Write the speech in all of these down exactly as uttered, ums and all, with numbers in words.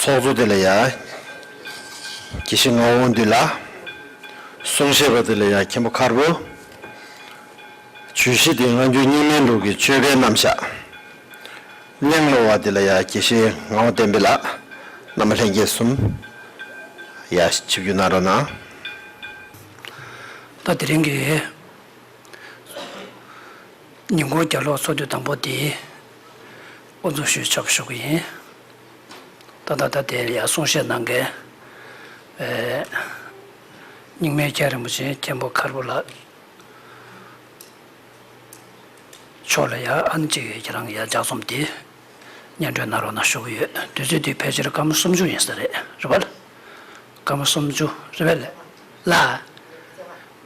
ཚོགས་གཙོ་དེ་ལ་ཡ། དགེ་བཤེས་ངག་དབང་འདུས་ལགས། གསུང་བཤད་པ་དེ་ལ་ཡ་མཁན་པོ་མཁར་བུ། བརྗོད་གཞི་དེ་སྔ་འགྱུར་རྙིང་མའི་ལུགས་ཀྱི་སྤྱོད་པའི་རྣམ་གཞག་གླེང་སློང་བ་དེ་ལ་ཡ་དགེ་བཤེས་ངག་དབང་བསྟན་འཕེལ་ལགས། རྣམ་པ་ལྷན་རྒྱས་གསུམ། ཡ་ཆིབས་བསྒྱུར་གནང་རོགས་གནང་། ད་དེ་རིང་གི་ཉིན་གུང་རྒྱབ་ལོགས་ཚོགས་འདུ་དང་པོ་དེ་དབུ་འཛུགས་ཞུས་ཆོག་ཞུ་གི་ཡིན། ད་ད་ད་དེ་ཡ་གསུང་བཤད་གནང་མཁན། ཨེ། རྙིང་མའི་རྒྱལ་རིན་པོ་ཆེ་མཁན་པོ་མཁར་བུ་ལགས་མཆོག་ལ་ཡ་ཨ་ནི་གཅིག་གིས་ཁྱེད་རང་ཡ་ལྗགས་རྩོམ་དེ་སྙན་སྒྲོན་གནང་རོགས་གནང་ཞུ་གི་ཡོད། དུས་ཚོད་དེ་ཕལ་ཆེར་སྐར་མ་སུམ་ཅུ་ཡིན་ས་རེད། རེད་པ། སྐར་མ་སུམ་ཅུ་རེད་པས་ལགས།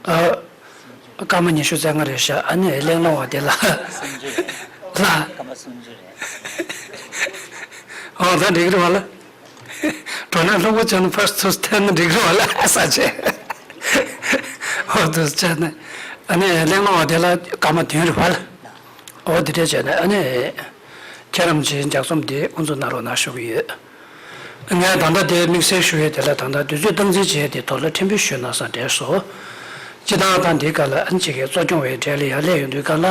ཨ། སྐར་མ་ཉི་ཤུ་རྩ་ལྔ་རེད་ཤག་ཨ་ནི་གླེང་སློང་བ་དེ་ལ། ལགས། སྐར་མ་སུམ་ཅུ་རེད། ཨོ་ད་འགྲིག་རེད་བ་ལ། འགྲོ་ན་སློབ་དཔོན་ཚོ་ནི་ཕར་ཚུར་ཐད་ན་འགྲིག་རེད་བ་ལ་ས་ཆེ། ཨོ་དུ་ཆ་ནི། ཨ་ནི་གླེང་སློང་བ་དེ་ལ་སྐར་མ་བདུན་རེད་བ་ལ། ཨོ་དེ་འདྲས་བྱས་ནས་ཨ་ནི། ཁྱེད་རང་ཚོའི་ལྗགས་རྩོམ་དེ་དབུ་འཛུགས་གནང་རོགས་གནང་ཞུ་གི་ཡོད། ངས་ད་ལྟ་དེ་དམིགས་བསལ་ཞུ་ཡས་དེ་ལ་ད་ལྟ་དུས་ཚོད་སྟངས་འཛིན་བྱེད་ཡས་དེ་ཐོག་ལ་ཕྲན་བུ་ཞུས་ན་བསམ་དྲན་སོང་། སྤྱི་བཏང་ད་འདི་ག་ལ་ཨ་ནི་གཅིག་གིས་གཙོ་སྐྱོང་བའི་གྲས་ལ་ཡར་སླེབས་ཡོང་དུས་ག་ལ།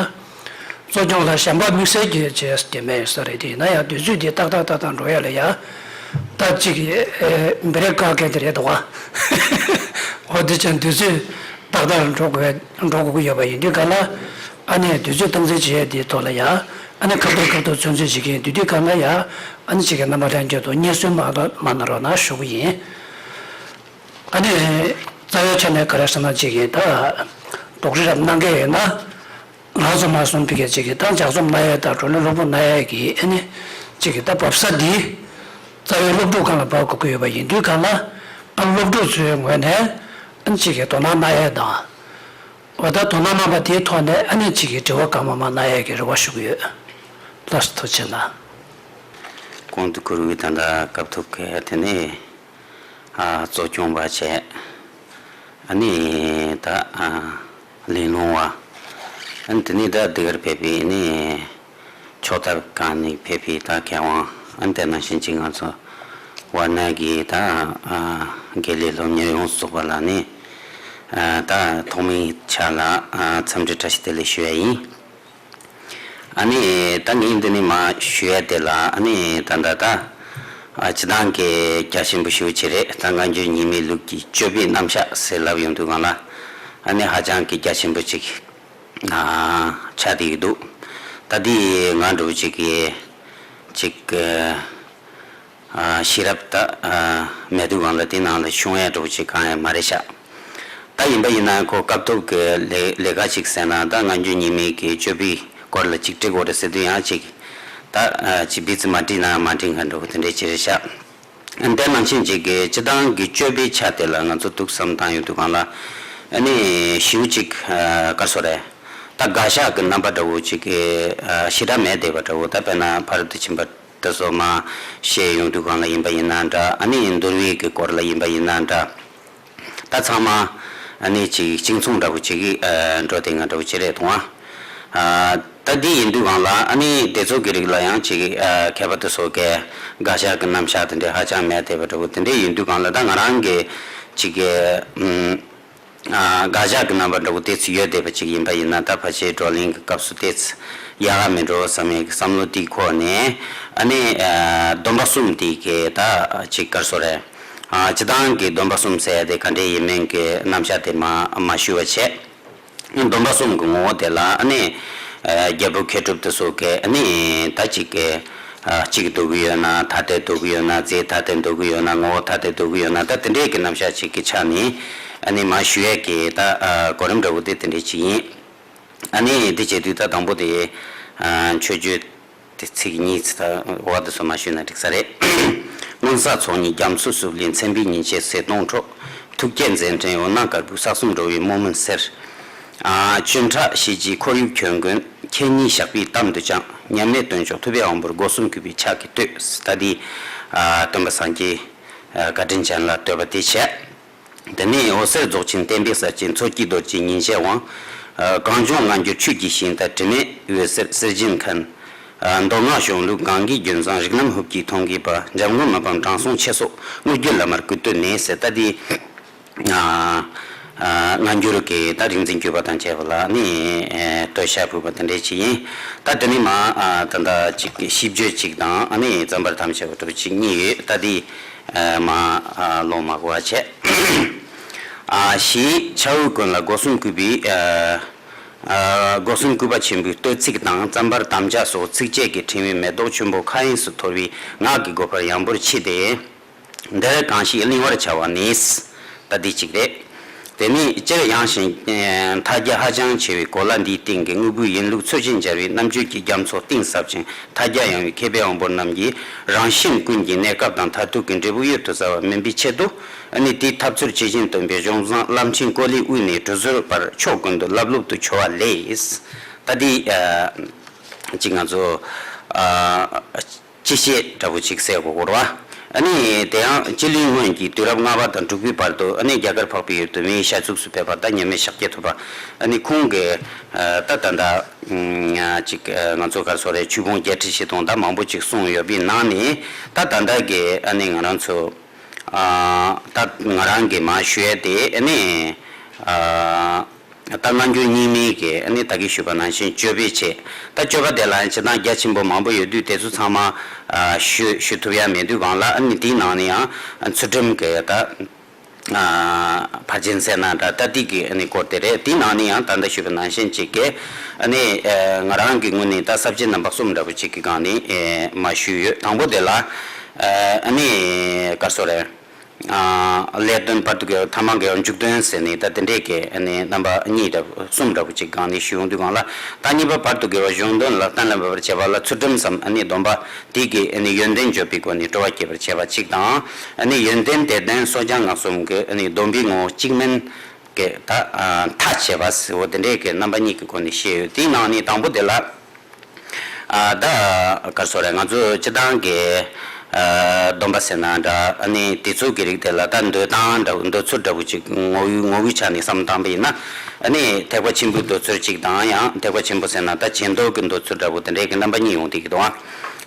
གཙོ་སྐྱོང་ལ་གཞན་པ་དམིགས་བསལ་གྱི་བྱས་དེ་མེད་ས་རེད། དེ་ཡིན་ན་ཡང་དུས་ཚོད་འདི་ཏག་ཏག་ཏག་ཏག་འགྲོ་ཡ་ལ་ཡ། ད་གཅིག་གིས་ཨེ་བེ་རེ་བཀག་མཁན་དེ་རེད་འདུག་ག་འོ་དེ་ཅན་དུས་ཚོད་ཏག་ཏག་འགྲོ་དགོས་འགྲོ་དགོས་ཀྱི་ཡོད་པ་ཡིན་དུས་ག་ལ། ཨ་ནི་དུས་ཚོད་སྟངས་འཛིན་བྱེད་ཡས་དེའི་ཐོག་ལ་ཡ། ཨ་ནི་ཁ་ཐོར་ཁ་ཐོར་ཚོད་འཛིན་བྱེད་ཀྱི་ཡིན་དུས་དུས་ག་ལ་ཡ། ཨ་ནི་གཅིག་གིས་རྣམ་པ་ལྷན་རྒྱས་དང་སྙན་སེང་མ་མ་གནང་རོགས་གནང་ཞུ་གི་ཡིན། ཨ་ནི། རྩ་བའི་ཆ་ནས་ག་རེ་ཟེར་ན་གཅིག་གིས་ད། རྡོག་རིལ་རབ་གནང་མཁན་ཡིན་ན། ང་ཚོ་མ་གསུངས་པའི་གཅིག་གིས་ད་ལྗགས་རྩོམ་གནང་ཡས་དང་བགྲོ་གླེང་སློབ་ཕྲུག་གནང་ཡས་ཀྱི་ཨ་ནི། གཅིག་གིས་ད་འབབ་ས་འདི། རྩ་བའི་སློབ་ཕྲུག་སྒང་ལ་འབབ་དགོས་ཀྱི་ཡོད་པ་ཡིན་དུས་གང་ལ། ཨ་སློབ་ཕྲུག་ཚོའི་ངོས་ནས། ཨ་ནི་གཅིག་གིས་དོ་སྣང་གནང་ཡས་དང་། འོ་ད་དོ་སྣང་གནང་པ་དེའི་ཐོག་ནས་ཨ་ནི་གཅིག་གིས་དྲི་བ་གང་མང་མང་གནང་ཡས་ཀྱི་རེ་བ་ཞུ་གི་ཡོད། ལགས་སོ་ཐུགས་རྗེ་གནང་། གོང་དུ་ཁུར་བའི་ད་ལྟ་སྐབས་ཐོག་གི་དེ་ནས་ཨ་གཙོ་སྐྱོང་བ་བྱས། ཨ་ནི་ད་ཨ་གླེང་སློང་བ། ཨ་ནི་དེ་ནས་ད་འདི་གར་ཕེབས་པའི་ནི་ཕྱོགས་མཐར་གང་ནས་ཕེབས་པའི་ད་མཁས་དབང་། ཨ་ནི་དེ་ནང་བཞིན་གྱི་ང་ཚོ་ཝཱ་ཎ་གི་ད་ཨ་དགེ་ལས་སློབ་གཉེར་ཡོངས་སུ་རྫོགས་པ་ལ་ནི་ཨ་ད་ཐོག་མའི་ཆ་ལ་ཨ་འཚམས་འདྲི་བཀྲ་ཤིས་བདེ་ལེགས་ཞུ་ཡ་ཡིན། ཨ་ནི་ད་ངས་འདི་ནས་མར་ཞུ་ཡ་དེ་ལ་ཨ་ནི་ད་ད་ད་ཨ་སྤྱི་བཏང་གི་རྒྱ་ཆེན་པོ་ཞེ་པོ་ཅིག་རེད། ད་སྔ་འགྱུར་རྙིང་མའི་ལུགས་ཀྱི་སྤྱོད་པའི་རྣམ་གཞག་ཟེར་ལབ་ཡོང་དུས་སྒང་ལ་ཨ་ནི་ཧ་ཅང་གི་རྒྱ་ཆེན་པོ་ཅིག་ཨ་ཆགས་བསྡད་ཀྱི་འདུག་ད་འདི་ང་འདྲ་བོ་ཅིག་གི་ཅིག་གི་ཨ་ཤེས་རབ་ད་ཨ་མེད་དུས་སྒང་ལ་དེ་ནང་ལ་ཤོང་ཡ་འདྲ་བོ་ཅིག་གང་ཡང་མ་རེད་ཤག་ད་ཡིན་པ་ཡིན་ན་ཁོ་སྐབས་ཐོག་གི་ལས་ལས་ཀ་ཅིག་ཟེར་ན་ད་སྔ་འགྱུར་རྙིང་མའི་གི་སྤྱོད་པའི་སྐོར་ལ་ཅིག་འབྲི་དགོས་རེད་ཟེར་དུས་ཡང་ཅིག་ད་ཨ་ཅིག་བི་ཙི་མ་བྲིས་ན་མ་འགྲིག་ག་འདྲ་བོ་དེ་འདྲས་ཅིག་རེད་ཤག་དེ་ནང་བཞིན་ཅིག་གི་སྤྱི་བཏང་གི་སྤྱོད་པའི་ཆ་དེ་ལ་ང་ཚོ་ཐུགས་བསམ་བཏང་ཡོང་དུས་སྒང་ལ་ཨ་ནི་ཞེ་པོ་ཅིག་ཨ་ག་རེ་ཟེར་དགོས་རེད། ད་དགག་བཞག་གི་རྣམ་པ་འདྲ་བོ་ཅིག་གི་ཨ་ཞེ་དྲག་མེད་བསྡད་པ་འདྲ་བོ། ད་དཔེར་ན་ཕ་རོལ་ཏུ་ཕྱིན་པ་དེ་ཚོ་མར་བཤད་ཡོང་དུས་སྒང་ལ་ཡིན་པ་ཡིན་ན་འདྲ། ཨ་ནི་འདུལ་བའི་གི་སྐོར་ལ་ཡིན་པ་ཡིན་ན་འདྲ། ད་ཚང་མ་ཨ་ནི་ཅིག་གཅིག་མཚུངས་འདྲ་བོ་ཅིག་གི་ཨ་འགྲོ་དེ་ང་འདྲ་བོ་ཅིག་རེད་མཐོང་ཨ། ཨ་ད་འདི་ཡིན་དུས་སྒང་ལ་ཨ་ནི་དེ་ཚོ་གི་རིགས་ལ་ཡང་ཅིག་ཨ་མཁས་པ་དེ་ཚོ་གི་དགག་བཞག་གི་རྣམ་གཞག་དེ་འདྲ་ཧ་ཅང་མེད་བསྡད་པ་འདྲ་བོ་དེ་འདྲ་ཡིན་དུས་སྒང་ལ་ད་ང་རང་གི་ཅིག་གི་ཨུམ། ཨ་དགག་བཞག་གི་རྣམ་པ་འདྲ་བོ་ཏོག་ཙམ་ཡོད་བསྡད་པ་ཅིག་ཡིན་པ་ཡིན་ན་ད་ཕལ་ཆེར་བགྲོ་གླེང་གི་སྐབས་སུ་ཏོག་ཙམ་ཡག་ག་མེད་འགྲོ་བསམ་ཡས་ཀྱི་བསམ་བློ་དེའི་ཁོག་ནས་ཨ་ནི་ཨ་སྡོམ་པ་གསུམ་དེ་གའི་ད་ཅིག་ག་རེ་ཟེར་དགོས་རེད། ཨ་སྤྱི་བཏང་གི་སྡོམ་པ་གསུམ་ཟེར་ཡ་དེ་ག་འདྲས་ཡིན་མིན་གྱི་རྣམ་གཞག་དེ་མ་མ་ཞུ་བ་བྱས། སྡོམ་པ་གསུམ་གྱི་ངོ་བོ་དེ་ལ་ཨ་ནི་ཨ་རྒྱལ་པོ་མཁས་གྲུབ་དེ་ཚོ་གིས་ཨ་ནི་ད་ཅིག་གི་ཨ་གཅིག་འདོད་ཀྱི་ཡོད་ན་ཐ་དད་འདོད་ཀྱི་ཡོད་ན། རྫས་ཐ་དད་འདོད་ཀྱི་ཡོད་ན། ངོ་བོ་ཐ་དད་འདོད་ཀྱི་ཡོད་ན། ད་དེ་འདྲས་ཀྱི་རྣམ་གཞག་ཅིག་གི་ཆ་ནས་ཨ་ནི་མར་ཞུ་ཡས་ཀྱི་ད་ཨ་གོ་རིམ་འདྲ་བོ་དེ་དེ་འདྲས་ཅིག་ཡིན། ཨ་ནི་དེ་བྱེད་དུས་ད་དང་པོ་དེ་ཨ་མཆོད་བརྗོད་དེ་ཚིག་གཉིས་ཚིག་ད་འོ་དེ་ཚོ་མར་ཞུས་ན་འགྲིག་ས་རེད། སྔོན་བསགས་ཚོགས་གཉིས་རྒྱ་མཚོ་བསྲུབས་ལས། མཚན་དཔེའི་ཉིན་བྱེད་ཟིལ་གདོང་འཕྲོག། ཐུགས་བསྐྱེད་མཛད་འཕྲིན་འོད་སྣང་དཀར་པོས། ས་གསུམ་འགྲོ་བའི་རྨོངས་མུན་སེལ། ཨ་བཅུ་ཕྲག་ཞེ་གཅིག་ཁོར་ཡུག་གྱོན་གོས། ཁྱེད་ཉིད་ཞགས་པས་གཏམ་དུ་བཅངས། མཉམ་མེད་སྟོན་མཆོག་ཐུབ་པའི་དབང་པོར། སྒོ་གསུམ་གུས་པས་ཕྱག་གིས་བསྟོད། ད་འདི་ཨ་སྟོན་པ་སངས་རྒྱས་ཨ་བཀའ་དྲིན་ཅན་ལ་བསྟོད་པ་དེ་བྱས། དེ་ནས་འོད་ཟེར་རྫོགས་ཆེན་བསྟན་པའི་ས་བཅད། མཚོ་སྐྱེས་རྡོ་རྗེའི་ཉིན་བྱེད་དབང་། ཨ་གངས་ལྗོངས་སྔ་འགྱུར་ཆོས་ཀྱི་ཞིང་དང་། དྲི་མེད་འོད་ཟེར་གསེར་སྦྱངས་མཁན། མདོ་སྔགས་གཞུང་ལུགས་གང་གི་རྒྱུན་བཟང་། རིགས་རྣམས་ཧུབ་ཀྱིས་མཐོང་གིས་པ། འཇམ་མགོན་མི་ཕམ་དྲང་སྲོང་ཆེ་སོགས། དངོས་བརྒྱུད་བླ་མར་བཀུར་སྟོད་ནས་ཟེར། ད་འདི་ཨ་ཨ་སྔ་འགྱུར་གྱི་ད་རིག་འཛིན་གྱུར་པ་དང་བཅས་པ་ལ་ནི་ཨེ་བསྟོད་ཞལ་ཕུལ་བ་དེ་འདྲ་ཅིག་ཡིན། ད་དེ་ནི་མ་ཨ་ད་ད་ཅིག་ཤིས་བརྗོད་ཅིག་དང་ཨ་ནི་བརྩམ་པར་དམ་བཅའ་བ་འདྲ་པོ་ཅིག་གཉིས་ཡོད། ད་འདི་ཨ་མ་ཨ་ལོང་མ་གོ་བ་བྱས། ཨ་ཞེས་ཕྱྭ་འུ་ཀུན་ལ་སྒོ་གསུམ་གུས་པའི་ཨ་ཨ་སྒོ་གསུམ་གུས་པ་ཆེན་པོའི་བསྟོད་ཚིག་དང་བརྩམ་པར་དམ་བཅའ་སོགས་ཚིགས་བཅད་ཀྱི་ཕྲེང་བའི་མེ་ཏོག་ཆུན་པོ་མཁའ་དབྱིངས་སུ་འཐོར་བའི་ངག་གི་སྒོ་འཕར་ཡངས་པོར་ཕྱེས་ཏེ། འདིར་གང་ཞིག་གླེང་བར་བྱ་བ་ནི། ད་འདི་གཅིག་རེད། དེ་ནས་སྤྱིར་ཡངས་ཤིང་ཨེ་མཐའ་རྒྱ་ཧ་ཅང་ཆེ་བའི་གོ་ལ་འདིའི་སྟེང་གི་དངོས་པོའི་ཡིན་ལུགས་ཚུལ་བཞིན་སྦྱར་བའི་རྣམ་དཔྱོད་ཀྱི་རྒྱ་མཚོ་གཏིང་ཟབ་ཅིང་མཐའ་རྒྱ་ཡངས་པའི་མཁས་པའི་དབང་པོ་རྣམས་ཀྱིས་རང་གཞན་ཀུན་གྱི་གནས་སྐབས་དང་མཐར་ཐུག་གི་འབྲས་བུ་གཡུར་དུ་ཟ་བ་མིན་པའི་ཆེད་དུ། ཨ་ནི་དེའི་ཐབས་ཚུལ་ཇི་བཞིན་སྟོན་པའི་གཞུང་བཟང་བླ་ཆེན་ཀོ་ལིའི་དབུས་ནས་གྲུ་ཟུར་བར་ཕྱོགས་ཀུན་ཏུ་བསླབ་བསླབ་ཏུ་འཕྱོ་བ་ལས། ད་འདི་ཨ་ཅིག་ང་ཚོ་ཨ་སྤྱི་བཤད་འདྲ་པོ་ཅིག་གསལ་གོ་གོ་ར་བ། ཨ་ནི་དེ་ཡང་སྤྱི་ལོའི་སྔོན་གྱི་དུས་རབས་ལྔ་པ་དང་དྲུག་པའི་བར་དུ་ཨ་ནི་རྒྱ་གར་འཕགས་པའི་ཡུལ་དུ་མིའི་ཤ་ཚུགས་སུ་ཕེབས་པ་དང་ཉི་མའི་ཤཱཀྱ་ཐུབ་པ་ཨ་ནི་ཁོང་གི་ཨ་ད་ད་ད་ཨ་ཅིག་ཨ་ང་ཚོ་ག་རེ་ཟེར་རེད། ཆོས་ཕུང་བརྒྱད་ཁྲི་བཞི་སྟོང་དང་མང་པོ་ཅིག་གསུངས་ཡོད་པའི་ནང་ནས་ད་ད་ད་གི་ཨ་ནི་ང་རང་ཚོ་ཨ་ད་ང་རང་གི་མ་ཞུ་ཡས་དེ་ཨ་ནི་ཨ་ད་སྔ་འགྱུར་རྙིང་མའི་གི་ཨ་ནི་ད་གིན་ཞུས་པ་ནང་བཞིན་སྤྱོད་པའི་ཆེད། ད་སྤྱོད་པ་དེ་ལ་སྤྱིར་བཏང་རྒྱ་ཆེན་པོ་མང་པོ་ཡོད་དུས་དེ་ཚོ་ཚང་མ་ཨ་ཞུ་ཞུ་ཐུབ་ཡ་མེད་དུས་སྒང་ལ་ཨ་ནི་དེའི་ནང་ནས་ཡང་ཚུལ་ཁྲིམས་གི་ད་ཨ་ཕར་ཕྱིན་ཟེར་ན་འདྲ། ད་དེ་གི་ཨ་ནི་སྐོར་དེ་རེད། དེའི་ནང་ནས་ཡང་ད་ལྟ་ཞུས་པ་ནང་བཞིན་ཅིག་གི་ཨ་ནི་ཨ་ང་རང་གི་ངོས་ནས་ད་ས་བཅད་རྣམ་པ་གསུམ་འདྲ་པོ་ཅིག་གི་སྒང་ནས་ཨ་མ་ཞུས་ཡོད། དང་པོ་དེ་ལ་ཨ་ནི་ག་རེ་ཟེར་རེད། ཨ་ལས་དོན་བར་དུ་དགེ་བ་ཐ་མ་དགེ་བ་མཇུག་དོན་ཟེར་ནས་ད་དེ་འདྲས་ཀྱི་ཨ་ནི་རྣམ་པ་གཉིས་འདྲ་པོ་གསུམ་འདྲ་པོ་ཅིག་སྒང་ནས་ཞུ་ཡོང་དུས་སྒང་ལ། ད་གཉིས་པ་བར་དུ་དགེ་བ་གཞུང་དོན་ལ་གཏན་ལ་འབེབས་པར་བྱེད་པ་ལ་ཚུལ་ཁྲིམས་སམ་ཨ་ནི་སྡོམ་པ་དེ་གི་ཨ་ནི་ཡོན་ཏན་བརྗོད་པའི་སྒོ་ནས་སྤྲོ་བ་སྐྱེད་པར་བྱེད་པ་གཅིག་དང་། ཨ་ནི་ཡོན་ཏན་དེ་ལྡན་གསོ་སྦྱང་སྔགས་གསུམ་གྱི་ཨ་ནི་སྡོམ་པའི་ངོ་བོ་གཅིག་མིན་གྱི་ད་ཨ་མཐའ་བྱེད་པ་ཟེར་བ་དེ་འདྲས་ཀྱི་རྣམ་པ་གཉིས་ཀྱི་སྒོ་ནས་བཤད་ཡོད། དེའི་ནང་ནས་དང་པོ་དེ་ལ། ཨ་ད་ག་རེ་ཟེར་རེད། ང་ཚོ་སྤྱིར་བཏང་གི་ཨ་སྡོམ་པ་ཟེར་ན་འདྲ། ཨ་ནི་དེ་ཚོ་གི་རིགས་དེ་ལ་ད་འདོད་སྟངས་འདྲ་བོ་འདོད་ཚུལ་འདྲ་བོ་ཅིག་ངོ་བོའི་ངོ་བོའི་ཆ་ནས་བསམ་བློ་བཏང་པ་ཡིན་ན། ཨ་ནི་ཐེག་པ་ཆེན་པོའི་འདོད་ཚུལ་ཅིག་དང་ཡང་ཐེག་པ་ཆེན་པོ་ཟེར་ན་ད་བྱེ་མདོ་གི་འདོད་ཚུལ་འདྲ་བོ་དེ་འདྲའི་གི་རྣམ་པ་གཉིས་ཡོང་བསྡད་ཀྱི་འདུག་ཨ།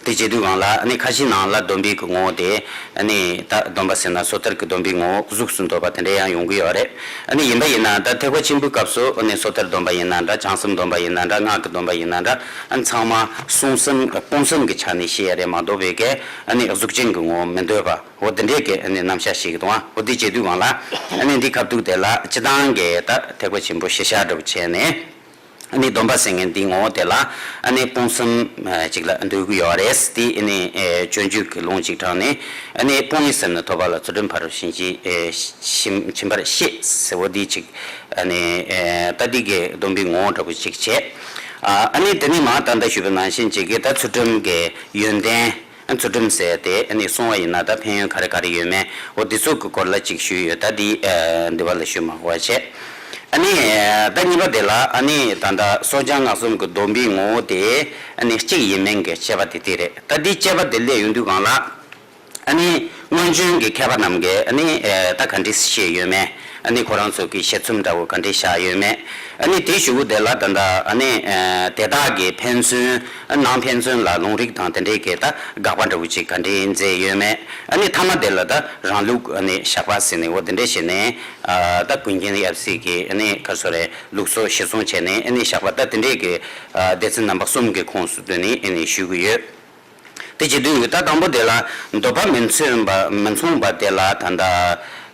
དེ་བྱེད་དུས་སྒང་ལ་ཨ་ནི་ཁ་ཤས་ནང་ལ་སྡོམ་པའི་གི་ངོ་བོ་དེ། ཨ་ནི་ད་སྡོམ་པ་ཟེར་ན་སོ་ཐར་གྱི་སྡོམ་པའི་ངོ་བོ་གཟུགས་སུ་འདོད་པ་དེ་འདྲ་ཡང་ཡོང་གི་ཡོད་རེད། ཨ་ནི་ཡིན་པ་ཡིན་ན་ད་ཐེག་པ་ཆེན་པོའི་སྐབས་སུ་ཨ་ནི་སོ་ཐར་སྡོམ་པ་ཡིན་ན་འདྲ། བྱང་སེམས་སྡོམ་པ་ཡིན་ན་འདྲ། སྔགས་ཀྱི་སྡོམ་པ་ཡིན་ན་འདྲ། ཨ་ནི་ཚང་མ་གསུང་སེམས་སྤོང་སེམས་ཀྱི་ཆ་ནས་བཤད་ཡ་རེད་མ་གཏོགས་པའི་གི་ཨ་ནི་གཟུགས་ཅན་གྱི་ངོ་བོ་མི་འདོད་པ་འོ་དེ་འདྲའི་གི་ཨ་ནི་རྣམ་གཞག་ཞིག་གི་འདུག་ཨ། འོ་དེ་བྱེད་དུས་སྒང་ལ་ཨ་ནི་འདི་ཁ་ཐུག་དེ་ལ་སྤྱིར་བཏང་གི་ད་ཐེག་པ་ཆེན་པོ་གཞི་བཞག་འདྲ་བོ་བྱས་ནས། ཨ་ནི་སྡོམ་པ་ཟེར་མཁན་འདིའི་ངོ་བོ་དེ་ལ་ཨ་ནི་སྤོང་སེམས་ཅིག་ལ་འདོད་ཀྱི་ཡོད་རེད། དེ་ཨ་ནི་སྤྱོད་འཇུག་གི་ལུང་ཅིག་དྲངས་ནས། ཨ་ནི་སྤོང་བའི་སེམས་ནི་ཐོབ་པ་ལ། ཚུལ་ཁྲིམས་ཕ་རོལ་ཕྱིན་ཅི་ཕྱིན་ཕྱིན་པར་བཤད་ཟེར་བ་འདི་ཅིག་ཨ་ནི་ད་འདི་གི་སྡོམ་པའི་ངོ་བོ་འདྲ་པོ་ཅིག་བྱས། ཨ་ནི་དེ་ནས་མ་ད་ལྟ་ཞུས་པ་ནང་བཞིན་ཅིག་གི་ད་ཚུལ་ཁྲིམས་ཀྱི་ཡོན་ཏན། ཚུལ་ཁྲིམས་ཟེར་དེ་ཨ་ནི་སྲུང་བ་ཡིན་ན་ད་ཕན་ཡོན་ག་རེ་ག་རེ་ཡོད་མེད་འོ་དེ་ཚོ་གི་སྐོར་ལ་ཅིག་ཞུས་ཡོད། ད་འདི་ཨ་འདི་བ་ལ་ཞུ་མ་དགོས་པ་བྱས། ཨ་ནི་ད་གཉིས་པ་དེ་ལ་ཨ་ནི་ད་ལྟ་སོ་སྦྱང་སྔགས་གསུམ་གྱི་སྡོམ་པའི་ངོ་བོ་དེ་ཨ་ནི་གཅིག་ཡིན་མིན་གྱི་དཔྱད་པ་དེ་དེ་རེད། ད་འདི་དཔྱད་པ་དེ་སླེབས་ཡོང་དུས་སྒང་ལ། ཨ་ནི་སྔོན་བྱོན་གྱི་མཁས་པ་རྣམས་ཀྱིས་ཨ་ནི་ཨེ་ད་ག་འདྲས་བཤད་ཡོད་མེད། ཨ་ནི་ཁོ་རང་ཚོ་གི་བཤད་ཚུལ་འདྲ་བོ་ག་འདྲས་བཞག་ཡོད་མེད། ཨ་ནི་དེ་ཞུ་གུ་དེ་ལ་ད་ལྟ་ཨ་ནི་ཨེ་དེ་དག་གི་ཕན་ཚུན་ནང་ཕན་ཚུན་ལ་ལུང་རིགས་དང་དེ་འདྲས་ཀྱི་ད་དགག་པ་འདྲ་བོ་ཅིག་ག་འདྲས་མཛད་ཡོད་མེད། ཨ་ནི་མཐའ་མ་དེ་ལ་ད་རང་ལུགས་ཨ་ནི་བཞག་པ་ཟེར་ནས་འོ་དེ་འདྲས་བྱས་ནས་ཨ་ད་ཀུན་མཁྱེན་ཡབ་སྲས་ཀྱི་ཨ་ནི་ག་རེ་ཟེར་རེད། ལུགས་སྲོལ་གཞིར་བཟུང་བྱས་ནས་ཨ་ནི་བཞག་པ་ད་དེ་འདྲས་ཀྱི་ཨ་སྡེ་ཚན་རྣམ་པ་གསུམ་གྱི་ཁོངས་སུ་བསྡུས་ནས་ཨ་ནི་ཞུ་གི་ཡོད། དེ་བྱེད་དུས་ད་དང་པོ་དེ་ལ་འདོད་པ་མི་མཚུངས་པ་མི་མཚུངས་པ་དེ་ལ་ད་ལྟ་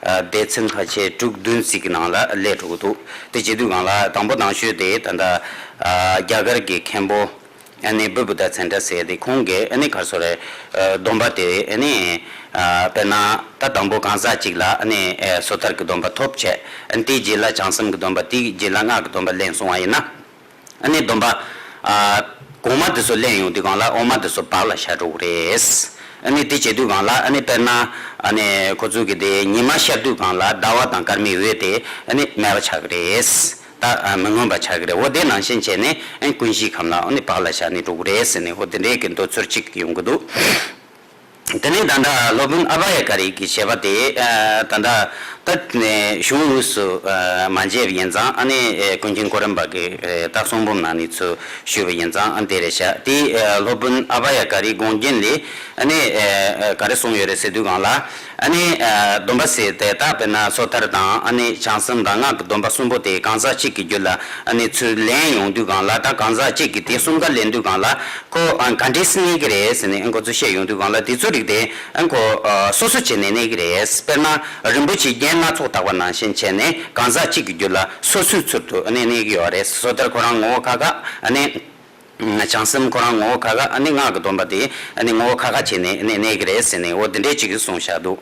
ཨ་སྡེ་ཚན་ཁ་ཤས་དྲུག་བདུན་ཙམ་གྱི་ནང་ལ་སླེབས་འགྲོ་གི་འདུག་དེ་བྱེད་དུས་སྒང་ལ་དང་པོ་དང་ཤོས་དེ་ད་ལྟ་ཨ་རྒྱ་གར་གྱི་མཁན་པོ་ཨ་ནི་བྷུ་བུ་དྷ་ཙན་དྲ་ཟེར་དེ་ཁོང་གིས་ཨ་ནི་ག་རེ་ཟེར་རེད། ཨ་སྡོམ་པ་དེ་ཨ་ནི་ཨ་དཔེར་ན་ད་དང་པོ་གང་ཟག་ཅིག་ལ་ཨ་ནི་ཨ་སོ་ཐར་གྱི་སྡོམ་པ་ཐོབ་བྱས། ཨ་ནི་དེའི་རྗེས་ལ་བྱང་སེམས་ཀྱི་སྡོམ་པ། དེའི་རྗེས་ལ་སྔགས་ཀྱི་སྡོམ་པ་ལེན་སོང་བ་ཡིན་ན། ཨ་ནི་སྡོམ་པ་ཨ་གོང་མ་དེ་ཚོ་ལེན་ཡོང་དུས་སྒང་ལ་འོག་མ་དེ་ཚོ་བག་ལ་ཞ་འགྲོ་གི་རེད། ཨ་ནི་དེ་བྱེད་དུས་སྒང་ལ་ཨ་ནི་དཔེར་ན་ཨ་ནི་ཁོ་ཚོ་གི་དེ་ཉི་མ་ཤར་དུས་སྒང་ལ་ཟླ་བ་དང་སྐར་མའི་འོད་དེ་ཨ་ནི་མེད་པ་ཆགས་ཀྱི་རེད། ད་ཨ་མི་མངོན་པ་ཆགས་ཀྱི་རེད། འོ་དེ་ནང་བཞིན་བྱས་ནས་ཨ་ནི་ཀུན་གཞིའི་ཁམས་ལ་ཨ་ནི་བག་ལ་ཞ་ནི་འགྲོ་གི་རེད་ཟེར་ནས་འོ་དེ་འདྲའི་གི་འདོད་ཚུལ་གཅིག་ཡོང་གི་འདུག་དེ་ནས་ད་ལྟ་སློབ་དཔོན་ཨ་བྷ་ཡ་ཀ་རི་གི་བཞེད་པ་དེ་ཨ་ད་ལྟ་ ད་ནས་གཞུང་དངོས་སུ་མ་མཇལ་བ་ཡིན་ཙང་ཨ་ནི་ཀུན་མཁྱེན་གོ་རམས་པ་གི་ད་གསུང་འབུམ་ནང་ནས་ཚུར་ཞུས་པ་ཡིན་ཙང་ཨ་དེ་རེད་ཤག་དེ་སློབ་དཔོན་ཨ་བྷ་ཡ་ཀ་རའི་དགོངས་རྒྱན་ལས་ཨ་ནི་ག་རེ་གསུངས་ཡོད་རེད་ཟེར་དུས་སྒང་ལ། ཨ་ནི་སྡོམ་པ་ཟེར་དེ་ད་དཔེར་ན་སོ་ཐར་དང་ཨ་ནི་བྱང་སེམས་དང་སྔགས་ཀྱི་སྡོམ་པ་གསུམ་པོ་དེ་གང་ཟག་གཅིག་གི་རྒྱུད་ལ་ཨ་ནི་ཚུར་ལེན་ཡོང་དུས་སྒང་ལ། ད་གང་ཟག་གཅིག་གིས་དེ་གསུམ་ཀ་ལེན་དུས་སྒང་ལ་ཁོ་ག་འདྲས་གནས་ཀྱི་རེད་ཟེར་ནས་ཁོ་ཚོས་བཤད་ཡོང་དུས་སྒང་ལ། དེ་ཚོ་རིགས་དེ་ཁོ་སོ་སོ་བྱས་ནས་གནས་ཀྱི་རེད། དཔེར་ན་རིན་པོ་ཆེའི་རྒྱན་སྣ་ཚོགས་དག་པ་ནང་བཞིན་བྱས་ནས་གང་ཟག་གཅིག་གི་རྒྱུད་ལ་སོ་སོའི་ཚུལ་དུ་གནས་གནས་ཀྱི་ཡོད་རེད། སོ་ཐར་ཁོ་རང་ངོ་བོ་ཁ་ཁ་ཨ་ནི། བྱང་སེམས་ཁོ་རང་ངོ་བོ་ཁ་ཁ། ཨ་ནི་སྔགས་ཀྱི་སྡོམ་པ་དེ་ཨ་ནི་ངོ་བོ་ཁ་ཁ་བྱས་ནས་གནས་གནས་ཀྱི་རེད་ཟེར་ནས་འོ་དེ་འདྲས་ཅིག་གསུངས་བཞག་འདུག་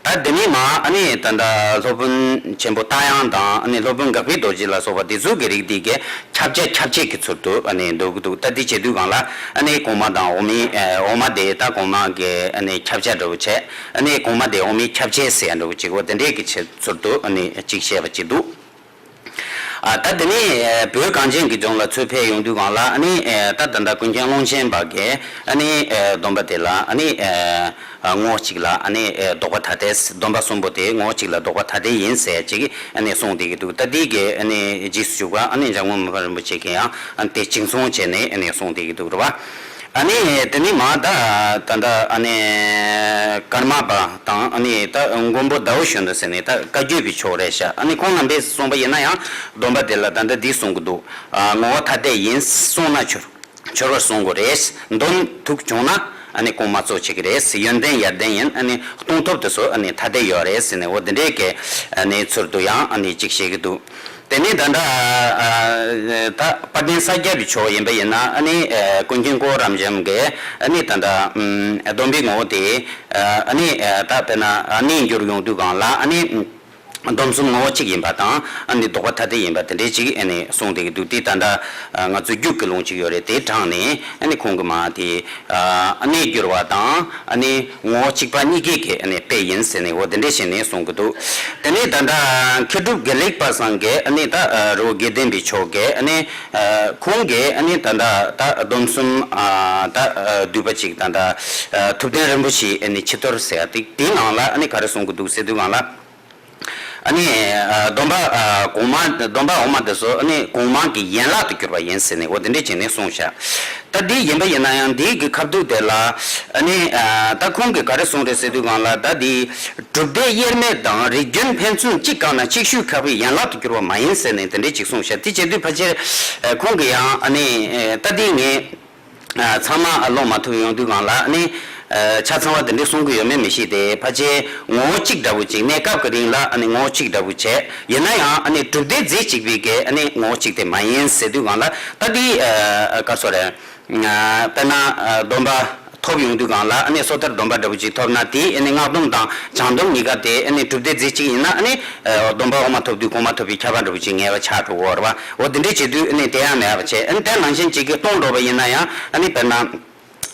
ད་དེ་ནས་མ་ཨ་ནི་ད་ལྟ་སློབ་དཔོན་ཆེན་པོ་རྟ་དབྱངས་དང་ཨ་ནི་སློབ་དཔོན་འགག་པའི་རྡོ་རྗེ་ལ་སོགས་པ་དེ་ཚོ་གི་རིགས་དེ་གའི་ཁྱབ་བྱ་ཁྱབ་བྱེད་ཀྱི་ཚུལ་དུ་ཨ་ནི་འདུག་གི་འདུག་ད་དེ་བྱེད་དུས་སྒང་ལ་ཨ་ནི་གོང་མ་དང་འོག་མའི་འོག་མ་དེ་ད་གོང་མ་གི་ཨ་ནི་ཁྱབ་བྱ་འདྲ་བོ་བྱས། ཨ་ནི་གོང་མ་དེ་འོག་མའི་ཁྱབ་བྱེད་ཟེར་ཡ་འདྲ་བོ་ཅིག་འོ་དེ་འདྲས་ཀྱི་ཚུལ་དུ་ཨ་ནི་ཅིག་བཤད་པ་ཅིག་འདུག་ཨ་ད་དེ་ནས་བོད་གངས་ཅན་གྱི་ལྗོངས་ལ་ཚུར་ཕེབས་ཡོང་དུས་སྒང་ལ་ཨ་ནི་ད་ད་ལྟ་ཀུན་མཁྱེན་ཀློང་ཆེན་པ་གིས་ཨ་ནི་སྡོམ་པ་དེ་ལ་ཨ་ནི་ངོ་བོ་གཅིག་ལ་ཨ་ནི་ལྡོག་པ་ཐ་དད། སྡོམ་པ་གསུམ་པོ་དེ་ངོ་བོ་གཅིག་ལ་ལྡོག་པ་ཐ་དད་ཡིན་ཟེར་ཅིག་ཨ་ནི་གསུངས་བསྡད་ཀྱི་འདུག་ད་དེ་གི་ཨ་ནི་རྗེས་སུ་ཞུགས་པ་ཨ་ནི་འཇམ་མགོན་མར་པ་རིན་པོ་ཆེ་གིས་ཡང་ཨ་ནི་དེ་གཅིག་མཚུངས་བྱས་ནས་ཨ་ནི་གསུངས་བསྡད་ཀྱི་འདུག་རེད་བ། ཨ་ནི་དེ་ནི་མ་ད་ད་ལྟ་ཨ་ནི་ཀརྨ་པ་དང་ཨ་ནི་ད་མགོན་པོ་ཟླ་འོད་གཞོན་ནུ་ཟེར་ནས་ད་བཀའ་བརྒྱུད་པའི་ཕྱོགས་རེད་ཤག་ཨ་ནི་ཁོང་རྣམ་པས་གསུངས་པ་ཡིན་ན་ཡང་སྡོམ་པ་དེ་ལ་ད་ལྟ་འདི་གསུང་གི་འདུག་ཨ་ངོ་བོ་ཐ་དད་ཡིན་གསུངས་ན་འཆོལ་འཆོལ་བར་གསུང་དགོས་རེད། སྡོམ་ཐུག་བྱུང་ན་ཨ་ནི་གོང་མ་གཙོ་བྱེད་ཀྱི་རེད། ཡོན་ཏན་ཡར་ལྡན་ཡིན། ཨ་ནི་གཏོང་ཐབས་དེ་ཚོ་ཨ་ནི་ཐ་དད་ཡོད་རེད་ཟེར་ནས་འོ་དེ་འདྲའི་གི་ཨ་ནི་ཚུལ་དུ་ཡང་ཨ་ནི་ཅིག་བཤད་ཀྱི་འདུག་དེ་ནས་ད་ལྟ་ད་དཔལ་ལྡན་ས་སྐྱ་པའི་ཕྱོགས་ཡིན་པ་ཡིན་ན་ཨ་ནི་ཀུན་མཁྱེན་གོ་རམས་འབྱམས་ཀྱིས་ཨ་ནི་ད་ལྟ་སྡོམ་པའི་ངོ་བོ་དེ་ཨ་ནི་ད་དཔེར་ན་གནས་འགྱུར་ཡོང་དུས་སྒང་ལ་ཨ་ནི་སྡོམ་གསུམ་ངོ་བོ་གཅིག་ཡིན་པ་དང་ཨ་ནི་ལྡོག་པ་ཐ་དད་ཡིན་པ་དེ་འདྲའི་ཅིག་ཨ་ནི་གསུངས་བསྡད་ཀྱི་འདུག་དེ་ད་ལྟ་ང་ཚོ་རྒྱུད་ཀྱི་ལུང་ཅིག་ཡོད་རེད། དེ་དྲངས་ནས་ཨ་ནི་ཁོང་གི་མ་དེ། གནས་འགྱུར་བ་དང་ངོ་བོ་གཅིག་པ་གཉིས་ཀའི་གི་དཔེ་ཡིན་ཟེར་ནས་འོ་དེ་འདྲས་བྱས་ནས་གསུང་གི་འདུག་དེ་ནས་ད་ལྟ་མཁས་གྲུབ་དགེ་ལེགས་པ་ཚང་གིས་ཨ་ནི་ད་རི་བོ་དགེ་ལྡན་པའི་ཕྱོགས་ཀྱི་ཨ་ནི་ཁོང་གིས་ཨ་ནི་ད་ལྟ་ད་སྡོམ་གསུམ་ད་བསྡུས་པ་ཅིག་ད་ལྟ་ཐུབ་བསྟན་རིན་པོ་ཆེའི་ཨ་ནི་ཕྱི་དོར་ཟེར་ཡ་དེ་དེའི་ནང་ལ་ཨ་ནི་ག་རེ་གསུང་གི་འདུག་ཟེར་དུས་སྒང་ལ། ཨ་ནི་སྡོམ་པ་གོང་མ་སྡོམ་པ་འོག་མ་དེ་ཚོ་ཨ་ནི་གོང་མ་གི་ཡན་ལག་ཏུ་གྱུར་པ་ཡིན་ཟེར་ནས་འོ་དེ་འདྲས་བྱས་ནས་གསུངས་ཤག་ད་འདི་ཡིན་པ་ཡིན་ན་ཡང་འདི་གི་ཁ་ཐུག་དེ་ལ་ཨ་ནི་ད་ཁོང་གིས་ག་རེ་གསུངས་རེད་ཟེར་དུས་སྒང་ལ། ད་འདི་གྲུབ་སྡེ་དབྱེར་མེད་དང་རིགས་རྒྱུན་ཕན་ཚུན་གཅིག་བཀག་ན་གཅིག་ཤོས་ཁེགས་པའི་ཡན་ལག་ཏུ་གྱུར་པ་མ་ཡིན་ཟེར་ནས་དེ་འདྲས་ཅིག་གསུངས་ཤག་དེ་བྱེད་དུས་ཕལ་ཆེར་ཁོང་གིས་ཡང་ཨ་ནི་ད་འདི་ངས། ཚང་མ་ཀློག་མ་ཐུབ་ཡོང་དུས་སྒང་ལ་ཨ་ནི། ཆ་ཚང་བ་དེ་འདྲས་གསུང་གི་ཡོད་མེད་མི་ཤེས་ཏེ། ཕལ་ཆེར་ངོ་བོ་གཅིག་འདྲ་བོ་ཅིག་གནས་སྐབས་ཀྱི་རིང་ལ་ཨ་ནི་ངོ་བོ་གཅིག་འདྲ་བོ་བྱས། ཡིན་ན་ཡང་ཨ་ནི་གྲུབ་སྡེ་རྫས་གཅིག་པའི་གི་ཨ་ནི་ངོ་བོ་གཅིག་དེ་མ་ཡིན་ཟེར་དུས་སྒང་ལ། ད་འདི་ག་རེ་ཟེར་རེད། དཔེར་ན་སྡོམ་པ་ཐོབ་ཡོང་དུས་སྒང་ལ་ཨ་ནི་སོ་ཐར་སྡོམ་པ་འདྲ་བོ་ཅིག་ཐོབ་ན། དེ་ཨ་ནི་སྔགས་སྡོམ་དང་བྱང་སྡོམ་གཉིས་ཀ་དེ་ཨ་ནི་གྲུབ་སྡེ་རྫས་གཅིག་ཡིན་ན་ཨ་ནི། སྡོམ་པ་འོག་མ་ཐོབ་དུས་གོང་མ་ཐོབ་པའི་ཁྱབ་པ་འདྲ་བོ་ཅིག་ངེས་པ་ཆགས་འགྲོ་གི་ཡོད་རེད་བ། འོ་དེ་འདྲས་བྱེད་དུས་ཨ་ནི་དེ་ཡང་མེད་པ་བྱས། ཨ་ནི་དེ་ནང་བཞིན་གཅིག་གིས་སྟོང་འགྲོ་བ་ཡིན་ན་ཡང་ཨ་ནི་དཔེར་ན།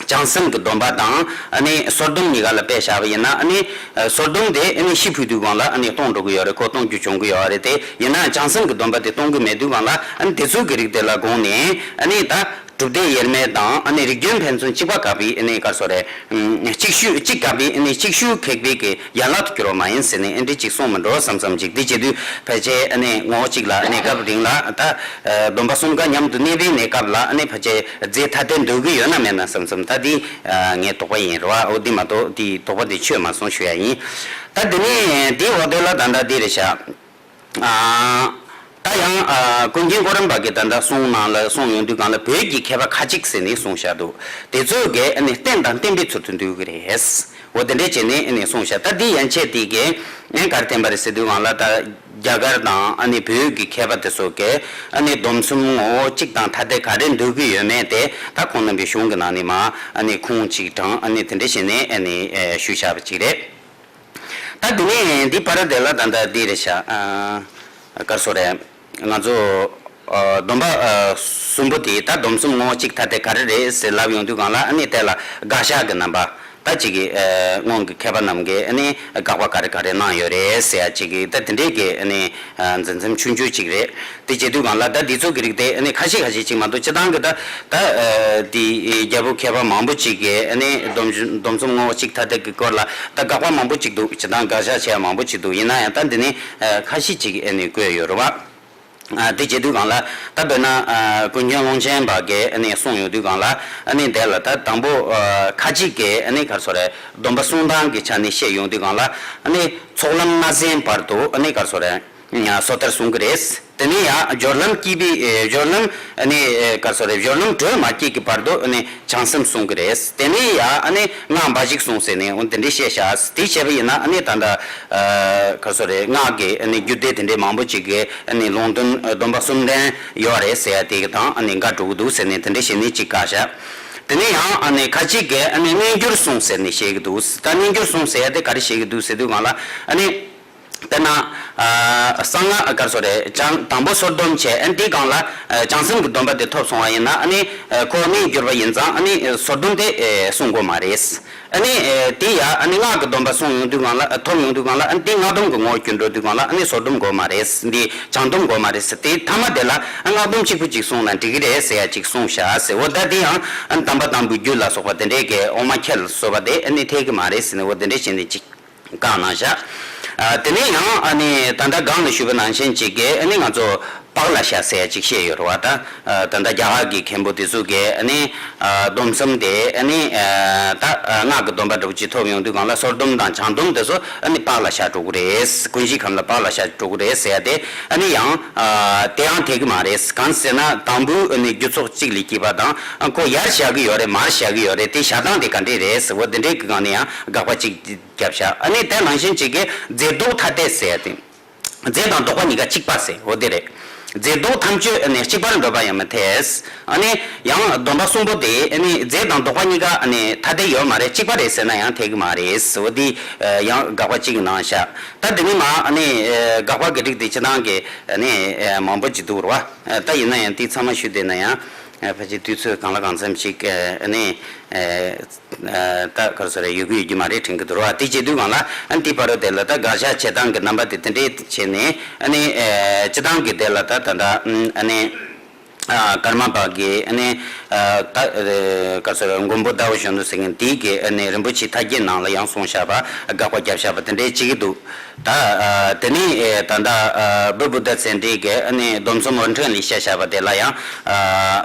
བྱང་སེམས་ཀྱི་སྡོམ་པ་དང་ཨ་ནི་སོར་སྡོམ་གཉིས་ཀ་ལ་དཔེ་བཞག་པ་ཡིན་ན་ཨ་ནི། སོར་སྡོམ་དེ་ཨ་ནི་ཤི་འཕོས་དུས་སྒང་ལ་ཨ་ནི་སྟོང་འགྲོ་གི་ཡོད་རེད། ཁོ་སྟོང་རྒྱུ་བྱུང་གི་ཡོད་རེད་དེ། ཡིན་ན་བྱང་སེམས་ཀྱི་སྡོམ་པ་དེ་སྟོང་གི་མེད་དུས་སྒང་ལ་ཨ་ནི་དེ་ཚོ་གི་རིགས་དེ་ལ་དགོངས་ནས་ཨ་ནི་ད། གྲུབ་སྡེ་དབྱེར་མེད་དང་ཨ་ནི་རིགས་རྒྱུན་ཕན་ཚུན་གཅིག་པ་བཀག་པའི་ཨ་ནི་ག་རེ་ཟེར་རེད། གཅིག་ཤོས་གཅིག་བཀག་པའི་ཨ་ནི་གཅིག་ཤོས་ཁེགས་པའི་གི་ཡན་ལག་ཏུ་གྱུར་པ་མ་ཡིན་ཟེར་ནས་ཨ་འདྲས་ཅིག་གསུངས་མི་འགྲོ་བསམ་བསམ་ཅིག་འདི་བྱེད་དུས་ཕལ་ཆེར་ཨ་ནི་ངོ་བོ་གཅིག་ལ་ཨ་ནི་སྐབས་རིང་ལ་ད་སྡོམ་པ་གསུམ་ཀ་མཉམ་དུ་གནས་པའི་གནས་སྐབས་ལ་ཨ་ནི་ཕལ་ཆེར་རྫས་ཐ་དད་འདོད་ཀྱི་ཡོད་ན་མེད་ན་བསམ་བསམ་ད་འདི་ངའི་དོགས་པ་ཡིན་རེད་བ། འོ་འདི་མ་གཏོགས་འདི་དོགས་པ་འདི་ཆོད་མ་སོང་ཞུ་ཡ་ཡིན། ད་འདི་ནས་འདིའི་འོག་དེ་ལ་ད་ལྟ་འདི་རེད་ཤག་ད་ཡང་ཀུན་མཁྱེན་གོ་རམས་པ་གིས་ད་ལྟ་གསུང་ནང་ལ་གསུང་ཡོང་དུས་སྒང་ལ་བོད་ཀྱི་མཁས་པ་ཁ་ཅིག་ཟེར་ནས་གསུངས་བཞག་འདུག་དེ་ཚོ་གིས་ཨ་ནི་རྟེན་དང་བརྟེན་པའི་ཚུལ་དུ་འདུས་ཀྱི་རེད། འོ་དེ་འདྲས་བྱས་ནས་ཨ་ནི་གསུངས་བཞག་ད་འདི་ཡན་ཆད་དེ་གིས་ཨ་ནི་ག་རེ་བསྟན་པ་རེད་ཟེར་དུས་སྒང་ལ། ད་རྒྱ་གར་དང་ཨ་ནི་བོད་ཀྱི་མཁས་པ་དེ་ཚོ་གིས་ཨ་ནི་སྡོམ་གསུམ་ངོ་བོ་གཅིག་དང་ཐ་དད་ག་རེ་འདོད་ཀྱི་ཡོད་མེད་དེ་ད་ཁོང་རྣམ་པའི་གཞུང་གི་ནང་ནས་མ་ཨ་ནི་ཁུངས་གཅིག་དྲངས་ཨ་ནི་དེ་འདྲས་བྱས་ནས་ཨ་ནི་ཞུས་བཞག་པ་ཅིག་རེད། ད་དེ་ནས་འདི་བར་དེ་ལ་ད་ལྟ་འདི་རེད་ཤག་ཨ་ག་རེ་ཟེར་རེད། ང་ཚོ་ཨ་སྡོམ་པ་ཨ་གསུམ་པོ་དེ་ད་སྡོམ་གསུམ་ངོ་བོ་གཅིག་ཐ་དད་ག་རེ་རེད་ཟེར་ལབ་ཡོང་དུས་སྒང་ལ་ཨ་ནི་དེ་ལ་དགག་བཞག་གི་རྣམ་པ། ད་ཅིག་གི་ཨ་སྔོན་གྱི་མཁས་པ་རྣམས་ཀྱིས་ཨ་ནི་དགག་པ་ག་རེ་ག་རེ་གནང་ཡོད་རེད་ཟེར་ཡ་ཅིག་གི་ད་དེ་འདྲའི་གི་ཨ་ནི་ཨ་འཛིན་མཚམས་ཆུང་ཆུང་ཅིག་རེད། དེ་བྱེད་དུས་སྒང་ལ་ད་འདི་ཚོ་གི་རིགས་དེ་ཨ་ནི་ཁ་ཤས་ཁ་ཤས་ཅིག་མ་གཏོགས་སྤྱིར་བཏང་གི་ད་ད་ཨ་དེ་རྒྱལ་པོ་མཁས་པ་མང་པོ་ཅིག་གིས་ཨ་ནི་སྡོམ་སྡོམ་གསུམ་བསྔོ་བ་གཅིག་ཐ་དད་ཀྱི་སྐོར་ལ་ད་དགག་པ་མང་པོ་ཅིག་འདུག་སྤྱིར་བཏང་དགག་བཞག་བྱས་ཡ་མང་པོ་ཅིག་འདུག་ཡིན་ན་ཡང་ད་འདི་ནི་ཨ་ཁ་ཤས་ཅིག་ཨ་ནི་བཀོད་ཡོད་རེད་བ། ཨ་དེ་བྱེད་དུས་སྒང་ལ་ད་དཔེར་ན་ཨ་ཀུན་མཁྱེན་ཀློང་ཆེན་པ་གིས་ཨ་ནི་གསུངས་ཡོང་དུས་སྒང་ལ་ཨ་ནི་དེ་ལ་ད་དང་པོ་ཨ་ཁ་ཅིག་གིས་ཨ་ནི་ག་རེ་ཟེར་རེད། སྡོམ་པ་གསུམ་དང་གི་ཆ་ནས་བཤད་ཡོང་དུས་སྒང་ལ་ཨ་ནི་ཚོགས་ལམ་སྣ་ཚན་བར་དུ་ཨ་ནི་ག་རེ་ཟེར་རེད། སོ་ཐར་གསུང་གི་རེད། དེ་ནས་ཡང་སྦྱོར་ལམ་སྐྱེས་པའི་ཨེ་སྦྱོར་ལམ་ཨ་ནི་ཨེ་ག་རེ་ཟེར་རེད། སྦྱོར་ལམ་དྲོད་མ་སྐྱེས་ཀྱི་བར་དུ་ཨ་ནི་བྱང་སེམས་གསུང་གི་རེད། དེ་ནས་ཡང་ཨ་ནི་སྔགས་འབའ་ཞིག་གསུང་ཟེར་ནས་འོ་དེ་འདྲས་བཤད་བཞག་དེ་བྱས་པ་ཡིན་ན་ཨ་ནི་ད་ལྟ་ཨ་ག་རེ་ཟེར་རེད། སྔགས་ཀྱི་ཨ་ནི་རྒྱུད་སྡེ་དེ་འདྲས་མང་པོ་ཅིག་གི་ཨ་ནི་ལུང་དོན་ཨ་སྡོམ་པ་གསུམ་ལྡན་ཡོད་རེད་ཟེར་ཡ་དེ་གི་དང་ཨ་ནི་འགལ་འགྲོ་གི་འདུག་ཟེར་ནས་དེ་འདྲས་བྱས་ནས་ཅིག་བཀག་བཞག་དེ་ནས་ཡང་ཨ་ནི་ཁ་ཅིག་གིས་ཨ་ནི་རྣལ་འབྱོར་གསུང་ཟེར་ནས་བཤད་ཀྱི་འདུག་ད་རྣལ་འབྱོར་གསུང་ཟེར་ཡ་དེ་ག་རེ་བཤད་ཀྱི་འདུག་ཟེར་དུས་སྒང་ལ་ཨ་ནི། དཔེར་ན། ཨ་གསང་སྔགས་ག་རེ་ཟེར་རེད། བྱང་དང་པོ་སོར་སྡོམ་བྱས་ཨ་ནི་དེའི་སྒང་ལ་ཨ་བྱང་སེམས་ཀྱི་སྡོམ་པ་དེ་ཐོབ་སོང་བ་ཡིན་ན་ཨ་ནི་ཨ་ཁོ་རྣལ་འབྱོར་པ་ཡིན་ཙང་ཨ་ནི་ཨ་སོར་སྡོམ་དེ་ཨེ་གསུང་དགོས་མ་རེད། ཨ་ནི་ཨེ་དེ་ཡང་ཨ་ནི་སྔགས་ཀྱི་སྡོམ་པ་གསུང་ཡོང་དུས་སྒང་ལ་ཨ་ཐོབ་ཡོང་དུས་སྒང་ལ་ཨ་ནི་དེ་སྔགས་སྡོམ་གྱི་ངོ་བོར་གྱུར་འགྲོ་དུས་སྒང་ལ་ཨ་ནི་སོར་སྡོམ་དགོས་མ་རེད། འདི་བྱང་སྡོམ་དགོས་མ་རེད་ཟེར། དེ་ཐ་མ་དེ་ལ་ཨ་སྔགས་སྡོམ་གཅིག་པུ་གཅིག་གསུངས་ན་འགྲིག་གི་རེད་ཟེར་ཡ་གཅིག་གསུངས་བཞག་ཟེར། འོ་ད་དེ་ཡང་ཨ་ནི་དམ་པ་དང་པོའི་རྒྱུད་ལ་སོགས་པ་དེ་འདྲའི་གི་དབུ་མ་ཁྱད་ལ་གསོད་པ་དེ་ཨ་ནི་འཐད་གི་མ་རེད་ཟེར་ནས་འོ་དེ་འདྲས་བྱས་ནས་གཅིག་བཀག་གནང་བཞག་ཨ་དེ་ནས་ཡང་ཨ་ནི་ད་ལྟ་སྒང་ལ་ཞུས་པ་ནང་བཞིན་ཅིག་གིས་ཨ་ནི་ང་ཚོ་པཱ་ལ་ཤ་ཟེར་ཡ་ཅིག་བཤད་ཡོད་རེད་བ། ད་ཨ་ད་ལྟ་རྒྱ་གར་གྱི་མཁན་པོ་དེ་ཚོ་གིས་ཨ་ནི་ཨ་སྡོམ་གསུམ་དེ་ཨ་ནི་ཨ་ད་ཨ་སྔགས་ཀྱི་སྡོམ་པ་འདྲ་པོ་ཅིག་ཐོབ་ཡོང་དུས་སྒང་ལ་སོར་སྡོམ་དང་བྱང་སྡོམ་དེ་ཚོ་ཨ་ནི་པཱ་ལ་ཤ་འགྲོ་གི་རེད། ཀུན་གཞིའི་ཁམས་ལ་པཱ་ལ་ཤ་འགྲོ་གི་རེད་ཟེར་ཡ་དེ་ཨ་ནི་ཡང་ཨ་དེ་ཡང་འཐད་གི་མ་རེད། གང་ཟེར་ན་དང་པོའི་ཨ་ནི་རྒྱུ་ཚོགས་གཅིག་ལས་སྐྱེས་པ་དང་ཨ་ཁོ་ཡར་བཞག་གི་ཡོད་རེད་མར་བཞག་གི་ཡོད་རེད། དེ་བཞག་སྟངས་དེ་ག་འདྲས་རེད་ཟེར་འོ་དེ་འདྲས་ཀྱི་སྒང་ནས་ཡང་དགག་པ་གཅིག་རྒྱབ་བཞག་ཨ་ནི་དེ་ནང་བཞིན་གཅིག་གིས་རྫས་ལྡོག་ཐ་དད་ཟེར་ཏེ། རྫས་དང་ལྡོག་པ་གཉིས་ཀ་གཅིག་པ་ཟེར་འོ་དེ་རེད། རྫས་ལྡོག་ཐམས་ཅད་ནི་གཅིག་པར་འདོད་པ་ཡང་མི་འཐད། ཨ་ནི་ཡང་སྡོམ་པ་གསུམ་པོ་དེ་ཨ་ནི་རྫས་དང་ལྡོག་པ་གཉིས་ཀ་ཨ་ནི་ཐ་དད་ཡོད་མ་རེད། གཅིག་པ་རེད་ཟེར་ན་ཡང་འཐད་ཀྱི་མ་རེད་འོ་དེ་ཡང་དགག་པ་གཅིག་གནང་བཞག་ད་དེ་ནི་མ་ཨ་ནི་དགག་པ་གི་རིགས་དེ་སྤྱིར་བཏང་གི་ཨ་ནི་མང་པོ་ཅིག་འདུག་རེད་བ། ད་ཡིན་ན་ཡང་དེ་ཚང་མ་ཞུས་བསྡད་ན་ཡང་ཕལ་ཆེར་དུས་ཚོད་གང་ལ་གང་འཚམ་ཞིག་ཨ་ནི། ད་ག་རེ་ཟེར་ཡོད་གི་ཡོད་ཀྱི་མ་རེད་དྲན་གི་འདུག་ར། དེ་བྱེད་དུས་སྒང་ལ་ཨ་ནི་དེའི་བར་དུ་དེ་ལ་ད་དགག་བཞག་བྱེད་སྟངས་ཀྱི་རྣམ་པ་དེ་དེ་འདྲས་བྱས་ནས་ཨ་ནི་ཨེ་སྤྱི་བཏང་གི་དེ་ལ་ད་ད་ད་ཨ་ནི་ཨ་ཀརྨ་པ་གི་ཨ་ནི་ཨ་ད་ཨེ་ག་རེ་ཟེར་མགོན་པོ་ཟླ་བ་གཞོན་ནུ་ཟེར་མཁན་དེའི་གི་ཨ་ནི་རིན་པོ་ཆེའི་མཐའ་རྒྱན་ནང་ལ་ཡང་གསུངས་བཞག་པ་དགག་པ་བརྒྱབ་བཞག་པ་དེ་འདྲས་བྱེད་ཀྱི་འདུག་ད་ཨ་དེ་ནས་ཨེ་ད་ལྟ་ཨ་བི་བུདྡྷ་ཚེ་འདས་ཀྱིས་ཨ་ནི་སྡོམ་གསུམ་དབུ་འཕྲེང་ལས་བཤད་བཞག་པ་དེ་ལ་ཡང་ཨ་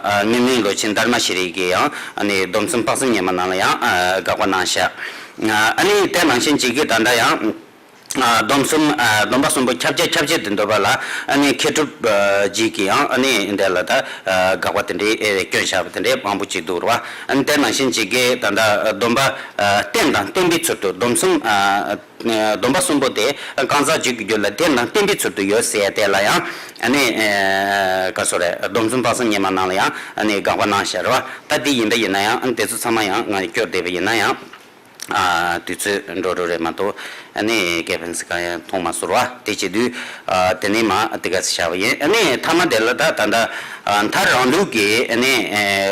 ཨ་ཉོན་མོངས་ལོ་ཆེན་དྷརྨ་ཤྲཱི་ཡིས་ཡང་ཨ་ནི་སྡོམ་གསུམ་དཔག་བསམ་སྙེ་མ་ནང་ལ་ཡང་ཨ་དགག་པ་གནང་བཞག་ཨ་ནི་དེ་ནང་བཞིན་གཅིག་གིས་ད་ལྟ་ཡང་ཨ་སྡོམ་གསུམ་ཨ་སྡོམ་པ་གསུམ་པོ་ཁྱབ་བྱེད་ཁྱབ་བྱེད་དུ་འདོད་པ་ལ་ཨ་ནི་མཁས་གྲུབ་ཨ་རྗེ་གིས་ཡང་ཨ་ནི་འདི་ལ་ད་ཨ་དགག་པ་དེ་འདྲའི་ཨེ་བསྐྱོན་བཞག་པ་དེ་འདྲའི་མང་པོ་ཅིག་འདུག་རེད་བ། ཨ་ནི་དེ་ནང་བཞིན་གཅིག་གིས་ད་ལྟ་སྡོམ་པ་ཨ་རྟེན་དང་བརྟེན་པའི་ཚུལ་དུ་སྡོམ་གསུམ་ཨ། སྡོམ་པ་གསུམ་པོ་དེ་གང་ཟག་རྒྱུད་ཀྱི་རྒྱུད་ལ་རྟེན་དང་བརྟེན་པའི་ཚུལ་དུ་ཡོད་ཟེར་ཡ་དེ་ལ་ཡང་ཨ་ནི་ག་རེ་ཟེར་རེད། སྡོམ་གསུམ་དཔག་བསམ་སྙེ་མ་ནང་ལ་ཡང་ཨ་ནི་དགག་པ་གནང་བཞག་རེད་བ། ད་དེ་ཡིན་ད་ཡིན་ན་ཡང་ཨ་ནི་དེ་ཚོ་ཚང་མ་ཡང་ང་སྐྱོར་བསྡད་པ་ཡིན་ན་ཡང་ཨ་དུས་ཚོད་འགྲོ་འགྲོ་རེད་མ་གཏོགས་ཨ་ནི་དགེ་ཕན་ཟེར་གང་ཡང་མཐོང་མ་སོང་རེད་བ། དེ་བྱེད་དུས་ཨ་དེ་ནས་མ་དེ་ག་ཚོད་བཞག་པ་ཡིན། ཨ་ནི་མཐའ་མ་དེ་ལ་ད་ད་ལྟ་ཨ་མཐར་རང་ལུགས་ཀྱི་ཨ་ནི་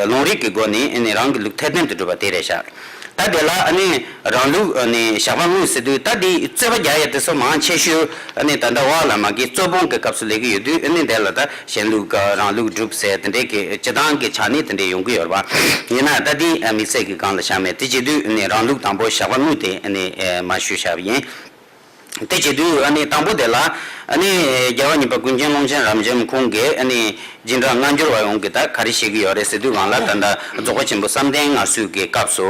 ལུང་རིགས་ཀྱི་སྒོ་ནས་ཨ་ནི་རང་གི་ལུགས་འཐད་ལྡན་དུ་གྲུབ་པ་དེ་རེད་བཞག་ད་དེ་ལ་ཨ་ནི་རང་ལུགས་ཨ་ནི་བཞག་པ་དངོས་ཟེར་དུས་ད་དེ་རྩོད་པ་རྒྱག་ཡ་དེ་ཚོ་མང་ཆེ་ཤོས་ཨ་ནི་ད་ལྟ་འོག་ལ་མ་གི་རྩོད་སྤོང་གི་སྐབས་སུ་ལས་ཀྱི་ཡོད་དུས་ཨ་ནི་དེ་ལ་ད་གཞན་ལུགས་དགག་རང་ལུགས་སྒྲུབ་ཟེར་དེ་འདྲའི་གི་སྤྱི་བཏང་གི་ཆ་ནས་དེ་འདྲའི་ཡོང་གི་ཡོད་རེད་པ། ཡིན་ན་ད་དེ་དམིགས་བསལ་གྱི་སྒང་ལ་བཞག་མེད། དེ་བྱེད་དུས་ཨ་ནི་རང་ལུགས་དང་པོ་བཞག་པ་དངོས་དེ་ཨ་ནི་མ་ཞུས་བཞག་པ་ཡིན། དེ་བྱེད་དུས་ཨ་ནི་དང་པོ་དེ་ལ་ཨ་ནི་རྒྱལ་བ་གཉིས་པ་ཀུན་མཁྱེན་ཀློང་ཆེན་རབ་འབྱམས་ཁོང་གིས་ཨ་ནི་སྦྱིན་བདག་སྔ་འགྱུར་བ་ཡོངས་ཀྱིས་ད་ག་རེ་བཤད་ཀྱི་ཡོད་རེད་ཟེར་དུས་སྒང་ལ་ད་ལྟ་རྫོགས་པ་ཆེན་པོ་བསམ་གཏན་སྔ་སོས་ཀྱི་སྐབས་སུ་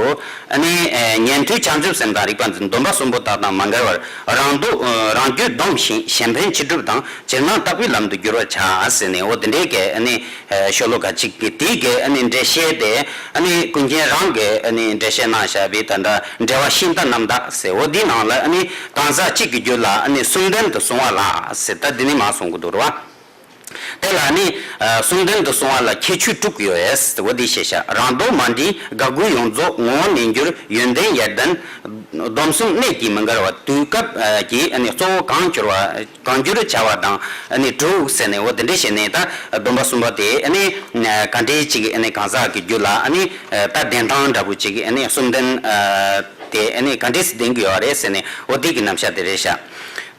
ཨ་ནི་ཉན་ཐོས་བྱང་ཆུབ་སེམས་དང་རིག་པ་འཛིན་སྡོམ་པ་གསུམ་པོ་དག་དང་མ་འགལ་བར་རང་ལྡོག་རང་རྒྱུད་སྡོམ་ཞིང་གཞན་ཕན་ཕྱི་སྒྲུབ་དང་ཇེ་མང་དག་པའི་ལམ་དུ་བསྒྱུར་བར་བྱ་ཟེར་ནས་འོ་དེ་འདྲའི་གི་ཨ་ནི་ཤོ་ལོ་ཀ་གཅིག་གི་དེའི་གི་ཨ་ནི་འགྲེལ་བཤད་དེ་ཨ་ནི་ཀུན་མཁྱེན་རང་གི་ཨ་ནི་འགྲེལ་བཤད་གནང་བཞག་པའི་ད་ལྟ་འགྲེལ་པ་ཤིང་རྟ་རྣམ་དག་ཟེར་འོ་འདིའི་ནང་ལ་ཨ་ནི་གང་ཟག་གཅིག་གི་རྒྱུད་ལ་ཨ་ནི་གསུམ་ལྡན་དུ་གསུང་བ་ལ་ཟེར་ད་འདི་ནི་མ་གསུང་གི་འདུག་རེད་བ། དེ་ལ་ནི་གསུམ་ལྡན་དུ་གསུང་བ་ལ་ཁྱད་ཆོས་དྲུག་ཡོད་ཟེར་འོ་འདི་ཞེས་བྱ། རང་ལྡོག་མ་འདྲེས་དགག་དགོས་ཡོངས་རྫོགས་ངོ་བོ་རྣལ་འབྱོར་ཡོན་ཏན་ཡར་ལྡན། སྡོམ་གསུམ་གནད་ཀྱིས་མི་འགལ་བ་དུས་སྐབས་ཀྱི་ཨ་ནི་གཙོ་བོ་གང་གྱུར་བ། གང་འགྱུར་བྱ་བ་དང་ཨ་ནི་དྲུག་ཟེར་ནས་འོ་དེ་འདྲས་བྱས་ནས་ད་སྡོམ་པ་གསུམ་པ་དེ་ཨ་ནི་ག་འདྲས་ཅིག་ཨ་ནི་གང་ཟག་གི་རྒྱུད་ལ་ཨ་ནི་ད་བདེན་སྟངས་འདྲ་པོ་ཅིག་ཨ་ནི་གསུམ་ལྡན་ དེ་ཨ་ནི་ག་འདྲས་སེ་ལྡན་གྱི་ཡོད་རེད་ཟེར་ནས་འོ་དེ་གི་རྣམ་གཞག་དེ་རེད་ཤག་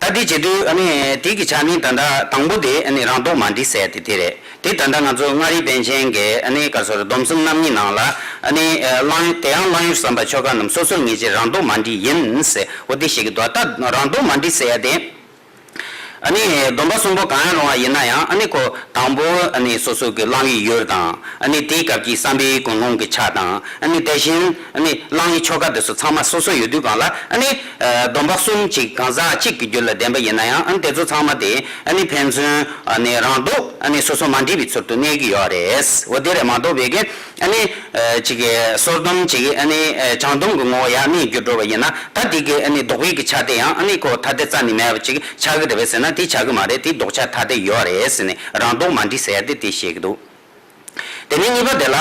ད་དེ་བྱེད་དུས་ཨ་ནི་དེ་གི་ཆ་ནས་ད་ལྟ་དང་པོ་དེ་ཨ་ནི་རང་ལྡོག་མ་འགྲིག་ཟེར་ཡ་དེ་དེ་རེད། དེ་ད་ལྟ་ང་ཚོ་མངའ་རིས་པཎ་ཆེན་གྱི་ཨ་ནི་ག་རེ་ཟེར་སྡོམ་གསུམ་རྣམ་གཉིས་ནང་ལ་ཨ་ནི་ཨ་གླང་དེ་ཡང་གླང་ཡུལ་བསམ་པ་ཆོས་སྐལ་རྣམས་སོ་སོར་ངེས་ཕྱིར་རང་ལྡོག་མ་འགྲིག་ཡིན་ཟེར་འོ་དེ་བཤད་ཀྱི་འདུག་ད་རང་ལྡོག་མ་འགྲིག་ཟེར་ཡ་དེ། ཨ་ནི་སྡོམ་པ་གསུམ་པོ་གང་ཡང་རུང་བ་ཡིན་ན་ཡང་ཨ་ནི་ཁོ་དང་པོ་ཨ་ནི་སོ་སོ་གི་གླང་ཡུལ་ཡུལ་དང་ཨ་ནི་དེའི་སྐབས་ཀྱི་བསམ་པའི་ཀུན་སློང་གི་ཆ་དང་ཨ་ནི་དེ་བཞིན་ཨ་ནི་གླང་ཡུལ་ཆོས་སྐལ་དེ་ཚོ་ཚང་མ་སོ་སོ་ཡོད་དུས་གང་ལ་ཨ་ནི་སྡོམ་པ་གསུམ་གཅིག་གང་ཟག་གཅིག་གི་རྒྱུད་ལ་ལྡན་པ་ཡིན་ན་ཡང་ཨ་ནི་དེ་ཚོ་ཚང་མ་དེ་ཨ་ནི་ཕན་ཚུན་ཨ་ནི་རང་ལྡོག་ཨ་ནི་སོ་སོ་མ་འགྲིག་པའི་ཚུལ་དུ་གནས་ཀྱི་ཡོད་རེད། འོ་དེ་རེད་མ་གཏོགས་པའི་གི་ཨ་ནི་ཨ་གཅིག་གི་སོར་སྡོམ་གཅིག་གི་ཨ་ནི་ཨ་བྱང་སྡོམ་གྱི་ངོ་བོ་ཡར་གནས་གྱུར་འགྲོ་བ་ཡིན་ན་ད་དེ་གི་ཨ་ནི་ལྡོག་པའི་གི་ཆ་དེ་ཡང་ཨ་ནི་ཁོ་ཐ་དད་རྩ་ནས་མེད་པ་ཅིག་ཆགས་ཀྱི་རེད་པས་ཟེར་ན་དེ་ཆགས་ཀྱི་མ་རེད། དེ་ལྡོག་ཆ་ཐ་དད་ཡོད་རེད་ཟེར་ནས་རང་ལྡོག་མ་འགྲིག་ཟེར་ཡ་དེ་དེ་བཤད་ཀྱི་འདུག་དེ་ནས་གཉིས་པ་དེ་ལ།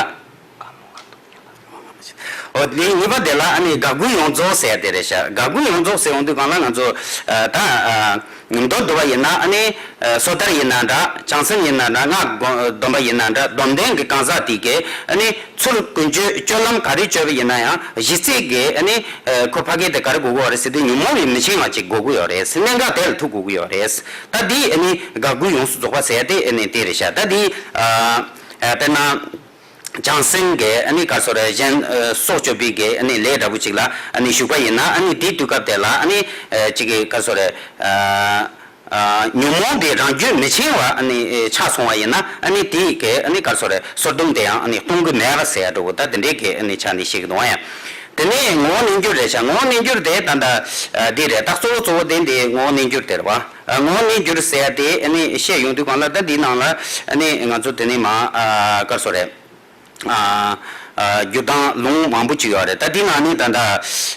འོ་དེ་ནས་གཉིས་པ་དེ་ལ་ཨ་ནི་དགག་དགོས་ཡོངས་རྫོགས་ཟེར་ཡ་དེ་རེད་ཤག་དགག་དགོས་ཡོངས་རྫོགས་ཟེར་ཡོང་དུས་གང་ལ་ང་ཚོ་ཨ་ད་ཨ་མདོར་བསྡུ་བ་ཡིན་ན་ཨ་ནི་ཨ་སོ་ཐར་ཡིན་ན་འདྲ། བྱང་སེམས་ཡིན་ན་འདྲ། སྔགས་སྒོམ་སྡོམ་པ་ཡིན་ན་འདྲ། སྡོམ་ལྡན་གྱི་གང་ཟག་དེ་གས་ཨ་ནི་ཚུར་ཀུན་སྤྱོད་སྤྱོད་ལམ་ག་རེ་སྤྱོད་པ་ཡིན་ན་ཡང་གཞི་རྩའི་གི་ཨ་ནི་ཨ་ཁོ་ཕ་གི་དེ་ག་རེ་དགོས་ཀྱི་ཡོད་རེད་ཟེར་དུས་ཉོན་མོངས་པའི་མི་འཆིང་བ་ཅིག་དགོས་ཀྱི་ཡོད་རེད། གནད་འགག་དེ་ལ་ཐུག་དགོས་ཀྱི་ཡོད་རེད། ད་འདི་ཨ་ནི་དགག་དགོས་ཡོངས་སུ་རྫོགས་པ་ཟེར་ཡ་དེ་ཨ་ནི་དེ་རེད་ཤག་ད་འདི་ཨ་ཨ་དཔེར་ན་བྱང་སེམས་ཀྱི་ཨ་ནི་ག་རེ་ཟེར་གཞན་ཨ་སྲོག་གཅོད་པའི་གི་ཨ་ནི་ལས་འདྲ་པོ་ཅིག་ལ་ཨ་ནི་ཞུགས་པ་ཡིན་ན་ཨ་ནི་དེའི་དུས་སྐབས་དེ་ལ་ཨ་ནི་ཨ་གཅིག་གི་ག་རེ་ཟེར་ཨ། ཨ་ཉོན་མོངས་དེ་རང་རྒྱུད་མི་འཆིང་བ་ཨ་ནི་ཆགས་སོང་བ་ཡིན་ན་ཨ་ནི་དེ་གའི་ཨ་ནི་ག་རེ་ཟེར་རེད། སོར་སྡོམ་དེ་ཡང་ཨ་ནི་གཏོང་གི་མེད་པ་ཟེར་ཡ་འདྲ་བོ་ད་དེ་འདྲའི་གི་ཨ་ནི་ཆ་ནས་བཤད་ཀྱི་འདུག་ཡ། དེ་ནས་ངོ་བོ་གནས་འགྱུར་རེད་ཤག་ངོ་བོ་གནས་འགྱུར་དེ་ད་ལྟ་ཨ་འདི་རེད། ད་གཙོ་བོ་གཙོ་བོ་དེ་འདི་ངོ་བོ་གནས་འགྱུར་དེ་རེད་བ། ཨ་ངོ་བོ་གནས་འགྱུར་ཟེར་ཡ་དེ་ཨ་ནི་བཤད་ཡོང་དུས་གང་ལ་ད་འདིའི་ནང་ལ་ཨ་ནི་ང་ཚོ་དེ་ནས་མ་ཨ་ག་རེ་ཟེར་རེད། ཨ་ཨ་འགྱུར་སྟངས་ལུང་མང་པོ་ཅིག་ཡོད་རེད། ད་འདི་ནང་ནས་ད་ལྟ་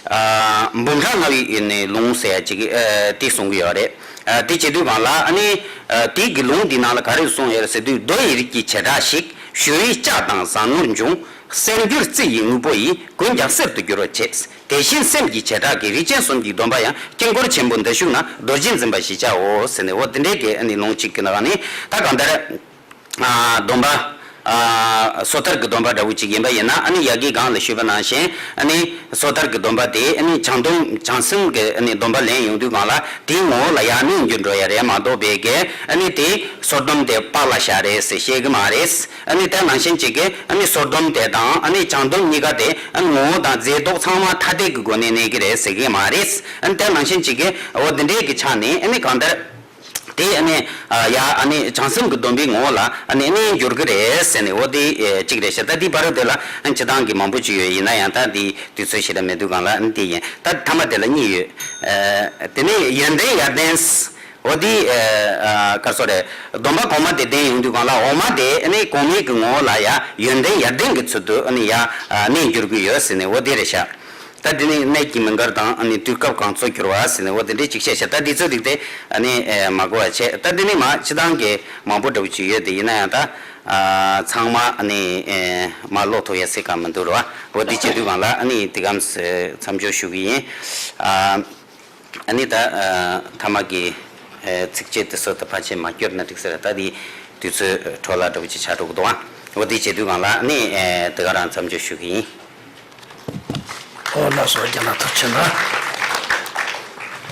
ཨ་འབུམ་ཕྲག་ལྔ་བའི་ནས་ལུང་ཟེར་ཡ་ཅིག་ཨ་དེ་གསུང་གི་ཡོད་རེད། ཨ་དེ་བྱེད་དུས་གང་ལ་ཨ་ནི་ཨ་དེ་གི་ལུང་འདི་ནང་ལ་ག་རེ་གསུངས་ཡོད་རེད་ཟེར་དུས། མདོ་ཡི་རིགས་ཀྱི་བྱེ་བྲག་ཞིག་ཞུ་བའི་ལྕགས་དང་ཟངས་ནོར་འབྱུང་། གསེར་འགྱུར་རྩི་ཡི་དངོས་པོ་ཡིས། ཀུན་ཀྱང་གསེར་དུ་འགྱུར་བར་བྱེད། དེ་བཞིན་སེམས་ཀྱི་བྱེ་བྲག་གི་རིགས་ཅན་གསུམ་གྱི་སྡོམ་པ་ཡང་དཀྱིལ་འཁོར་ཆེན་པོ་འདིར་ཞུགས་ན་རྡོ་རྗེ་འཛིན་པ་ཞེས་བྱའོ་ཟེར་ནས་འོ་དེ་འདྲའི་གི་ཨ་ནི་ལུང་གཅིག་གི་ནང་ནས་ད་གང་ལྟར། ཨ་སྡོམ་པ། ཨ་སོ་ཐར་གྱི་སྡོམ་པ་འདྲ་བོ་ཅིག་ཡིན་པ་ཡིན་ན་ཨ་ནི་ཡ་གི་སྒང་ལ་ཞུས་པ་ནང་བཞིན་ཨ་ནི་སོ་ཐར་གྱི་སྡོམ་པ་དེ་ཨ་ནི་བྱང་སྡོམ་བྱང་སེམས་ཀྱི་ཨ་ནི་སྡོམ་པ་ལེན་ཡོང་དུས་སྒང་ལ་དེའི་ངོ་བོ་ལ་ཡར་གནས་འགྱུར་འགྲོ་ཡ་རེད་མ་གཏོགས་པའི་གི་ཨ་ནི་དེ་སོར་སྡོམ་དེ་བག་ལ་ཞ་རེད་ཟེར་བཤད་གི་མ་རེད། ཨ་ནི་དེ་ནང་བཞིན་ཅིག་གི་ཨ་ནི་སོར་སྡོམ་དེ་དང་ཨ་ནི་བྱང་སྡོམ་གཉིས་ཀ་དེ་ཨ་ནི་ངོ་བོ་དང་རྫས་ལྡོག་ཚང་མ་ཐ་དད་ཀྱི་སྒོ་ནས་གནས་གི་རེད་ཟེར་གི་མ་རེད། ཨ་ནི་དེ་ནང་བཞིན་ཅིག་གི་འོ་དེ་འདྲའི་གི་ཆ་ནས་ཨ་ནི་གང་ལྟར། དེ་ཨ་ནི་ཡ་ཨ་ནི་བྱང་སེམས་ཀྱི་སྡོམ་པའི་ངོ་བོ་ལ་ཨ་ནི་གནས་འགྱུར་གྱི་རེད་ཟེར་ནས་འོ་དེ་གཅིག་རེད་ཤག་ད་དེའི་བར་དེ་ལ་ཨ་ནི་སྤྱིར་བཏང་གི་མང་པོ་ཅིག་ཡོད། ཡིན་ན་ཡང་ད་དེ་དུས་ཚོད་ཞེ་དྲག་མེད་དུས་སྒང་ལ་ཨ་ནི་དེ་ཡིན། ད་ཐ་མ་དེ་ལ་གཉིས་ཡོད། དེ་ནས་ཡོན་ཏན་ཡར་ལྡན། འོ་དེ་ག་རེ་ཟེར་རེད། སྡོམ་པ་གོང་མ་དེ་ལྡན་ཡོང་དུས་སྒང་ལ་འོག་མ་དེ་ཨ་ནི་གོང་མའི་གི་ངོ་བོ་ལ་ཡ་ཡོན་ཏན་ཡར་ལྡན་གྱི་ཚུལ་དུ་ཨ་ནི་ཡ་གནས་འགྱུར་གྱི་ཡོད་ཟེར་ནས་འོ་དེ་རེད་ཤག་ད་དེ་ནས་གནས་ཀྱི་མུན་དཀར་དང་ཨ་ནི་དུས་སྐབས་གང་གཙོ་གྱུར་བ་ཟེར་ནས་འོ་དེ་འདྲའི་ཅིག་བཤད་བྱ། ད་འདི་ཚོ་རིགས་དེ་ཨ་ནི་མ་གོ་བ་བྱས། ད་དེ་ནས་མ་སྤྱིར་བཏང་གི་མང་པོ་འདྲ་བོ་ཅིག་ཡོད་དེ། ཡིན་ན་ཡང་ད་ཚང་མ་ཨ་ནི་མ་ཀློག་ཐུབ་ཡ་སྲིད་ག་མི་འདུག་ར་བ། འོ་དེ་བྱེད་དུས་སྒང་ལ་ཨ་ནི་དེ་གམ་མཚམས་འཇོག་ཞུ་གི་ཡིན། ཨ་ནི་ད་ཐ་མ་གི་ཚིགས་བཅད་དེ་ཚོ་ད་ཕལ་ཆེར་མ་སྐྱོར་ན་འགྲིག་ས་རེད། ད་དེ་དུས་ཚོད་འཕྲོ་བརླག་འདྲ་བོ་ཅིག་ཆགས་འགྲོ་གི་འདུག་ཨ། འོ་དེ་བྱེད་དུས་སྒང་ལ་ཨ་ནི་དེ་ག་རང་མཚམས་འཇོག་ཞུ་གི་ཡིན། ཨོ་ལགས་སོ། རྒན་ལགས་ཐུགས་རྗེ་གནང་།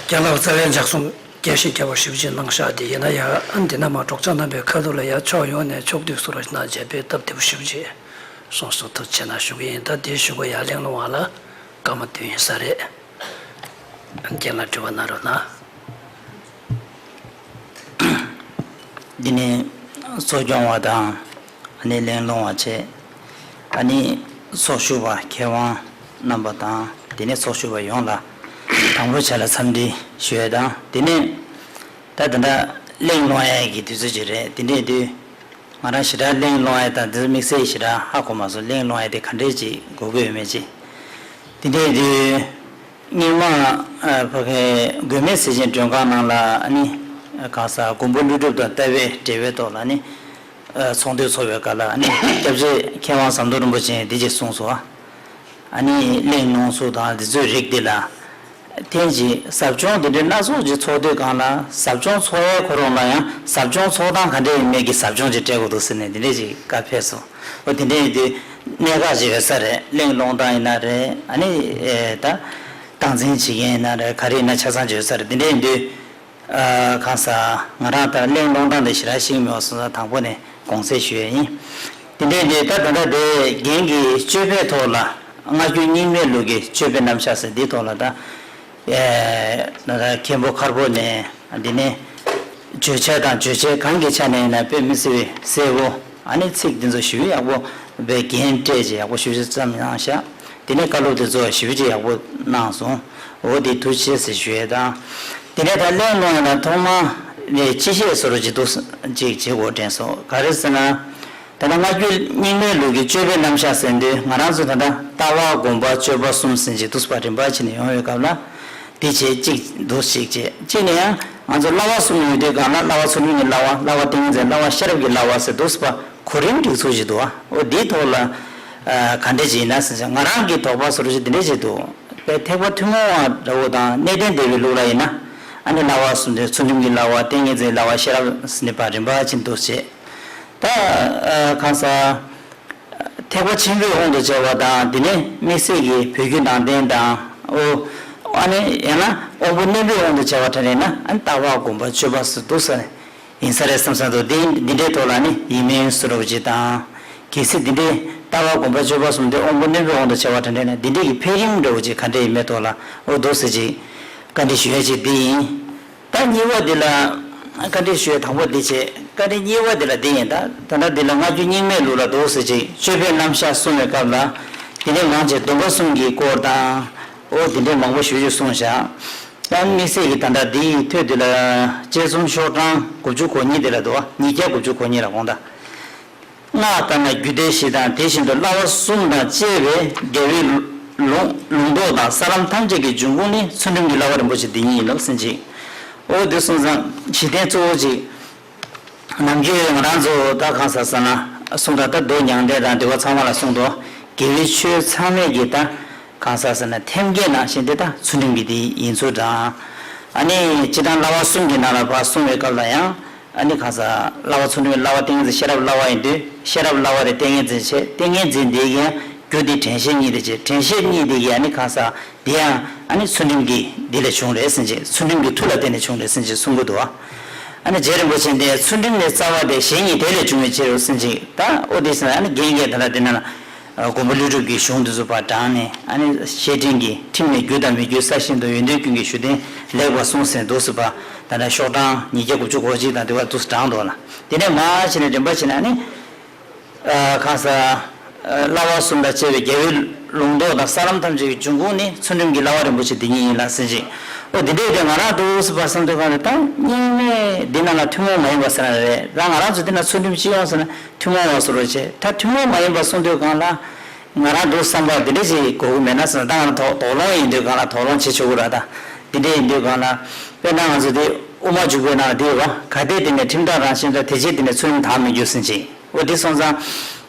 རྒན་ལགས་རྩ་བའི་ལྗགས་རྩོམ་རྒྱས་ཤིང་རྒྱས་པ་ཞེ་པོ་ཅིག་གནང་ཤག་དེ་ཡིན་ན་ཡང་ཨ་འདི་ན་མ་གྲོགས་ཅག་རྣམ་པའི་ཁ་ཐུག་ལ་ཡང་ཕྱོགས་ཡོངས་ནས་ཕྱོགས་བསྡུས་སུ་རོགས་གནང་བྱས་པའི་སྟབས་བདེ་པོ་ཞེ་པོ་ཅིག་གསུངས་སོང་། ཐུགས་རྗེ་གནང་ཞུ་གི་ཡིན། ད་དེའི་གཞུག་གུ་ཡར་གླེང་སློང་བ་ལ་སྐར་མ་བདུན་ཡིན་ས་རེད། རྒན་ལགས་དྲི་བ་གནང་རོགས་གནང་། འདི་ནི་གཙོ་སྐྱོང་བ་དང་། ཨ་ནི་གླེང་སློང་བ་བྱས། ཨ་ནི་ཚོགས་ཞུགས་པ་མཁས་དབང་རྣམ་པ་དང་དེ་ནས་ཚོགས་ཞུགས་པ་ཡོངས་ལ་དང་པོ་ཆ་ལ་འཚམས་འདྲི་ཞུ་ཡས་དང་། དེ་ནས་ད་ད་ལྟ་གླེང་སློང་ཡས་ཀྱི་དུས་ཚོད་ཅིག་རེད། དེ་འདྲའི་དུས་ང་རང་ཞེ་དྲག་གླེང་སློང་ཡས་དང་དེ་ཚོ་དམིགས་བསལ་ཞེ་དྲག་ཧ་གོ་མ་སོང་། གླེང་སློང་ཡས་དེ་ག་འདྲས་ཅིག་དགོས་ཀྱི་ཡོད་མེད་ཅིག་དེ་འདྲའི་དུས། སྔོན་མ་ཨ་ཕ་གིའི་དགོན་མེད་ཟས་སྦྱིན་མགྲོན་ཁང་ནང་ལ་ཨ་ནི་གང་ཟག་མགོན་པོ་ཀླུ་སྒྲུབ་དང་ལྟ་བའི་འབྲེལ་བའི་ཐོག་ལ་ཨ་ནི་ཨ་ཚོགས་འདུ་ཚོགས་པའི་སྐབས་ལ་ཨ་ནི་སྐྱབས་རྗེ་མཁས་དབང་ཟམ་གདོང་རིན་པོ་ཆེས་འདི་ཅིག་གསུངས་སོང་། ཨ་ནི་གླེང་སློང་ཚུལ་དང་འདི་ཚོའི་རིགས་འདི་ལ་ཐེངས་གཅིག་ཟབ་སྦྱོང་འདི་འདྲའི་སྣ་ཚོགས་ཅིག་ཚོགས་དུས་སྒང་ལ་ཟབ་སྦྱོང་ཚོགས་ཡས་ཁོ་རང་ལ་ཡང་ཟབ་སྦྱོང་ཚོགས་སྟངས་ག་འདྲ་ཡིན་མིན་གྱི་ཟབ་སྦྱོང་ཅིག་སྤྲད་དགོས་འདུག་ཟེར་ནས་འདི་འདྲ་ཅིག་བཀའ་ཕེབས་སོང་། འོ་དེ་འདྲ་ཡིན་དུས་གནད་འགག་ཅིག་ཡོད་ས་རེད། གླེང་སློང་སྟངས་ཡིན་ན་རེད། ཨ་ནི་ཨེ་ད་ སྟངས་འཛིན་བྱེད་མཁན་ཡིན་ན་རེད། ག་རེ་ཡིན་ན་ཆ་ཚང་བརྗོད་ས་རེད། དེ་འདྲ་ཡིན་དུས། ཨ། གང་ཟག་ང་རང་ལྟར་གླེང་སློང་སྟངས་དེ་ཞེ་དྲག་ཤེས་ཀྱི་མེད་པ་སོང་ཙང་དང་པོ་ནས་དགོངས་སེལ་ཞུ་ཡས་ཡིན། དེ་འདྲ་ཡིན་དུས་ད་ད་ལྟ་དེ་རྒན་གྱི་སྤྱོད་པའི་ཐོག་ལ། སྔ་འགྱུར་རྙིང་མའི་ལུགས་ཀྱི་སྤྱོད་པའི་རྣམ་གཞག་ཟེར་འདིའི་ཐོག་ལ་ད། ཨེ། ད་ལྟ་མཁན་པོ་མཁར་པོ་ནས་འདི་ནས་བརྗོད་བྱ་དང་རྗོད་བྱེད་གང་གི་ཆ་ནས་ཡིན་ན་དཔེ་མི་སྲིད་པའི་གསལ་པོ། ཨ་ནི་ཚིག་འདི་ཚོ་ཞེ་པོ་ཡག་པོ་བའི་རྒྱན་སྤྲས་ཀྱི་ཡག་པོ་ཞེ་པོ་ཅིག་བརྩམས་གནང་ཤག་དེ་ནས་བཀའ་སློབ་དེ་ཚོ་ཞེ་པོ་ཅིག་ཡག་པོ་གནང་སོང་། འོ་དེ་ཐུགས་རྗེ་ཆེ་ཟེར་ཞུ་ཡས་དང་། དེ་ནས་ད་གླེང་སློང་ཡས་ལ་ཐོག་མ་ནས་སྤྱི་བཤད་བཟོ་འདྲ་ཅིག་འདུག་ཅིག་བྱེད་དགོས་དྲན་སོང་། ག་རེ་ཟེར་ན། ད་ལྟ་སྔ་འགྱུར་རྙིང་མའི་ལུགས་ཀྱི་སྤྱོད་པའི་རྣམ་གཞག་ཟེར་དུས་ང་རང་ཚོ་ད་ལྟ་ལྟ་བ་སྒོམ་པ་སྤྱོད་པ་གསུམ་ཟེར་གྱི་འདུག་པ་རིམ་པ་བྱས་ནས་ཡོང་བའི་སྐབས་ལ། དེ་བྱས་གཅིག་འདུག་ཞིག་བྱས་གཅིག་ནས་ཡང་ང་ཚོ་བསླབ་པ་གསུམ་ཡོད་དུས་སྒང་ལ་བསླབ་པ་ཚུལ་ཁྲིམས་ཀྱི་བསླབ་པ། བསླབ་པ་ཏིང་ངེ་འཛིན། བསླབ་པ་ཤེས་རབ་ཀྱི་བསླབ་པ་ཟེར་འདུག་པ་གོ་རིམ་སྒྲིག་ཚུལ་ཞིག་འདུག་ཨ། འོ་འདིའི་ཐོག་ལ་ག་འདྲ་ཞིག་ཡིན་ན་ཟེར་ཙང་ང་རང་གི་དོགས་པ་བཟོ་འདྲ་ཞིག་འདི་འདྲ་ཞིག་འདུག་དཔེ་ཐེག་པ་ཐུན་མོང་བ་འདྲ་བོ་དང་གནས་བརྟན་སྡེ་པའི་ལུགས་ལ་ཡིན་ན། ཨ་ནི་བསླབ་པ་གསུམ་དེ་ཚུལ་ཁྲིམས་ཀྱི་བསླབ་པ། ཏིང་ངེ་འཛིན་བསླབ་པ། ཤེས་རབ་ཟེར་ནས་པ་རིམ་པ་བྱས་འདུག་བྱས། ད་གང་ཟག་ཐེག་པ་ཆེན་པོའི་དབང་དུ་བྱས་པ་དང་། དེ་ནས་དམིགས་བསལ་གྱི་བོད་བརྒྱུད་ནང་བསྟན་དང་། ཨོ། ཨ་ནི་ཡང་ན་དབང་པོ་རྣོན་པོའི་དབང་དུ་བྱས་པ་དེ་ཡིན་ན། ཨ་ནི་ལྟ་བ་སྒོམ་པ་སྤྱོད་པ་ཟེར་འདུག་ས་ནས་ཡིན་ས་རེད་བསམ་ས་འདུག་འདི་འདི་འདྲའི་ཐོག་ལ་ནི་ཡིན་མིན་ཟེར་བ་ཅིག་དང་། གལ་སྲིད་འདི་འདྲའི་ལྟ་བ་སྒོམ་པ་སྤྱོད་པ་གསུམ་དེ་དབང་པོ་རྣོན་པོའི་དབང་དུ་བྱས་པ་དེ་འདྲ་ན། འདི་འདྲའི་གི་འཕེལ་རིམ་འདྲ་བོ་ཅིག་ག་འདྲ་ཡིན་མིན་ཐོག་ལ། ཨོ་འདུག་ཟེར་ཅིག་བཀའ་འདྲི་ཞུ་ཡ་ཅིག་འདི་ཡིན། ད་གཉིས་པ་འདི་ལ་བཀའ་འདྲི་ཞུ་ཡ་དང་པོ་འདི་བྱས། བཀའ་འདྲི་གཉིས་པ་འདི་ལ་འདི་ཡིན། ད་ད་ལྟ་འདི་ལ་སྔ་འགྱུར་རྙིང་མའི་ལུགས་ལ་འདུག་ཟེར་ཅིག་སྤྱོད་པའི་རྣམ་གཞག་གསུངས་པའི་སྐབས་ལ། དེ་ནས་མང་ཆེ་སྡོམ་པ་གསུམ་གྱི་སྐོར་དང་། ཨོ་དེ་འདྲའི་མང་པོ་ཞུ་རྒྱུ་གསུངས་བཞག་ཡང་དམིགས་བསལ་གྱི་ད་ལྟ་འདིའི་ཐོད་འདི་ལ་དཔྱད་རྩོམ་ཤོག་གྲངས་དགུ་བཅུ་གོ་གཉིས་འདི་ལ་འདུག་བ། ཉིས་བརྒྱ་དགུ་བཅུ་གོ་གཉིས་ལ་དགོངས་དག་སྔགས་ལྟར་ན་རྒྱུད་སྡེ་བཞི་དང་། དེ་བཞིན་དུ་བསླབ་པ་གསུམ་དང་བཅས་པའི་རྒྱལ་བའི་ལུང་ལུང་རྟོགས་དང་ས་ལམ་ཐམས་ཅད་ཀྱི་འབྱུང་ཁུངས་ནི་ཚུལ་ཁྲིམས་ཀྱི་བསླབ་པ་རིན་པོ་ཆེ་འདི་ཉིད་ཡིན་ནོ་ཟེར་ཅིག་ཨོ་དེ་སོང་ཙང་གཞི་རྟེན་གཙོ་བོ་ཅིག་ནམ་རྒྱུན་ང་རང་ཚོ་ད་གང་ཟག་ཟེར་ན་གསུང་སྟངས་ད་མདོ་མྱང་འདས་དང་འདི་བ་ཚང་མ་ལ་གསུངས་འདུག་དགེ་བའི་ཆོས་ཚང་མས་ཀྱི་ད་གང་ཟག་ཟེར་ན་ཐེམ་སྐས་ནང་བཞིན་དེ་ད་ཚུལ་ཁྲིམས་ཀྱི་དེ་ཡིན་ཚུལ་དང་། ཨ་ནི་སྤྱིར་བཏང་བསླབ་པ་གསུམ་གྱི་ནང་ལ་ཕར་གསུངས་པའི་སྐབས་ལ་ཡང་། ཨ་ནི་གང་ཟག་བསླབ་པ་ཚུལ་ཁྲིམས་བསླབ་པ་ཏིང་ངེ་འཛིན་ཤེས་རབ་བསླབ་པ་ཡིན་དུས། ཤེས་རབ་བསླབ་པ་དེ་ཏིང་ངེ་འཛིན་བྱས། ཏིང་ངེ་འཛིན་དེ་གི་ཡང་རྒྱུ་དེ་དྲན་ཤེས་གཉིས་དེ་བྱས། དྲན་ཤེས་གཉིས་དེ་གི་ཨ་ནི་གང་ཟག་དེ་ཡང་ཨ་ནི་ཚུལ་ཁྲིམས་ཀྱི་འདི་ལས་བྱུང་རེད་ཟེར་ཅིག་ཚུལ་ཁྲིམས་ཀྱི་མཐུ་ལ་བརྟེན་ནས་བྱུང་རེད་ཟེར་ཅིག་གསུང་གི་འདུག་ཨ་ནི་རྗེ་རིན་པོ་ཆེ་འདི་ཚུལ་ཁྲིམས་ནི་རྩ་བ་སྟེ། གཞན་ཉིད་དེ་ལས་བྱུང་བའི་ཕྱིར་རོ་ཟེར་ཅིག་ད་ཨོ་དེ་ཟེར་ན་ཨ་ནི་རྒན་གྱིས་ད་ལྟ་འདི་ན་ལ། དགོངས་པ་ཀླུ་སྒྲུབ་ཀྱི་གཞུང་འདི་ཚོ་ཕར་དྲངས་ནས། ཨ་ནི་བཤེས་སྤྲིང་གི་ཁྲིམས་ནི་རྒྱུ་དང་མི་རྒྱུའི་ས་བཞིན་དུ། ཡོན་ཏན་ཀུན་གྱི་ཞུ་རྟེན་ལེགས་པར་གསུངས་ཟེར་འདུག་ཟེར་བ། ད་ལྟ་ཤོག་གྲངས་ཉིས་བརྒྱ་དགུ་བཅུ་གོ་གཅིག་དང་དེ་བར་དུ་དྲངས་འདུག་ལ། དེ་ནས་མར་ཕྱིན་ནས་རིམ་པ་ཕྱིན་ནས་ཨ་ནི། ཨ་གང་ཟག་ཨ་བསླབ་པ་གསུམ་དང་བཅས་པའི་རྒྱལ་བའི་ལུང་རྟོགས་དང་ས་ལམ་ཐམས་ཅད་ཀྱི་འབྱུང་ཁུངས་ནི་ཚུལ་ཁྲིམས་ཀྱི་བསླབ་པ་རིན་པོ་ཆེ་འདི་ཉིད་ཡིན་ལ་ཟེར་ཅིག་ཨོ་འདི་འདྲས་དེ་ང་རང་འདུག་ཟེར་བ་བསམ་དུས་གང་ལ། ད་རྙིང་མའི་འདི་ནང་ལ་ཐུན་མོང་མ་ཡིན་པ་ཟེར་ན་རེད། ད་ང་རང་ཚོ་འདི་ན་ཚུལ་ཁྲིམས་སྤྱི་ཡོངས་ཟེར་ན། ཐུན་མོང་བ་བཟོ་རོགས་བྱེད། ད་ཐུན་མོང་མ་ཡིན་པ་གསུང་དུས་གང་ལ། ང་རང་འདུག་བསམ་པ་འདི་འདྲ་ཞིག་དགོས་ཀྱི་མེད་ན་ཟེར་ན། ད་ང་རང་དོགས་དོགས་སློང་ཡིན་དུས་གང་ལ་དོགས་སློང་བྱེད་ཆོག་གི་རེད། ད་འདི་འདྲ་ཡིན་དུས་གང་ལ། དཔེར་ན་ང་ཚོ་འདི་དབུ་མ་འཇུག་པའི་ནང་འདི་ཡོད་པ། གལ་ཏེ་དེ་ནི་ཁྲིམས་དག་རང་བཞིན་འདྲ། དེ་ཕྱིར་དེ་ནི་ཚུལ་ཁྲིམས་དག་མི་འགྱུར་ཟེར་ཅིག་འོ་དེ་སོང་ཙང་།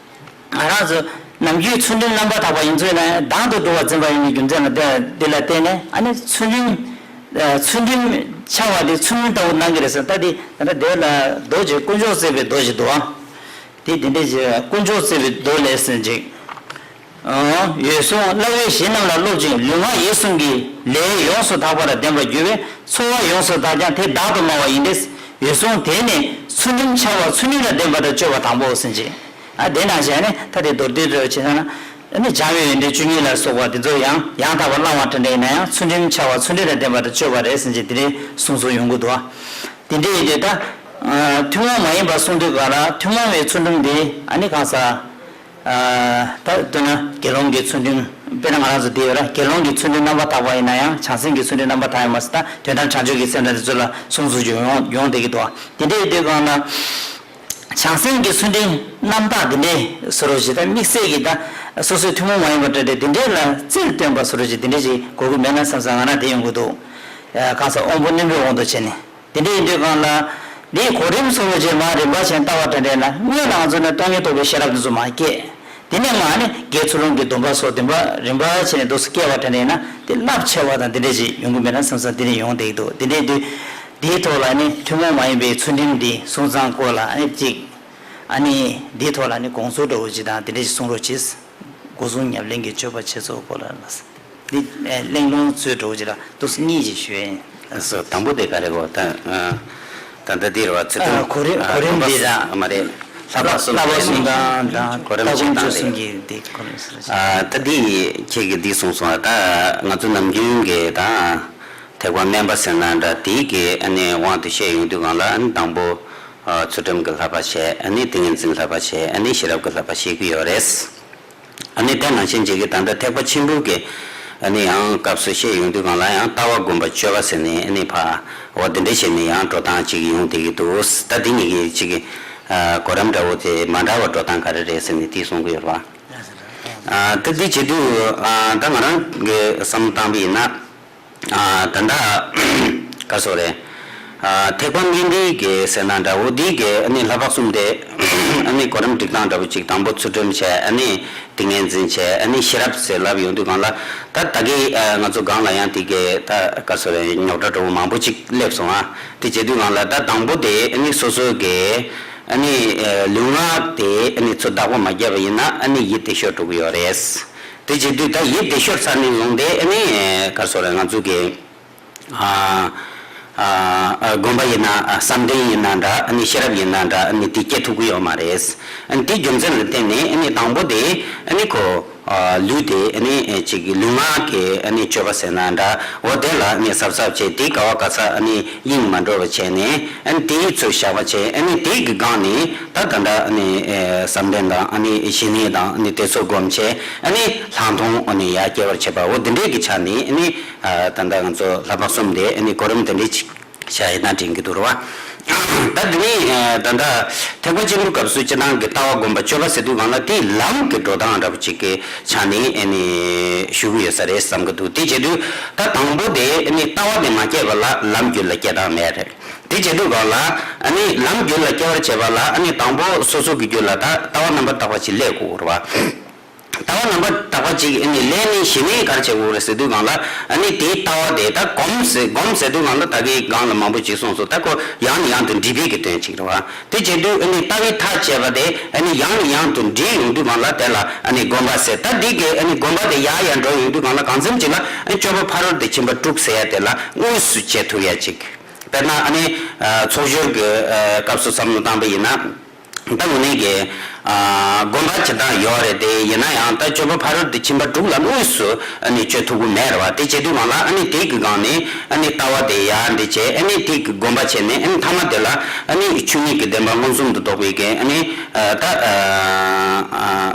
ང་རང་ཚོ་ནམ་རྒྱུན་ཚུལ་ཁྲིམས་རྣམ་པར་དག་པ་ཡིན་ཚུལ་ན། དང་དུ་འགྲོ་བར་འཛིན་པ་ཡིན་པའི་རྒྱུ་མཚན་ལ་བརྟེན། འདི་ལ་བརྟེན་ནས་ཨ་ནི་ཚུལ་ཁྲིམས། ཚུལ་ཁྲིམས་འཆལ་བ་དེ་ཚུལ་ཁྲིམས་ལྟ་བུ་སྣང་གི་རེད་ཟེར། ད་འདི་ད་ལྟ་དེ་ལ་མདོ་ཅིག་དཀོན་མཆོག་བརྩེགས་པའི་མདོ་ཞིག་འདུག་ཨ། དེ་འདི་འདྲས་ཀྱི་དཀོན་མཆོག་བརྩེགས་པའི་མདོ་ལས་ཟེར་ཅིག་འོད་སྲུང་བསླབ་པའི་གཞི་རྣམས་ལ་སློབ་ཅིང་ལུས་ངག་ཡིད་གསུམ་གྱི་ལས་ཡོངས་སུ་དག་པ་ལ་བརྟེན་པར་གྱུར་པས། འཚོ་བ་ཡོངས་སུ་དག་ཀྱང་དེ་བདག་ཏུ་སྨྲ་བ་ཡིན་ཏེ། འོད་སྲུང་དེ་ནི་ཚུལ་ཁྲིམས་འཆལ་བ་ཚུལ་ཁྲིམས་ལ་བརྟེན་པ་དང་སྤྱོད་པ་དང་པོའོ་ཟེར་ཅིག་ཨ་དེ་ནང་བཞིན་ནི་ད་དེ་མདོར་བསྡུས་འགྲེལ་བྱས་ན། ཨ་ནི་འཇམ་པའི་ཡོན་ཏན་བཅུ་གཉིས་ལ་སོགས་པ་དེ་ཚོ་ཡང་ཡང་དག་པར་བླང་བ་དེ་འདྲ་ཡིན་ན་ཡང་ཚུལ་ཁྲིམས་འཆལ་བ་ཚུལ་ཁྲིམས་ལ་བརྟེན་པ་དང་སྤྱོད་པ་རེད་ཟེར་ཅིག་དེ་འདྲའི་གསུང་ཚུལ་ཡོང་གི་འདུག་དེ་འདྲ་ཡིན་དུས་ད། ཐུན་མོང་མ་ཡིན་པ་གསུང་དུས་གང་ལ་ཐུན་མོང་བའི་ཚུལ་ཁྲིམས་དེ་ཨ་ནི་གང་ཟག་ད་མདོར་ན་དགེ་སློང་གི་ཚུལ་ཁྲིམས། དཔེར་ན་ང་རང་ཚོ་འདི་ཡོད་ར། དགེ་སློང་གི་ཚུལ་ཁྲིམས་རྣམ་པར་དག་པ་ཡིན་ན་ཡང་བྱང་སེམས་ཀྱི་ཚུལ་ཁྲིམས་རྣམ་པར་དག་ཡོད་མ་ཟད། ད་དོན་དམ་བྱང་ཆུབ་ཀྱི་སེམས་དང་དེ་ཚོ་ལ་གསུང་ཚུལ་ཡོང་ཡོང་བསྡད་ཀྱི་འདུག་དེ་འདྲ་ཡིན་དུས་གང་ལ། བྱང་སེམས་ཀྱི་ཚུལ་ཁྲིམས་རྣམ་དག་འདི་འདྲའི་བཟོ་འདྲ་ཞིག་ད་དམིགས་བསལ་གྱི་ད་སོ་སོའི་ཐུན་མོང་མ་ཡིན་པ་འདྲ་འདྲ་འདི་འདྲའི་ལ་རྩིས་སྟོན་པ་བཟོ་འདྲ་ཞིག་འདི་འདྲ་ཞིག་དགོས་ཀྱི་མེད་ན་བསམ་བསམ་ང་རང་དེ་ཡོང་གི་འདུག་གང་ཟག་དབང་པོ་རྣོན་པོའི་དབང་དུ་བྱས་ནས། དེ་འདྲ་ཡིན་དུས་གང་ལ། འདིའི་གོ་རིམ་བཟོ་འདྲ་ཞིག་མར་རིམ་པ་བྱས་ལྟ་བ་འདྲ་འདྲ་ན། སྔོན་ལ་ང་ཚོ་ནི་སྟོང་ཉིད་རྟོགས་པའི་ཤེས་རབ་འདི་ཚོ་མར་སྐྱེས། དེ་ནས་མར་ནི་དགེ་ཚུལ་སློང་གི་སྡོམ་པ་སོགས་སྡོམ་པ་རིམ་པ་བྱས་ནས་འདུག་སེ་སྐྱེ་བ་འདྲ་འདྲ་ཡིན་ན། དེ་རླབས་ཆེ་བ་དང་འདི་འདྲ་ཞིག་ཡོང་གི་མེད་ན་བསམ་བསམ་འདི་ནས་ཡོང་བསྡད་ཀྱི་འདུག་དེ་འདྲ་དུས། འདིའི་ཐོག་ལ་ནི་ཐུན་མོང་མ་ཡིན་པའི་ཚུལ་ཁྲིམས་འདི་སོང་ཙང་སྐོར་ལ་ཨ་ནི་གཅིག་ཨ་ནི་འདིའི་ཐོག་ལ་ནི་དགོངས་ཚུལ་འདྲ་བོ་ཅིག་དང་འདི་འདྲ་ཞིག་གསུང་རོགས་གྱིས། སྒོ་གསུམ་ཉམས་ལེན་གྱི་སྤྱོད་པ་བྱེད་ཚུལ་སྐོར་ལ་ལགས། འདི་གླེང་སློང་ཚོའི་འགྲོ་གི་ལ་འདུག་གཉིས་ཀྱི་ཞུ་ཡིན། སོ་དང་པོ་དེ་ག་རེ་གོ་ད། ད་ལྟ་འདིར་བ་ཚུལ་ཁྲིམས་གོ་རིམ་གོ་རིམ་འདི་ར་མ་རེད། ལྷག་པ་གསུམ་ལྷག་པ་གསུམ་དང་དང་གོ་རིམ་ལྟ་སྒོམ་སྤྱོད་གསུམ་གྱི་འདི་གོ་རིམ་ཟེར། ད་འདི་ཁྱེད་ཀྱིས་འདི་གསུངས་སོང་ད་ང་ཚོ་ནམ་རྒྱུན་གྱི་ད་ཐེག་པ་དམན་པ་ཟེར་ན་འདྲ་དེའི་གི་ཨ་ནི་དབང་དུ་བཤད་ཡོང་དུས་གང་ལ་ཨ་ནི་དང་པོ་ཚུལ་ཁྲིམས་ཀྱི་བསླབ་པ་བྱས་ཨ་ནི་ཏིང་ངེ་འཛིན་བསླབ་པ་བྱས་ཨ་ནི་ཤེས་རབ་ཀྱི་བསླབ་པ་བྱེད་ཀྱི་ཡོད་རེད། ཨ་ནི་དེ་ནང་བཞིན་བྱེད་ཀྱི་ད་ལྟ་ཐེག་པ་ཆེན་པོའི་གི་ཨ་ནི་ཡང་སྐབས་སུ་བཤད་ཡོང་དུས་གང་ལ་ཡང་ལྟ་བ་སྒོམ་པ་སྤྱོད་པ་ཟེར་ནས་ཨ་ནི་ཕ་འོ་དེ་འདྲ་བྱས་ནས་ཡང་འགྲོ་སྟངས་ཅིག་ཡོང་བསྡད་ཀྱི་འདུག་ད་དེ་གཉིས་ཀྱི་ཅིག་གི་གོ་རིམ་འདྲ་བོ་དེ་མ་འདྲ་བ་འགྲོ་སྟངས་ག་རེ་རེད་ཟེར་ནས་དེ་གསུང་གི་ཡོད་རེད་བ། ད་དེ་བྱེད་དུས་ད་ང་རང་གི་བསམ་བློ་བཏང་པ་ཡིན་ན། ད་ལྟ་ག་སོ་རེད། ཐེག་པ་དམན་པའི་གི་ཟེར་ན་འདྲ་བོ་འདི་གི་ཨ་ནི་ལྷག་པ་གསུམ་དེ་ཨ་ནི་གོ་རིམ་སྒྲིག་སྟངས་འདྲ་བོ་ཅིག་དང་པོ་ཚུལ་ཁྲིམས་བྱས་ཨ་ནི་ཏིང་ངེ་འཛིན་བྱས་ཨ་ནི་ཤེས་རབ་ཟེར་ལབ་ཡོང་དུས་གང་ལ་ད་ད་གི་ང་ཚོ་སྒང་ལ་ཡང་དེ་གི་ད་ག་སོ་རེད་རྙོག་དྲ་འདྲ་བོ་མང་པོ་ཅིག་སླེབས་སོང་ཨ། དེ་བྱེད་དུས་གང་ལ་ད་དང་པོ་དེ་ཨ་ནི་སོ་སོ་གི་ཨ་ནི་ལུས་ངག་དེ་ཨ་ནི་ཚོ་བདག་པོ་མ་བརྒྱབ་པ་ཡིན་ན་ཨ་ནི་ཡིད་བདེ་ཤོས་འགྲོ་གི་ཡོད་རེད། དེ་བྱེད་དུས་ད་ཡིད་བདེ་ཤོས་ཚར་ནས་བཟུང་སྟེ་ཨ་ནི་ག་སོ་རེད་ང་ཚོ་གི་ཨ་ཨ་སྒོམ་པ་ཡིན་ན་ཨ་བསམ་གཏན་ཡིན་ན་འདྲ་ཨ་ནི་ཤེས་རབ་ཡིན་ན་འདྲ་ཨ་ནི་དེ་སྐྱེ་ཐུབ་ཀྱི་ཡོད་མ་རེད། ཨ་ནི་དེ་རྒྱུ་མཚན་ལ་བརྟེན་ནས་ཨ་ནི་དང་པོ་དེ་ཨ་ནི་ཁོ་ཨ་ལུས་དེ་ཨ་ནི་ཅིག་ལུས་ངག་གི་ཨ་ནི་སྤྱོད་པ་ཟེར་ན་འདྲ་འོ་དེ་ལ་ཨ་ནི་གཟབ་གཟབ་བྱས་དེ་ག་བ་ག་ས་ཨ་ནི་དབྱིངས་མ་འགྲོ་བ་བྱས་ནས་ཨ་ནི་དེའི་ཚུལ་བཞག་པ་བྱས་ཨ་ནི་དེ་གི་སྒང་ནས་ད་ད་འདྲ་ཨ་ནི་བསམ་གཏན་དང་ཨ་ནི་ཞི་གནས་དང་ཨ་ནི་དེ་ཚོ་སྒོམ་བྱས་ཨ་ནི་ལྷག་མཐོང་ཨ་ནི་ཡར་སྐྱེ་བར་བྱེད་པ་འོ་དེ་འདྲས་ཀྱི་ཆ་ནས་ཨ་ནི་ད་ལྟ་ང་ཚོ་བསླབ་པ་གསུམ་དེ་ཨ་ནི་གོ་རིམ་དེ་འདྲས་ཅིག་བྱ་ཡིན་ན་དྲན་གྱི་འདུག་རེད་བ། ད་དེ་ནས་ད་ལྟ་ཐེག་པ་ཆེན་པོའི་སྐབས་སུ་སྤྱིར་བཏང་གི་ལྟ་བ་སྒོམ་པ་སྤྱོད་པ་ཟེར་དུས་གང་ལ་དེའི་ལམ་གྱི་འགྲོ་སྟངས་འདྲ་པོ་ཅིག་གི་ཆ་ནས་ཨ་ནི་ཞུ་གི་ཡོད་ས་རེད་བསམ་གྱི་འདུག་དེ་བྱེད་དུས་ད་དང་པོ་དེ་ཨ་ནི་ལྟ་བ་དེ་མ་སྐྱེས་པ་ལ་ལམ་རྒྱུད་ལ་སྐྱེ་སྟངས་མེད་རེད། དེ་བྱེད་དུས་གང་ལ་ཨ་ནི་ལམ་རྒྱུད་ལ་སྐྱེ་བར་བྱེད་པ་ལ་ཨ་ནི་དང་པོ་སོ་སོ་གི་རྒྱུད་ལ་ད་ལྟ་བ་རྣམ་པར་དག་པ་ཅིག་སླེབས་དགོས་རེད་བ། ལྟ་བ་རྣམ་པར་དག་པ་ཅིག་ཨ་ནི་ལས་ནི་ཞི་གནས་ག་རེ་བྱེད་དགོས་རེད་ཟེར་དུས་སྒང་ལ་ཨ་ནི་དེའི་ལྟ་བ་དེ་ད་སྒོམ་ཟེར་སྒོམ་ཟེར་དུས་སྒང་ལ་ད་གིན་སྒང་ལ་མང་པོ་ཅིག་གསུངས་སོང་ད་ཁོ་ཡང་ནས་ཡང་དུ་འདྲིས་པའི་གི་དོན་ཅིག་རེད་བ། དེ་བྱེད་དུས་ཨ་ནི་ལྟ་བའི་མཐའ་བཅད་པ་དེ་ཨ་ནི་ཡང་ནས་ཡང་དུ་འདྲིས་ཡོང་དུས་སྒང་ལ་དེ་ལ་ཨ་ནི་སྒོམ་པ་ཟེར་ད་འདི་གི་ཨ་ནི་སྒོམ་པ་དེ་ཡར་ཡར་འགྲོ་ཡོང་དུས་སྒང་ལ་གང་འཚམ་ཅིག་ལ་ཨ་ནི་སྤྱོད་པ་ཕ་རོལ་ཏུ་ཕྱིན་པ་དྲུག་ཟེར་ཡ་དེ་ལ་དངོས་སུ་བྱེད་ཐུབ་ཡ་ཅིག་དཔེར་ན་ཨ་ནི་ཚོགས་སྦྱོར་གི་སྐབས་སུ་བསམ་བློ་བཏང་པ་ཡིན་ན། ད་དངོས་གནས་ཀྱི་སྒོམ་པ་བྱེད་སྟངས་ཡོད་རེད་དེ་ཡིན་ན་ཡང་ད་སྤྱོད་པ་ཕ་རོལ་ཏུ་ཕྱིན་པ་དྲུག་ལ་དངོས་སུ་ཨ་ནི་སྤྱོད་ཐུབ་ཀྱི་མེད་རེད་བ། དེ་བྱེད་དུས་སྒང་ལ་ཨ་ནི་དེ་གི་སྒང་ནས་ཨ་ནི་ལྟ་བ་དེ་ཡར་འདི་བྱས་ཨ་ནི་དེ་གི་སྒོམ་པ་བྱས་ནས་ཨ་ནི་མཐའ་མ་དེ་ལ་ཨ་ནི་ཆོས་ཉིད་ཀྱི་བདེན་པ་མངོན་སུམ་དུ་རྟོགས་པའི་གི་ཨ་ནི་ད་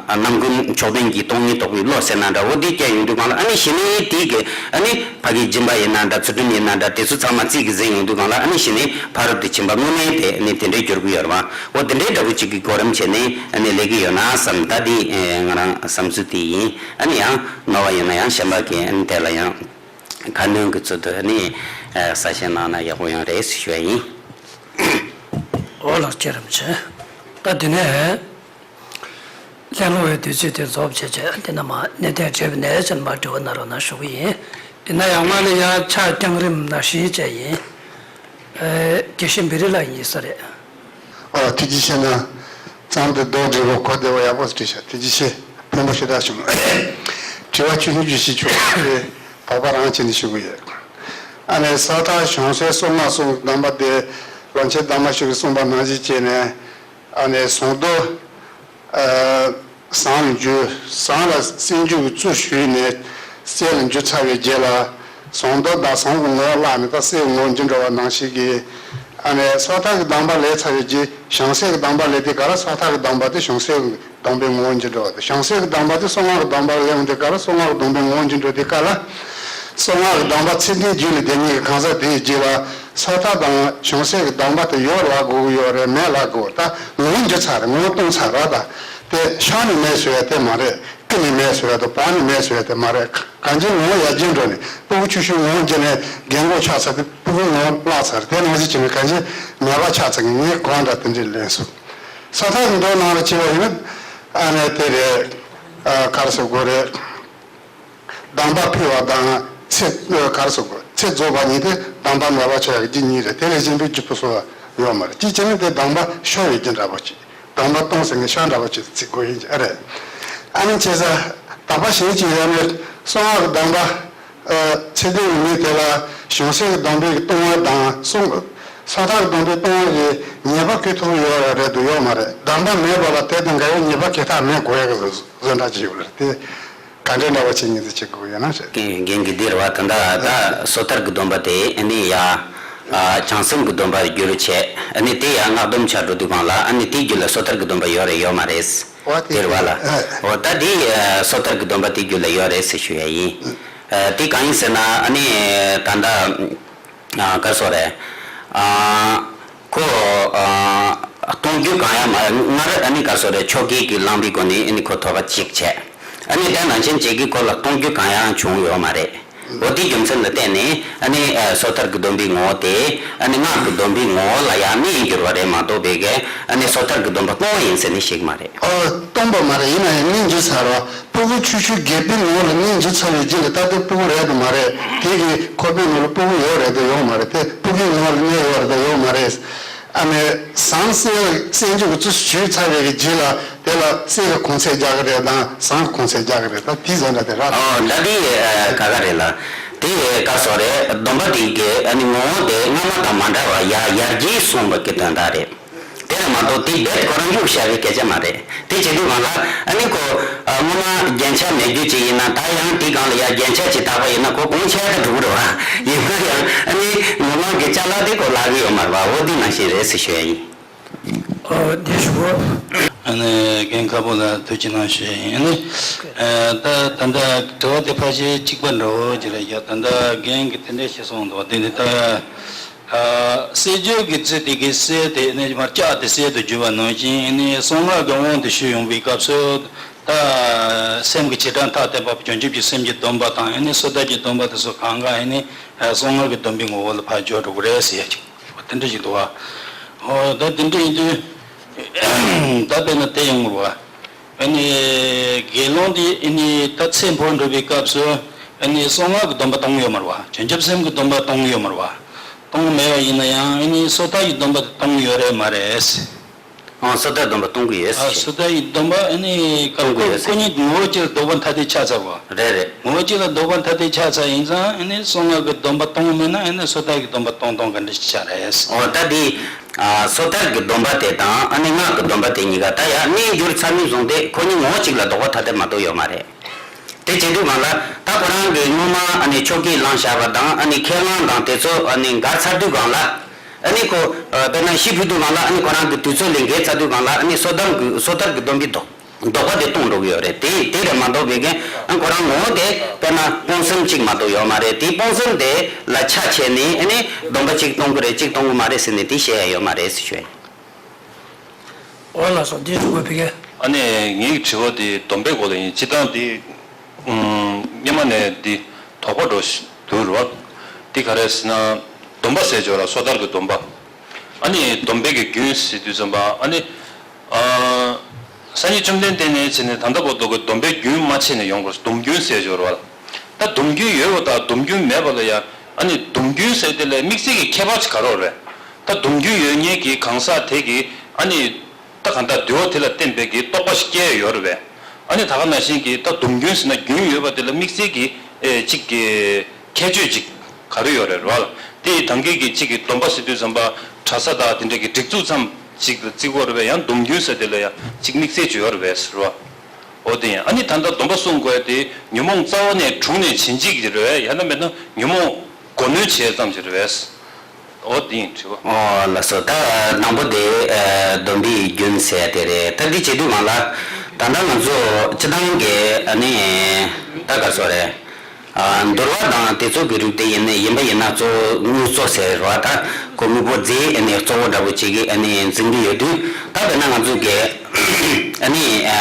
རྣམ་ཀུན་མཆོག་ལྡན་གྱི་སྟོང་ཉིད་རྟོགས་པའི་བློ་ཟེར་ན་འདྲ་བོ་འདི་སྐྱེ་ཡོང་དུས་སྒང་ལ་ཨ་ནི་ཞི་གནས་དེ་གི་ཨ་ནི། ཕ་གི་སྦྱིན་པ་ཡིན་ན་འདྲ་ཚུལ་ཁྲིམས་ཡིན་ན་འདྲ་དེ་ཚོ་ཚང་མ་རྩིས་ཀྱི་ཟིན་ཡོང་དུས་སྒང་ལ་ཨ་ནི་ཞི་གནས་ཕ་རོལ་ཏུ་ཕྱིན་པ་དངོས་གནས་དེ་ཨ་ནི་དེ་འདྲའི་འགྱུར་གྱི་ཡོད་རེད་བ། འོ་དེ་འདྲའི་འདྲ་བོ་ཅིག་གི་གོ་རིམ་བྱས་ནས་ཨ་ནི་ལས་ཀྱི་ཡོད་ན་བསམ་ད་དེ་ང་རང་བསམ་ཚུལ་དེ་ཡིན། ཨ་ནི་ཡང་ནོར་བ་ཡིན་ན་ཡང་གཞན་པ་གི་ཨ་ནི་དེ་ལ་ཡང་ཁ་སྣོན་གྱི་ཚུལ་དུ་ཨ་ནི་གསལ་བཤད་གནང་ན་ཡག་པོ་ཡོང་རེད་ཞུ་བ་ཡིན། འོ་ལགས་ཁྱེད་རང་ཆེ། ད་དེ་ནས། གླེང་སློང་བའི་དུས་ཚོད་དེ་རྫོགས་བྱས་བྱས་འདི་ན་མ་གནད་དོན་འདྲེས་པ་ནས་ཅན་མ་དྲི་བ་གནང་རོགས་གནང་ཞུ་གི་ཡིན། ཡིན་ན་ཡང་མ་ནི་ཡང་ཕྱག་རྐྱང་རིམ་ནང་བཞིན་བྱས་ཡིན། དགེ་བཤེས་བེ་རི་ལགས་ཡིན་ས་རེད། ཨོ་ཐུགས་རྗེ་ཆེ་གནང་། གཙང་སྟེ་རྡོག་སྒྲིལ་བ་གོ་བདེ་བ་ཡག་པོ་བྲིས་ཤག་ཐུགས་རྗེ་ཆེ། ཕན་པོ་ཞེ་དྲག་བྱུང་། དྲི་བ་ཆུང་ཆུང་ཅིག་ཞིག་བྱུང་བས་དོགས་པ་རང་བྱས་ནས་ཞུ་གི་ཡོད། ཨ་ནི་ས་ཐག་བྱང་སའི་གསང་སྔགས་གསུམ་གདམས་པ་དེ་ལོ་མཆེད་གདམས་པ་ཞིག་གིས་གསུངས་པ་ནང་བཞིན་བྱས་ནས། ཨ་ནི་ཟངས་མདོག་ཟངས་ལ་འཇུ། ཟངས་ལ་སེལ་འཇུག་གི་བཙུར་ཞུས་ནས་སེལ་ལ་འཇུ་ཚར་བའི་རྗེས་ལ་ཟངས་མདོག་དང་ཟངས་ཀྱི་ངོ་བོ་བརླག་ནས་ད་སེལ་ངོ་བོ་འགྱུར་འགྲོ་བ་ནང་བཞིན་གྱི། ཨ་ནི་སོ་ཐར་གྱི་གདམས་པ་ལས་ཚར་བའི་རྗེས་བྱང་སེལ་གྱི་གདམས་པ་ལས་དེ་ག་ལ་སོ་ཐར་གྱི་གདམས་པ་དེ་བྱང་སེལ་གྱི་སྡོམ་པའི་ངོ་བོ་འགྱུར་འགྲོ་བ་དང་། བྱང་སེལ་གྱི་གདམས་པ་དེ་གསང་སྔགས་ཀྱི་གདམས་པ་ལས་འོང་དེ་ག་ལ་གསང་སྔགས་ཀྱི་སྡོམ་པའི་ངོ་བོ་འགྱུར་འགྲོ་དེ་ག་ལ། གསང་སྔགས་ཀྱི་གདམས་པ་ཚད་ལྡན་རྒྱུད་ལ་ལྡན་ངེས་ཀྱི་གང་ཟག་དེའི་རྗེས་ལ། སོ་ཐར་དང་བྱང་སེལ་གྱི་གདམས་པ་དེ་ཡོད་ལབ་དགོས་ཀྱི་ཡོད་རེད་མེད་ལབ་དགོས། ད་ངོ་བོ་འགྱུར་ཚར་རེད། ངོ་བོ་སྟོང་ཚར་རེད། ད་དེ་ཤར་ནས་མེད་བཟོ་ཡ་དེ་མ་རེད། ཀི་ནས་མེད་བཟོ་ཡ་དང་བང་ནས་མེད་བཟོ་ཡ་དེ་མ་རེད། གང་ཅི་ངོ་བོ་ཡར་རྒྱས་འགྲོ་ནས་སྤུ་གུ་ཆུང་ཆུང་ངོ་བོ་འགྱུར་ནས་རྒན་གོག་ཆགས་ཚར་དུས་སྤུ་གུ་ངོ་བོ་བརླག་ཚར་རེད། དེ་ནང་བཞིན་བྱས་ནས་གང་ཅི་མེད་པ་ཆགས་ཚར་གི་ངས་གོང་འདྲ་དེ་འདྲས་ལེན་སོང་། སོ་ཐར་གྱི་མདོ་ནང་ལ་བྱས་པ་ཡིན་ན་ཨ་ནི་དེ་རེད། ཨ་ག་རེ་ཟེར་དགོས་རེད། གདམས་པ་ཕུལ་བ་དང་ཚེ་ག་རེ་ཟེར་དགོས། ཚེ་རྫོགས་པ་ཉིད་དེ་གདམས་པ་མེད་པ་ཆགས་ཡག་རྒྱུ་གཉིས་རེད། དེ་ལས་གཞན་པའི་རྒྱུ་སྤུ་གསོ་བ་ཡོད་མ་རེད། གཅིག་བྱས་ན་དེ་གདམས་པ་ཤོར་བའི་རྒྱུ་འདྲ་པོ་ཅིག་གདམས་པ་སྟོང་ཟེར་མཁན་ཤོར་འདྲ་པོ་ཅིག་ཚིག་དགོས་ཡིན་གྱི་ཨ་རེད། ཨ་ནི་བྱས་ཙང་དག་པ་གཞན་གཅིག་ཡོད་ནས་གསང་སྔགས་ཀྱི་གདམས་པ་ ཚེ་འདས་ཀྱི་མི་དེ་ལ་བྱང་སེམས་ཀྱི་སྡོམ་པའི་སྟོང་པ་དང་གསུང་སོ་ཐར་སྡོམ་པའི་སྟོང་པ་གི་ཉེས་པ་བཀལ་ཐུབ་ཡོད་རེད་འདུག་ཡོད་མ་རེད། སྡོམ་པ་མེད་པ་ལ་དེ་དང་འགལ་བའི་ཉེས་པ་གང་ཡང་མེད་དགོས་ཡག་གི་བཟོ་འདྲ་ཅིག་ཡོད་རེད་དེ། ག་འདྲའི་འདྲ་བ་བྱེད་ཉེས་ཚེ་བྱེད་དགོས་ཡོད་ན་ཞེས། རྒན་གྱིས་འདིར་བ་ད་ལྟ་ད་སོ་ཐར་གྱི་སྡོམ་པ་དེ་ཨ་ནི་ཡ་བྱང་སེམས་ཀྱི་སྡོམ་པར་བསྒྱུར་བྱས། ཨ་ནི་དེ་ཡ་སྔགས་སྡོམ་ཆགས་འགྲོ་དུས་གང་ལ་ཨ་ནི་དེའི་རྒྱུད་ལ་སོ་ཐར་གྱི་སྡོམ་པ་ཡོད་རེད་ཡོད་མ་རེད། འོ་དེ་དེར་བ་ལ། ཨ། འོ་ད་དེ་སོ་ཐར་གྱི་སྡོམ་པ་དེའི་རྒྱུད་ལ་ཡོད་རེད་ཟེར་ཞུ་ཡ་ཡིན། དེ་གང་ཡིན་ཟེར་ན་ཨ་ནི་ད་ལྟ། ཨ། ག་སོ་རེད། ཨ། ཁོ། ཨ། གཏོང་རྒྱུ་གང་ཡང་མ་སྔར་ཨ་ནི་ག་སོ་རེད། ཆོ་གའི་གི་བླངས་པའི་སྒོ་ནས་ཨ་ནི་ཁོ་ཐོབ་པ་གཅིག་བྱས། ཨ་ནི་དེ་ནང་བཞིན་བྱེད་ཀྱི་ཁོ་ལ་གཏོང་རྒྱུ་གང་ཡང་བྱུང་ཡོད་མ་རེད། འོ་དེའི་རྒྱུ་མཚན་ལ་བརྟེན་ནས་ཨ་ནི་ཨ་སོ་ཐར་གྱི་སྡོམ་པའི་ངོ་བོ་དེ་ཨ་ནི་སྔགས་ཀྱི་སྡོམ་པའི་ངོ་བོ་ལ་ཡང་གནས་འགྱུར་བ་རེད་མ་གཏོགས་པའི་གི་ཨ་ནི་སོ་ཐར་གྱི་སྡོམ་པ་སྟོང་པ་ཡིན་ཟེར་ནས་བཤད་ཀྱི་མ་རེད། ཨོ། སྟོང་པ་མ་རེད། ཡིན་ན་ཡང་གནས་འགྱུར་ཚར་བ། སྤུ་གུ་ཆུང་ཆུང་སྒལ་པའི་ངོ་བོ་ལ་གནས་འགྱུར་ཚར་བའི་རྗེས་ལ་ད་ལྟའི་སྤུ་གུ་རེད་དམ་མ་རེད། དེ་གི་ཁོག་པའི་ནང་ལ་སྤུ་གུ་ཡོད་རེད་དམ་ཡོད་མ་རེད། དེ་སྤུ་གུའི་ངོ་བོ་ལ་གནས་ཡོད་རེད་དམ་ཡོད་མ་རེད། ཨ་ནི་ཟངས་གསེར་གསེར་འགྱུར་གྱི་ཚུལ་ཞུས་ཚར་བའི་གི་རྗེས་ལ་དེ་ལ་གསེར་གྱི་གོང་ཚད་རྒྱག་གི་རེད་དམ་ཟངས་ཀྱི་གོང་ཚད་རྒྱག་གི་རེད་དམ། དེ་བཟོ་འདྲ་དེ་རག་ཨོ་ད་དེ་ཨ་ག་ག་རེད་ལ། དེ་ག་སོ་རེད། སྡོམ་པ་དེ་གི་ཨ་ནི་ངོ་བོ་དེ་སྔ་མ་དང་མ་འདྲ་བ་ཡར་ཡར་རྒྱས་སོང་བ་གི་དོན་དག་རེད། དེ་རེད་མ་གཏོགས་དེ་རྦད་ཁོ་རང་གཡུག་བཞག་པའི་སྐད་ཆ་མ་རེད། དེ་བྱེད་དུས་གང་ལ་ཨ་ནི་ཁོ་ཨ་སྔོན་མ་རྒྱན་ཆ་མེད་རྒྱུ་ཅིག་ཡིན་ན་ད་ཡང་དེའི་སྒང་ལ་ཡ་རྒྱན་ཆ་ཅིག་བཏགས་པ་ཡིན་ན་ཁོ་གོང་ཆེ་བ་འགྲོ་གི་རེད་བ། ཡིན་ན་ཡང་ཨ་ནི་ངོ་མ་གི་ཅ་ལག་དེ་ཁོ་ལག་གི་ཡོད་མ་རེད་བ། འོ་དེ་ནང་བཞིན་རེད་ཟེར་ཞུ་ཡ་ཡིན། ཨོ་དེ་ཞུ་གོ། ཨ་ནི་རྒན་ཁ་པོ་ལ་ཐུགས་རྗེ་གནང་ཞུ་ཡ་ཡིན། ཨ་ནི་ཨ་ད་ད་ལྟ་དྲི་བ་དེ་ཕལ་ཆེར་གཅིག་པ་འདྲ་བོ་ཅིག་རེད་ཡ། ད་ལྟ་རྒན་གྱིས་དེ་འདྲས་ཞིག་གསུངས་འདུག་དེ་ནི་ད། ཨ། སྲིད་བྱུས་ཀྱི་ཚུལ་དེ་གའི་གསེར་དེ་ནི་མར་ལྕགས་དེ་གསེར་དུ་བསྒྱུར་བ་ནང་བཞིན་ནི་གསང་སྔགས་ཀྱི་དབང་དུ་ཞུགས་ཡོང་བའི་སྐབས་སུ་ད་སེམས་ཀྱི་བྱེ་བྲག་མཐའ་རྟེན་པ་བྱང་ཆུབ་ཀྱི་སེམས་ཀྱི་སྡོམ་པ་དང་ནི་སོ་ཐར་གྱི་སྡོམ་པ་དེ་ཚོ་གང་ག་ནི་གསང་སྔགས་ཀྱི་སྡོམ་པའི་ངོ་བོ་ལ་ཕར་འཇོག་འགྲོ་གི་རེད་ཟེར་ཡ་ཅིག་དེ་འདྲ་ཞིག་འདུག་བ། ཨོ་ད་དེ་འདྲ་ཡིན་དུས་ད་དཔེར་ན་དེ་ཡོང་དགོས་བ། ཨ་ནི་དགེ་སློང་དེ་ཨ་ནི་ད་ཚེ་འཕོས་འགྲོ་བའི་སྐབས་སུ་ཨ་ནི་གསང་སྔགས་ཀྱི་སྡོམ་པ་གཏོང་གི་ཡོད་མ་རེད་བ། བྱང་ཆུབ་སེམས་ཀྱི་སྡོམ་པ་གཏོང་གི་ཡོད་མ་རེད་བ། གཏོང་གི་མེད་པ་ཡིན་ན་ཡང་ཨ་ནི་སོ་ཐར་གྱི་སྡོམ་པ་དེ་གཏོང་གི་ཡོད་རེད་མ་རེད། ཨང་། སོ་ཐར་སྡོམ་པ་གཏོང་གི་ཡོད་ཨ། ཟེར། སོ་ཐར་གྱི་སྡོམ་པ་ཨ་ནི་གཏོང་གི་ཡོད་ཟེར། ཁོ་གཉིས་ངོ་བོ་གཅིག་ལ་ལྡོག་པ་ཐ་དད་ཆགས་ཚར་བ། རེད་རེད། ངོ་བོ་གཅིག་ལ་ལྡོག་པ་ཐ་དད་ཆགས་ཚར་ཡིན་ཙང་ཨ་ནི་གསང་སྔགས་ཀྱི་སྡོམ་པ་གཏོང་གི་མེད་ན་ཨ་ནི་སོ་ཐར་གྱི་སྡོམ་པ་གཏོང་གཏོང་ག་འདྲ་ཞིག་ཆགས་རེད། ཨོ་ད་དེ། ཨ། སོ་ཐར་གྱི་སྡོམ་པ་དེ་དང་ཨ་ནི་སྔགས་ཀྱི་སྡོམ་པ་དེ་གཉིས་ཀ་ད་ཡང་གནས་འགྱུར་ཚར་ནས་བཟུང་སྟེ་ཁོ་གཉིས་ངོ་བོ་གཅིག་ལ་ལྡོག་པ་ཐ་དད་མ་གཏོགས་ཡོད་མ་རེད། དེ་བྱེད་དུས་གང་ལ་ད་ཁོ་རང་གིས་སྔོན་མ་ཨ་ནི་ཆོ་ག་བླངས་བཞག་པ་དང་ཨ་ནི་ཁས་བླངས་དང་དེ་ཚོ་ཨ་ནི་འགལ་ཚར་དུས་གང་ལ་ཨ་ནི་ཁོ་དཔེར་ན་ཤི་འཕོས་དུས་གང་ལ་ཨ་ནི་ཁོ་རང་གི་དུས་ཚོད་ལས་འགལ་ཚར་དུས་གང་ལ་ཨ་ནི་སོ་ཐར་གྱི་སོ་ཐར་གྱི་སྡོམ་པའི་ལྡོག་ལྡོག་པ་དེ་གཏོང་འགྲོ་གི་ཡོད་རེད། དེ་དེ་རེད་མ་གཏོགས་པའི་གན་ཁོ་རང་ངོ་བོ་དེ་དཔེར་ན་སྤོང་སེམས་གཅིག་མ་གཏོགས་ཡོད་མ་རེད། དེ་སྤོང་སེམས་དེ་ལ་ཆ་བྱས་ནས་ཨ་ནི་སྡོམ་པ་གཅིག་གཏོང་གི་རེད་གཅིག་གཏོང་གི་མ་རེད་ཟེར་ནས་དེ་བཤད་ཡ་ཡོད་མ་རེད་ཟེར་ཞུ་ཡ་ཡིན། འོ་ལགས་སོ། འདི་ཐུགས་ཕིགས། ཨ་ནི་ངའི་དྲི་བ་དེ་སྡོམ་པའི་སྐོར་ལ་ཡིན། སྤྱིར་བཏང་དེ་སྔོན་མ་ནས་དེ་དོགས་པ་འགྲོ་འདུག་རེད་བ། དེ་ག་རེ་ཟེར་ན་སྡོམ་པ་ཟེར་ཆོག་ར་སོ་ཐར་གྱི་སྡོམ་པ། ཨ་ནི་སྡོམ་པའི་གི་རྒྱུན་ཟེར་དུས་ཙམ་པ་ཨ་ནི། ཨ། སངས་རྒྱས་བཅོམ་ལྡན་འདས་ནས་བྱས་ནས་ད་ལྟ་བར་དུ་གི་སྡོམ་པའི་རྒྱུན་མ་ཆད་ནས་ཡོང་དགོས། སྡོམ་རྒྱུན་ཟེར་སྦྱོར་བ་ལ། ད་སྡོམ་རྒྱུན་ཡོད་པ་དང་སྡོམ་རྒྱུན་མེད་པ་ལ་ཡང་ཨ་ནི་སྡོམ་རྒྱུན་ཟེར་དེ་ལ་དམིགས་བསལ་གྱི་ཁྱད་པར་ཅིག་ག་རེ་རེད། ད་སྡོམ་རྒྱུན་ཡོད་མཁན་གྱི་གང་ཟག་དེ་གིས་ཨ་ནི་ད་གང་ལྟར་འདུལ་བ་དེ་ལ་བརྟེན་པའི་གི་རྟོགས་པ་ཞིག་སྐྱེ་ཡོད་རེད་པས། ཨ་ནི་ད་ག་ནང་བཞིན་གྱི་ད་སྡོམ་རྒྱུན་ཟེར་ན་རྒྱུན་ཡོད་པ་དེ་ལ་དམིགས་བསལ་གྱི་ཨེ་གཅིག་གི་ཁྱད་ཆོས་ཅིག་ག་རེ་ཡོད་རེད་རེད་བ། དེ་ཡི་ད་གིན་གྱི་གཅིག་གི་སྡོམ་པ་ཟེར་དུས་ཙམ་པ་གྲྭ་ས་དང་དེ་འདྲ་གི་སྒྲིག་འཛུགས་ཙམ་ཅིག་ལ་བརྩི་དགོས་རེད་བས། ཡང་སྡོམ་རྒྱུན་ཟེར་དེ་ལ་ཡང་གཅིག་དམིགས་བསལ་ཅིག་ཡོད་རེད་བས་ཟེར་བ། འོ་དེ་ཡིན། ཨ་ནི་ད་ལྟ་སྡོམ་པ་སྲུང་དགོས་དེ་ཉོན་མོངས་རྩ་བ་ནས་དྲུངས་ནས་བྱིན་གཅིག་རེད་བས། ཡང་ན་མེད་ན་ཉོན་མོངས་མགོ་གནོན་བྱེད་ཙམ་ཅིག་རེད་བས། འོ་དེ་ཡིན་དྲི་བ། ཨོ་ལགས་སོ། ད་དང་པོ་དེ་ཨ་སྡོམ་པའི་རྒྱུན་ཟེར་དེ་རེད། ད་འདི་བྱེད་དུས་གང་ལ་ད་ལྟ་ང་ཚོ་སྤྱི་བཏང་གི་ཨ་ནི་ད་ག་སོ་རེད། ཨ་འདུལ་བ་དང་དེ་ཚོ་གི་རིགས་དེ་ཡིན་ནི་ཡིན་པ་ཡིན་ན་གཙོ་བོ་དངོས་གཙོ་ཟེར་བ་ད་ཁོ་དངོས་པོ་རྫས་ཨ་ནི་གཙོ་བོ་འདྲ་པོ་ཅིག་གི་ཨ་ནི་འཛིན་གྱི་ཡོད་དུས། ད་དཔེར་ན་ང་ཚོ་གི་ཨ་ནི་ཨ་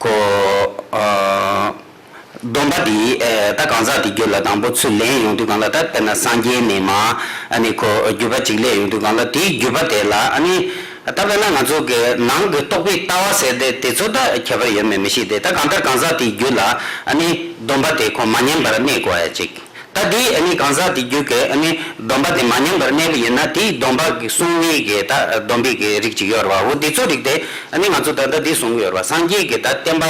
ཁོ་ཨ་སྡོམ་པ་དེ་ཨ་ད་གང་ཟག་དེ་རྒྱུད་ལ་དང་པོ་ཚུར་ལེན་ཡོང་དུས་གང་ལ། ད་དཔེར་ན་སངས་རྒྱས་ནས་མར་ཨ་ནི་ཁོ་བརྒྱུད་པ་ཅིག་སླེབས་ཡོང་དུས་གང་ལ། དེའི་བརྒྱུད་པ་དེ་ལ་ཨ་ནི་ད་དཔེར་ན་ང་ཚོ་གི་ནང་གི་རྟོགས་པའི་ལྟ་བ་ཟེར་དེ་དེ་ཚོ་ད་ཁྱད་པར་ཡོད་མེད་མི་ཤེས་ཏེ། ད་གང་ལྟར་གང་ཟག་དེའི་རྒྱུད་ལ་ཨ་ནི་སྡོམ་པ་དེ་ཁོ་མ་ཉམས་པར་གནས་དགོས་ཡ་ཅིག་ད་དེ་ཨ་ནི་གང་ཟག་དེའི་རྒྱུད་ཀྱི་ཨ་ནི་སྡོམ་པ་དེ་མ་ཉམས་པར་གནས་པ་ཡིན་ན། དེའི་སྡོམ་པ་གི་སྲུང་བའི་གི་ད་སྡོམ་པའི་གི་རིགས་ཅིག་ཡོད་རེད་བ། འོ་དེ་ཚོ་རིགས་དེ་ཨ་ནི་ང་ཚོ་ད་ལྟ་དེ་གསུང་གི་ཡོད་རེད་བ། སངས་རྒྱས་ཀྱི་ད་བསྟན་པ་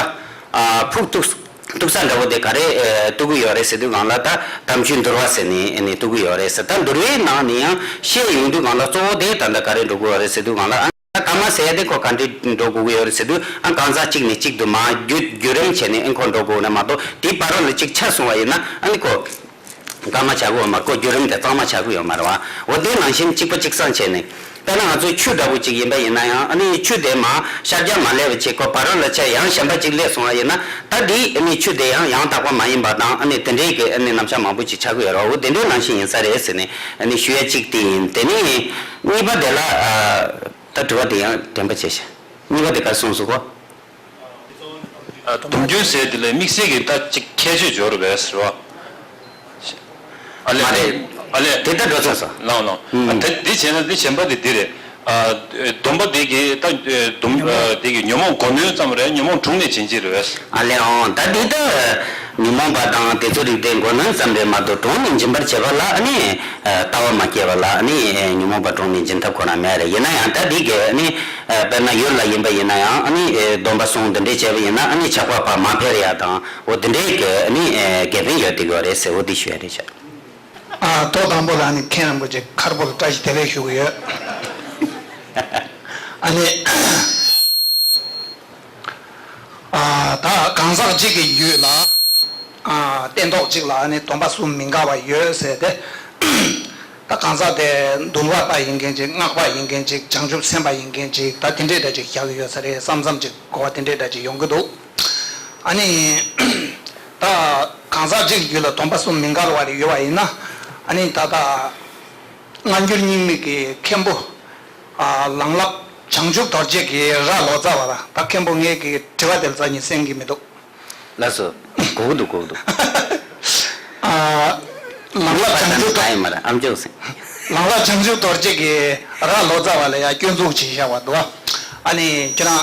ཨ་ཕུགས་ཐུགས་ གཏུག་ས་འདྲ་བོ་དེ་ག་རེ་ཨ་གཏུག་གི་ཡོད་རེད་ཟེར་དུས་སྒང་ལ། ད་དམ་ཆོས་འདུལ་བ་ཟེར་ནས་ཨ་ནི་གཏུག་གི་ཡོད་རེད་ཟེར། ད་འདུལ་བའི་ནང་ནས་ཡང་བཤད་ཡོང་དུས་སྒང་ལ་གཙོ་བོ་དེ་ད་ལྟ་ག་རེ་འགྲོ་གི་ཡོད་རེད་ཟེར་དུས་སྒང་ལ། ཨ་ད་ཀརྨ་ཟེར་ཡ་དེ་ཁོ་ག་འདྲས་འགྲོ་དགོས་ཀྱི་ཡོད་རེད་ཟེར་དུས། ཨ་གང་ཟག་གཅིག་ནས་གཅིག་ཏུ་མར་བརྒྱུད་བརྒྱུད་རིམ་བྱས་ནས་ཨ་ཁོ་འགྲོ་དགོས་ན་མ་གཏོགས། དེའི་བར་ལ་གཅིག་ཆ་སོང་བ་ཡིན་ན་ཨ་ནི་ཁོ་ཀརྨ་ཆགས་ཀྱི་ཡོད་མ་རེད། ཁོ་བརྒྱུད་རིམ་དེ་གཙང་མ་ཆགས་ཀྱི་ཡོད་མ་རེད་བ། འོ་དེ་ནང་བཞིན་གཅིག་པ་གཅིག་སང་བྱས་ནས། དཔེར་ན་ང་ཚོའི་ཆུ་འདྲ་བོ་གཅིག་ཡིན་པ་ཡིན་ན་ཡང་། ཨ་ནི་ཆུ་དེ་མར་ཤར་རྒྱག་མ་སླེབས་པ་བྱས། ཁོ་བར་ལ་ཆ་ཡང་གཞན་པ་གཅིག་སླེབས་སོང་བ་ཡིན་ན། ད་དེ་ཨ་ནི་ཆུ་དེ་ཡང་ཡང་དག་པ་མ་ཡིན་པ་དང་། ཨ་ནི་དེ་འདྲའི་གི་ཨ་ནི་རྣམ་གཞག་མང་པོ་ཅིག་ཆགས་ཀྱི་ཡོད་རེད། འོ་དེ་འདྲའི་ནང་བཞིན་ཡིན་ས་རེད་ཟེར་ནས་ཨ་ནི་ཞུ་ཡ་གཅིག་དེ་ཡིན། དེ་ནས་གཉིས་པ་དེ་ལ་ཨ་ད་དྲི་བ་དེ་ཡང་དྲན་པ་བྱས་ཤག་གཉིས་པ་དེ་ག་རེ་གསུངས་སོང་གོ། ཨ། སྡོམ་རྒྱུན་ཟེར་དེ་ལ་དམིགས་བསལ་གྱི་ད་ཅིག་ཁྱད་ཆོས་སྦྱོར་བས་ཟེར་བ། ཨ་ལས། མ་རེད། ཨ་ལས། དེ་ལྟར་འགྲོ་ཚར་སོང་། ལགས་ལགས། ཨ། ཨུམ། དེ་འདི་བྱས་ན་འདི་གཞན་པ་དེ་འདི་རེད། ཨ། སྡོམ་པ་དེ་གི་ད་སྡོམ། ཨ། དེ་གི་ཉོན་མོངས་གོ་ནོན་ཙམ་རེད། ཉོན་མོངས་དྲུངས་ནས་འབྱིན་གྱི་རེད། ཨ་ལས། འོང་ད་འདི་ད་ཉོན་མོངས་པ་དང་དེ་ཚོ་རིགས་དེ་གོ་ནོན་ཙམ་རེད་མ་གཏོགས། དྲུངས་ནས་འབྱིན་པར་བྱེད་པ་ལ་ཨ་ནི་ལྟ་བ་མ་སྐྱེས་པ་ལ་ཨ་ནི་ཉོན་མོངས་པ་དྲུངས་ནས་འབྱིན་ཐབས་ཁོ་ན་མེད་རེད། ཡིན་ན་ཡང་ད་འདི་གི་ཨ་ནི། ཨ། དཔེར་ན་ཡུལ་ལ་ཡིན་པ་ཡིན་ན་ཡང་། ཨ་ནི་ཨེ་སྡོམ་པ་སྲུང་འདི་འདྲས་བྱས་པ་ཡིན་ན། ཨ་ནི་ཇག་པ་ཕར་མ་འཕེལ་ཡ་དང་། འོ་འདི་འདྲས་ཀྱི་ཨ་ནི་ཨེ་དགེ་ཕན་ཡོད་བསྡད་ཀྱི་ཡོད་རེད་ཟེར། འོ་འདི་ཞུ་ཡ་རེད་ཤག་ཨ། ཐོག་དང་པོ་ལ་ཨ་ནི་མཁན་རིན་པོ་ཆེ་མཁར་པོ་ལ་བཀྲ་ཤིས་བདེ་ལེགས་ཞུ་གི་ཡོད། ཨ་ནི། ཨ། ད་གང་ཟག་གཅིག་གི་རྒྱུད་ལ། ཨ། སྟན་ཐོག་གཅིག་ལ་ཨ་ནི་སྡོམ་པ་གསུམ་མི་འགལ་བ་ཡོད་ཟེར་ཏེ། ད་གང་ཟག་དེ་འདུལ་བ་པ་ཡིན་མཁན་ཅིག་སྔགས་པ་ཡིན་མཁན་ཅིག་བྱང་ཆུབ་སེམས་དཔའ་ཡིན་མཁན་ཅིག་ད་དེ་འདྲས་འདྲ་ཅིག་བཞག་གི་ཡོད་ས་རེད་བསམ་བསམ་ཅིག་གོ་བ་དེ་འདྲས་འདྲ་ཅིག་ཡོང་གི་འདུག་ཨ་ནི། ད་གང་ཟག་གཅིག་རྒྱུད་ལ་སྡོམ་པ་གསུམ་མི་འགལ་བ་རེ་ཡོད་པ་ཡིན་ན། ཨ་ནི་ད་ལྟ་སྔ་འགྱུར་རྙིང་མའི་གི་མཁན་པོ། ཨ། ལང་ཀླབ་བྱང་ཆུབ་རྡོ་རྗེ་གི་རྭ་ལོ་ཙཱ་བ་ལ། ད་མཁན་པོ་ངས་གི་དྲི་བ་དེ་ལ་རྩ་ནས་གསན་གི་མི་འདུག་ལགས་སོ། གོ་གི་འདུག་གོ་གི་འདུག་ཨ། ལང་ཀླབ་བྱང་ཆུབ་རྡོ། ཨ་ཡིན་མ་རེད། ཨམ་ཅོག་ཟིན། ལང་ཀླབ་བྱང་ཆུབ་རྡོ་རྗེ་གི་རྭ་ལོ་ཙཱ་བ་ལ་ཡང་སྐྱོན་འཛུགས་བྱས་བཞག་པ་འདུག་ཨ་ནི་ཁྱེད་རང་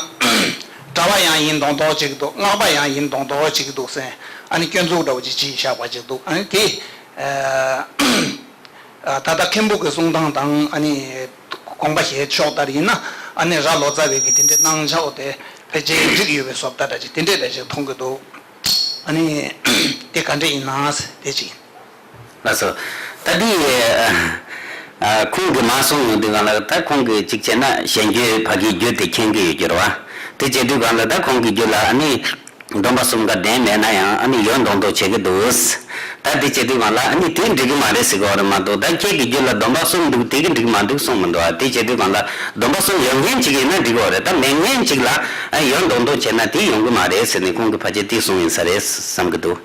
གྲྭ་པ་ཡང་ཡིན་མདོག་མདོག་ཅིག་འདུག་སྔགས་པ་ཡང་ཡིན་མདོག་མདོག་ཅིག་འདུག་ཟེར། ཨ་ནི་སྐྱོན་འཛུགས་འདྲ་བོ་ཅིག་བྱས་བཞག་པ་ཅིག་འདུག་ཨ་ནི་དེ། ཨ། ཨ། ད་ལྟ་མཁན་པོ་གི་གསུང་སྟངས་དང་། ཨ་ནི་དགོངས་པ་བཞེས་ཕྱོགས་ལྟར་ཡིན་ན། ཨ་ནི་རྭ་ལོ་ཙཱ་བའི་གི་དེ་འདྲའི་གནང་ཕྱོགས་དེ་ཕལ་ཆེར་འགྲིག་ཡོད་པའི་བཟོ་ལྟ་འདྲ་ཅིག་དེ་འདྲའི་འདྲ་ཅིག་མཐོང་གི་འདུག་ཨ་ནི་དེ་ག་འདྲ་ཡིན་ན་དེ་ཅིག་ཡིན། ལགས་སོ། ད་འདི། ཨ། ཁོང་གིས་མ་གསུངས་ཡོང་དུས་སྒང་ལ། ད་ཁོང་གིས་གཅིག་བྱས་ན་གཞན་རྒྱུད་ཕ་གིའི་རྒྱུད་དེ་མཁྱེན་གྱི་ཡོད་རྒྱུ་རེད་བ། དེ་བྱེད་དུས་སྒང་ལ་ད་ཁོང་གི་རྒྱུད་ལ་ཨ་ནི། སྡོམ་པ་གསུམ་ཀ་ལྡན་མེད་ན་ཡང་། ཨ་ནི་ཡོད་མདོག་མདོག་བྱེད་ཀྱི་འདུག་ད་དེ་བྱེད་དུས་སྒང་ལ་ཨ་ནི་དེ་འགྲིག་གི་མ་རེད་ཟེར་གྱི་ཡོད་རེད་མ་གཏོགས། ད་ཁྱེད་ཀྱི་རྒྱུད་ལ་སྡོམ་པ་གསུམ་འདུག་དེ་གི་འགྲིག་མ་འདུག་གསུངས་མི་འདུག་ཨ། དེ་བྱེད་དུས་སྒང་ལ་སྡོམ་པ་གསུམ་ཡོད་མཁན་ཅིག་ཡིན་ན་འགྲིག་གི་ཡོད་རེད། ད་མེད་མཁན་ཅིག་ལ་ཨ་ཡོད་མདོག་མདོག་བྱས་ན་དེ་ཡོང་གི་མ་རེད་ཟེར་ནས་ཁོང་གིས་ཕལ་ཆེར་དེ་གསུངས་ཡིན་ས་རེད་བསམ་གྱི་འདུག་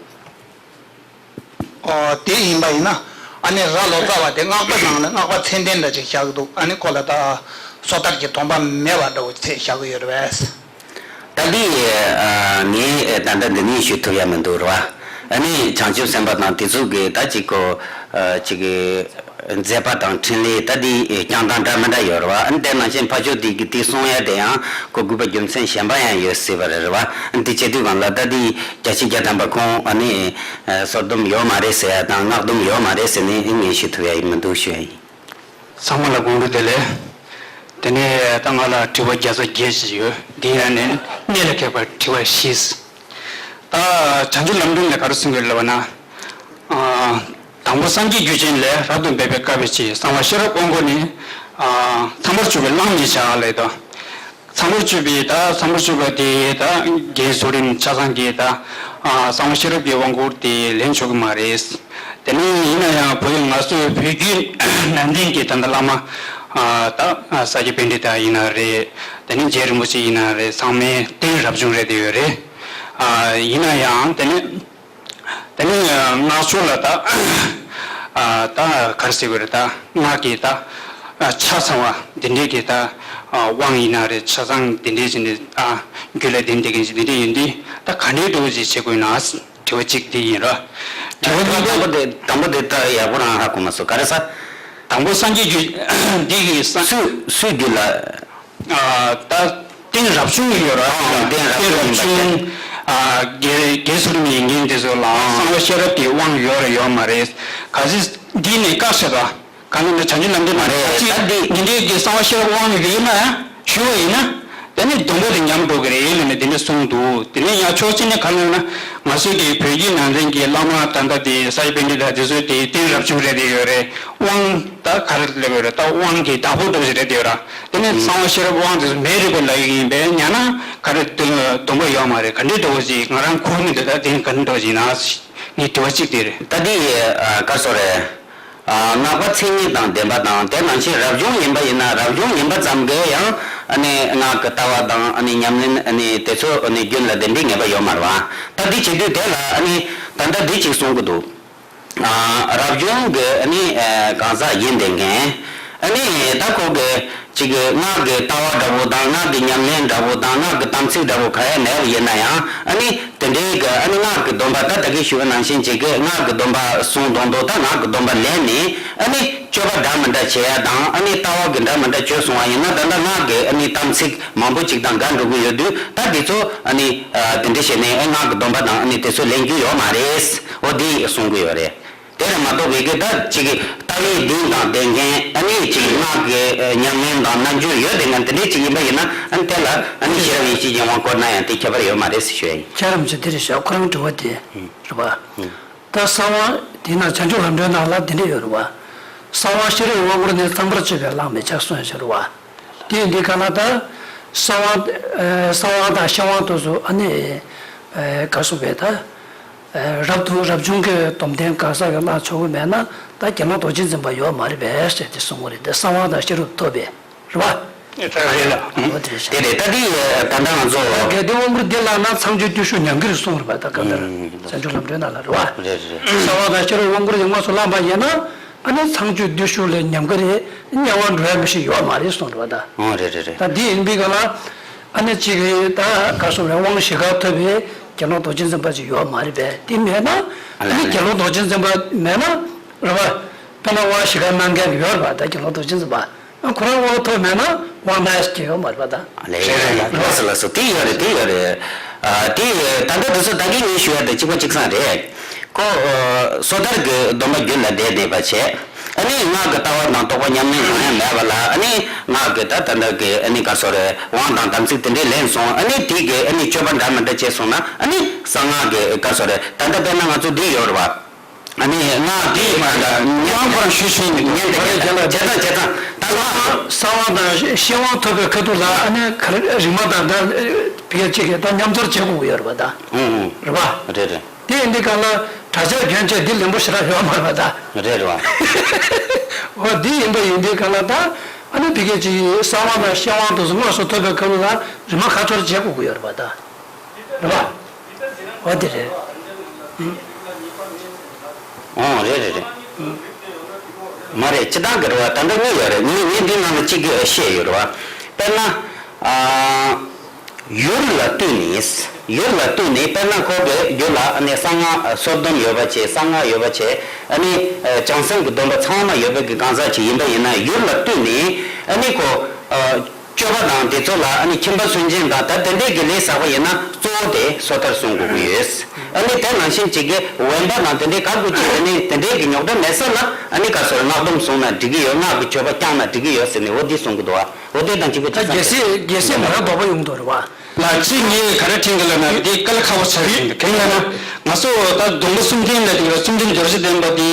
ཨོ། དེ་ཡིན་པ་ཡིན་ན། ཨ་ནི་རྭ་ལོ་ཙཱ་བ་དེ་སྔགས་པ་ནང་ལ་སྔགས་པ་མཚན་ལྡན་འདྲ་ཅིག་བཞག་གི་འདུག་ཨ་ནི་ཁོ་ལ་ད་སོ་ཐར་གྱི་སྡོམ་པ་མེད་པ་འདྲ་བོ་ཚད་བཞག་གི་ཡོད་རེད་པས། ད་འདི། ཨ། ངས་ད་ལྟ་འདི་ནས་ཞུ་ཐུབ་ཡ་མི་འདུག་རེད་བ། ཨ་ནི་བྱང་ཆུབ་སེམས་དཔའ་དང་དེ་ཚོ་གི་ད་ཅིག་གོ། ཨ། ཅིག་གི་མཛད་པ་དང་འཕྲིན་ལས་ད་འདི་བསྐྱངས་སྟངས་འདྲ་མི་འདྲ་ཡོད་རེད་བ། ཨ་ནི་དེ་ནང་བཞིན་ཕར་ཕྱོགས་དེ་གི་དེ་གསུང་ཡ་དེ་ཡང་གོ་དགོས་པ་རྒྱུ་མཚན་གཞན་པ་ཡང་ཡོད་སྲིད་པ་རེད་བ། ཨ་ནི་དེ་བྱེད་དུས་སྒང་ལ་ད་འདི་བརྒྱ་ཆ་བརྒྱ་ཐམ་པ་ཁོང་ཨ་ནི་སོར་སྡོམ་ཡོད་མ་རེད་ཟེར་ཡ་དང་སྔགས་སྡོམ་ཡོད་མ་རེད་ཟེར་ནས་ངས་ཞུ་ཐུབ་ཡ་ཡིན་མི་འདུག་ཞུ་ཡ་ཡིན། ཚང་མ་ལ་དགོངས་དག་བདེ་ལེགས། དེ་ནས་ད་ང་ལ་དྲི་བ་བརྒྱ་ཆ་བརྒྱད་ཅིག་ཡོད། འདི་ཡང་ནི་གནད་ལ་འཁེལ་བའི་དྲི་བ་བཞི། ད་བྱང་ཆུབ་ལམ་སྒྲོན་ལས་ག་རེ་གསུང་གི་ཡོད་ལབ་ན། ཨ། དང་པོ་སངས་རྒྱས་རྒྱུད་ཆེན་ལས་རབ་ཏུ་འབད་པའི་དཀའ་བའི་ཆེད། གསང་བ་ཤེས་རབ་དབང་བསྐུར་ནི། ཨ། ཚངས་པར་སྤྱོད་པའི་གླང་མི་བྱ་ལབ་དོ། ཚངས་པར་སྤྱོད་པའི་ད་ཚངས་པར་སྤྱོད་པ་དེ་ད་རྒན་ཟུར་རིན་ཆ་ཚང་གིས་ད། ཨ། གསང་བ་ཤེས་རབ་ཀྱི་དབང་བསྐུར་དེ་ལེན་ཆོག་གི་མ་རེད། དེ་ནས་ཡིན་ན་ཡང་བོད་ང་ཚོའི་བོད་བརྒྱུད་ནང་བསྟན་གྱི་ད་ལྟ་བླ་མ། ཨ། ད་ས་སྐྱ་པཎྜི་ཏ་ཡིན་ན་རེད། དེ་ནས་རྗེ་རིན་པོ་ཆེ་ཡིན་ན་རེད། ཚང་མའི་རྟེན་རབ་བྱུང་རེད་དེ་ཡོད་རེད། ཨ། ཡིན་ན་ཡང་དེ་ནས། དེ་ནས་སྔགས་ཕྱོགས་ལ་ད། ཨ། ད་ག་རེ་ཟེར་དགོས་རེད། ད་སྔགས་ཀྱི་ད། ཨ། ཆ་ཚང་བ་འདི་འདྲའི་གི་ད། ཨ། དབང་ཡིན་ན་རེད། ཆ་ཚང་འདི་འདྲའི་ཅིག་ནི། ཨ། རྒྱུད་ལ་ལྡན་བསྡད་མཁན་ཅིག་འདི་འདྲའི་ཡིན་དུས་ད་ག་འདྲའི་འདུག་ཅིག་བྱེད་དགོས་ན་དྲི་བ་གཅིག་འདི་ཡིན་ར། དྲི་བ་གཉིས་པ། དང་པོ་དེ་དང་པོ་དེ་ད་ཡག་པོ་རང་ཧ་གོ་མ་སོང་། ག་རེ་ཟེར། དང་པོ་སངས་རྒྱས་རྒྱུད་འདི་གི་ས། སུས་སུས་རྒྱུད་ལ། ཨ། ད་རྟེན་རབ་བྱུང་ཡོད་ར། ཨ། རྟེན་རབ་བྱུང་ཡིན་པ་དེ། ཨ། རྒྱལ་རྒྱལ་ཟུར་མི་ཡིན་མཁན་དེ་ཚོ་ལའང་གསང་བ་ཤེས་རབ་ཀྱི་དབང་ཡོད་ར་ཡོད་མ་རེད། གལ་སྲིད་འདི་ནས་བཀག་བྱས་པ། གང་ལྟར་ན་བྱང་ཆུབ་ལམ་འདི་མ་རེད། ད་འདི་ཉིན་འདྲའི་གི་གསང་བ་ཤེས་རབ་དབང་ཡོད་ན་ཡང་ཞུ་བ་ཡིན་ན། དེ་ནས་སྡོམ་པ་དེ་ཉམས་འགྲོ་གི་རེད་ལབ་ནས་དེ་འདྲ་གསུངས་འདུག་དེ་ནས་ཡང་ཕྱོགས་གཅིག་ནས་ག་རེ་ལབ་ན། ང་ཚོའི་གི་བོད་བརྒྱུད་ནང་བསྟན་གྱི་བླ་མ་ད་ལྟ་དེ་ས་སྐྱ་པཎྜི་ཏ་དེ་ཚོའི་དེ་རྟེན་རབ་བྱུང་རེད་དེ་ཡོད་རེད། དབང་ད་ག་རེ་སླེབས་ཡོད་རེད། ད་དབང་གི་བདག་པོ་འདྲ་ཞིག་རེད་དེ་ཡོད་ར། དེ་ནས་གསང་བ་ཤེས་རབ་དབང་དེ་ཚོ་མེད་རེད་པས་ལབ་ཡོད་ཀྱི་ཡིན་པས། ཡང་ན་ག་རེ་སྡོམ་པ་ཡོད་མ་རེད། ག་འདྲའི་འདྲ་བོ་ཞིག་ང་རང་གོ་མི་འདུག་ད་དེ་ག་འདྲ་འདྲ་བོ་ཞིག་ན། ངའི་དྲི་བ་གཅིག་དེ་རེད། ད་དེ་ཡི་ག་རེ་ཟེར་དགོས་རེད། ཨ། སྔགས་པ་མཚན་ཉིད་དང་ལྡན་པ་དང་། དེ་ནང་བཞིན་རབ་བྱུང་ཡིན་པ་ཡིན་ན་རབ་བྱུང་ཡིན་པ་ཙམ་གྱིས་ཡང་ཨ་ནི་སྔགས་ཀྱི་ལྟ་བ་དང་ཨ་ནི་ཉམས་ལེན་ཨ་ནི་དེ་ཚོ་ཨ་ནི་རྒྱུན་ལ་ལྡན་པའི་ངེས་པ་ཡོད་མ་རེད་བ། ད་འདི་བྱེད་དུས་དེ་ལ་ཨ་ནི་ད་ལྟ་འདི་གཅིག་གསུང་གི་འདུག་ཨ། རབ་བྱུང་གི་ཨ་ནི་ཨ་གང་ཟག་ཡིན་བསྡད་མཁན་ཨ་ནི་ད་ཁོ་གི་གཅིག་གི་སྔགས་ཀྱི་ལྟ་བ་འདྲ་བོ་དང་། སྔགས་ཀྱི་ཉམས་ལེན་འདྲ་བོ་དང་། སྔགས་ཀྱི་དམ་ཚིག་འདྲ་བོ་ག་རེ་མེད་པ་ཡིན་ན་ཡང་། ཨ་ནི་དེ་འདྲའི་གི་ཨ་ནི་སྔགས་ཀྱི་སྡོམ་པ། ད་ད་གིན་ཞུས་པ་ནང་བཞིན་གཅིག་གི་སྔགས་ཀྱི་སྡོམ་པ་སྲུང་དང་དུ། ད་སྔགས་ཀྱི་སྡོམ་པ་ལེན་ནས་ཨ་ནི་སྤྱོད་པ་འདྲ་མི་འདྲ་བྱེད་ཡ་དང་། ཨ་ནི་ལྟ་བ་གི་འདྲ་མི་འདྲ་བྱོས་སོང་བ་ཡིན་ན། ད་ལྟ་སྔགས་ཀྱི་ཨ་ནི་དམ་ཚིག་མང་པོ་གཅིག་དང་འགལ་འགྲོ་གི་ཡོད་དུས། ད་དེ་ཚོ་ཨ་ནི་ཨ་དེ་འདྲ་བྱས་ནས་ཨ་སྔགས་ཀྱི་སྡོམ་པ་དང་ཨ་ནི་དེ་ཚོ་ལེན་རྒྱུ་ཡོད་མ་རེད། འོ་དེ་གསུང་གི་ཡོད་རེད། དེ་ལས་མ་གཏོགས་པའི་གི་ད་ཅིག་གི་ལྟ་བའི་གདེང་དང་ལྡན་མཁན། ཨ་ནི་ཅིག་སྔགས་ཀྱི་ཉམས་ལེན་དང་རྣལ་འབྱོར་ཡོད་བསྡད་མཁན་དེ་འདྲའི་ཅིག་ཡིན་པ་ཡིན་ན། ཨ་ནི་དེ་ལ་ཨ་ནི་ཤེས་རབ་ཡེ་ཤེས་ཀྱི་དབང་བསྐུར་ན་ཡང་དེ་ཁྱད་པར་ཡོད་མ་རེད་ཟེར་ཞུ་ཡ་ཡིན། ཁྱེད་རང་ཚོ་དེ་རེད་ཤག་ཁོ་རང་དྲི་བ་དེ་རེད་བ། ད་གསང་བ་དེ་ན་བྱང་ཆུབ་ལམ་སྒྲོན་ནང་ལ་དེ་འདྲ་ཡོད་རེད་བ། གསང་བ་ཤེས་རབ་དབང་བསྐུར་ནི། གཙང་པར་སྤྱོད་པས་བླང་མི་བྱ་གསུངས་ཡོད་རེད་བ། དེ་ཡིན་དུས་ག་ལ་ད་གསང་བ་ཨ་གསང་བ་དང་ཤེར་དབང་དེ་ཚོ་ཨ་ནི་ཨ་ག་རེ་ཟེར་དགོས་རེད། ད་ཨ་རབ་ཏུ་རབ་བྱུང་གི་སྡོམ་ལྡན་གང་ཟག་གིས་བླང་ཆོག་གི་མེད་ན། ད་དགེ་སློང་རྡོ་རྗེ་འཛིན་པ་ཡོད་མ་རེད་པས་ཟེར་ཏེ་གསུང་གི་རེད། དེ་གསང་བ་དང་ཤེས་རབ་ཐོབ་པས་རེད་བ། ཨེ་ད་རེད་ལ། འོ་དེ་རེད་ཤག་དེ་རེད། ད་དེ་ད་ལྟ་ང་ཚོ་གལ་ཏེ་དབང་བསྐུར་འདི་བླངས་ན་ཚངས་སྤྱོད་བརྟུལ་ཞུགས་ཉམས་ཀྱི་རེད་གསུངས་རེད་པ། ད་ག་འདིར་ཨུམ། བྱང་ཆུབ་ལམ་སྒྲོན་ནང་ལ་རེད་བ། རེད་རེད་རེད། གསང་བ་དང་ཤེས་རབ་དབང་བསྐུར་ཡོངས་སུ་བླངས་པ་ཡིན་ན། ཨ་ནི་ཚངས་སྤྱོད་བརྟུལ་ཞུགས་ལས་ཉམས་ཀྱི་རེད། དམྱལ་བར་འགྲོ་ཡ་མི་ཞིག་ཡོད་མ་རེད་གསུངས་རེད་བ་ད། ཨོ་རེད་རེད་རེད། ད་འདི་ཡིན་པའི་སྒང་ལ་ཨ་ནི་གཅིག་རེད། ད་ག་རེ་ཟེར་དགོས་རེད། དབང་བཞི་ཀ་ཐོབ་པའི་དགེ་སློང་རྡོ་རྗེ་འཛིན་པ་ཅིག་ཡོད་མ་རེད་པས། དེ་མེད་ན་ཨ་ནི་དགེ་སློང་རྡོ་རྗེ་འཛིན་པ་མེད་ན་རེད་བ། དཔེར་ན་དབང་བཞི་ཀ་གནང་མཁན་ཡོད་རེད་བ། ད་དགེ་སློང་རྡོ་རྗེ་འཛིན་པ། ཁོ་རང་དབང་ཐོབ་མེད་ན་དབང་གནང་ཡ་ཞིག་ཡོད་མ་རེད་པ་ད། ལགས་ལགས་ལགས་སོ་ལགས་སོ། དེ་ཡོད་རེད། དེ་ཡོད་རེད། ཨ་དེ་ད་ལྟ་དེ་ཚོ་ད་གིན་ངས་ཞུ་ཡ་དང་གཅིག་པ་གཅིག་རྐྱང་རེད། ཁོ་ཨ་སོ་ཐར་གྱི་སྡོམ་པ་རྒྱུད་ལ་འདྲེས་བསྡད་པ་བྱས། ཨ་ནི་སྔགས་ཀྱི་ལྟ་བ་དང་རྟོགས་པ་ཉམས་ལེན་གང་ཡང་མེད་པ་ལ། ཨ་ནི་སྔགས་ཀྱི་ད་ད་ལྟ་གི་ཨ་ནི་ག་རེ་ཟེར་དགོས་རེད། དབང་དང་དམ་ཚིག་དེ་འདྲས་ལེན་སོང་། ཨ་ནི་དེ་གི་ཨ་ནི་སྤྱོད་པ་འདྲ་མི་འདྲ་བྱས་སོང་ན། ཨ་ནི་གསང་སྔགས་ཀྱི་ག་རེ་ཟེར་དགོས་རེད། ད་ལྟ་དཔེར་ན་ང་ཚོ་འདི་ཡོད་རེད་བ། ཨ་ནི་སྔགས་འདི་མ་ད་དབང་པོ་རང་ཞུ་ཞུ་ཉན་ད་ཉན་ད་བྱས་ཙང་བྱས་ཙང་། ད་ལ་གསང་བ་དང་ཤེར་དབང་ཐོབ་པའི་ཁ་ཐུག་ལ་ཨ་ནི་ག་རེ་རིག་མ་དང་ད་བི་ཡ་གཅིག་གིས་ད་མཉམ་སྦྱོར་བྱེད་དགོས་ཀྱི་ཡོད་རེད་པ་ད། ཨུ་ཨུ། རེད་པ། རེད་རེད། དེ་ཡིན་དུས་གང་ལ་གྲྭ་ཆས་གྱོན་ཆས་འདི་ལེན་པོ་ཞེ་དྲག་ཡོད་མ་རེད་པ་ད། རེད་རེད་པ། འོ་འདི་ཡིན་པ་ཡིན་དུས་གང་ལ་ད་ཨ་ནི་བི་ཡ་གཅིག་གིས་གསང་བ་དང་ཤེར་དབང་དེ་ཚོ་དངོས་སུ་ཐོབ་པའི་ཁ་ཐུག་ལ་རིག་མ་ཁ་སྦྱོར་བྱེད་དགོས་ཀྱི་ཡོད་རེད་པ་ད། རེད་པ། འོ་དེ་རེད། ཨོ་རེད་རེད་རེད། མ་རེད། སྤྱིར་བཏང་གི་རེད་བ། ད་ལྟ་གཉིས་ཡོད་རེད། ངས་ངས་འདི་ནང་ལ་གཅིག་བཤད་ཡོད་རེད་བ། དཔེར་ན། ཨ། ཡུལ་ལ་ལྟོས་ནས། ཡུལ་ལ་ལྟོས་ནས་དཔེར་ན་ཁོ་གི་རྒྱུད་ལ་ཨ་ནི་གསང་སྔགས་སོར་སྡོམ་ཡོད་པ་བྱས། གསང་སྔགས་ཡོད་པ་བྱས། ཨ་ནི་བྱང་སེམས་ཀྱི་སྡོམ་པ་ཚང་མ་ཡོད་པའི་གི་གང་ཟག་ཅིག་ཡིན་པ་ཡིན་ན། ཡུལ་ལ་ལྟོས་ནས་ཨ་ནི་ཁོ། ཨ། སྤྱོད་པ་དང་དེ་ཚོ་ལ་ཨ་ནི་ཁྱིམ་པ་སུན་འབྱིན་དང་ད་དེ་འདྲས་ཀྱི་ལས་བསགས་པ་ཡིན་ན་གཙོ་བོ་དེ་སོ་ཐར་སྲུང་དགོས་ཀྱི་ཡོད། ཨ་ནི་དེ་ནང་བཞིན་གཅིག་གི་དབེན་པ་དང་དེ་འདྲས་ག་དགོས་ཀྱི་དེ་ནི་དེ་འདྲས་ཀྱི་རྙོག་དྲ་མེད་ས་ལ་ཨ་ནི་ག་རེ་ཟེར་སྔགས་སྡོམ་བསྲུངས་ན་འགྲིག་གི་ཡོད། སྔགས་ཀྱི་མཆོད་པ་བསྐྱངས་ན་འགྲིག་གི་ཡོད་ཟེར་ནས་འོ་འདི་གསུང་གི་འདུག་བ། འོ་དེ་དང་གཅིག་པ་ད་གཅིག་རྒྱལ་སྲས་རྒྱལ་སྲས་མོ་རང་དོགས་པ་ཡོང་འདུག་རེད་བ། ལ་གཅིག་ངས་ག་རེ་དྲན་གི་ལབ་ན་འདི་དཀའ་ལས་ཁག་པོ་ཆགས་ཀྱི་འདུག་གང་ཡིན་ལབ་ན་ང་ཚོ་ད་སྡོམ་པ་གསུམ་ལྡན་ལ་དེ་ག་གསུམ་ལྡན་རྡོ་རྗེ་གདན་པ་དེ།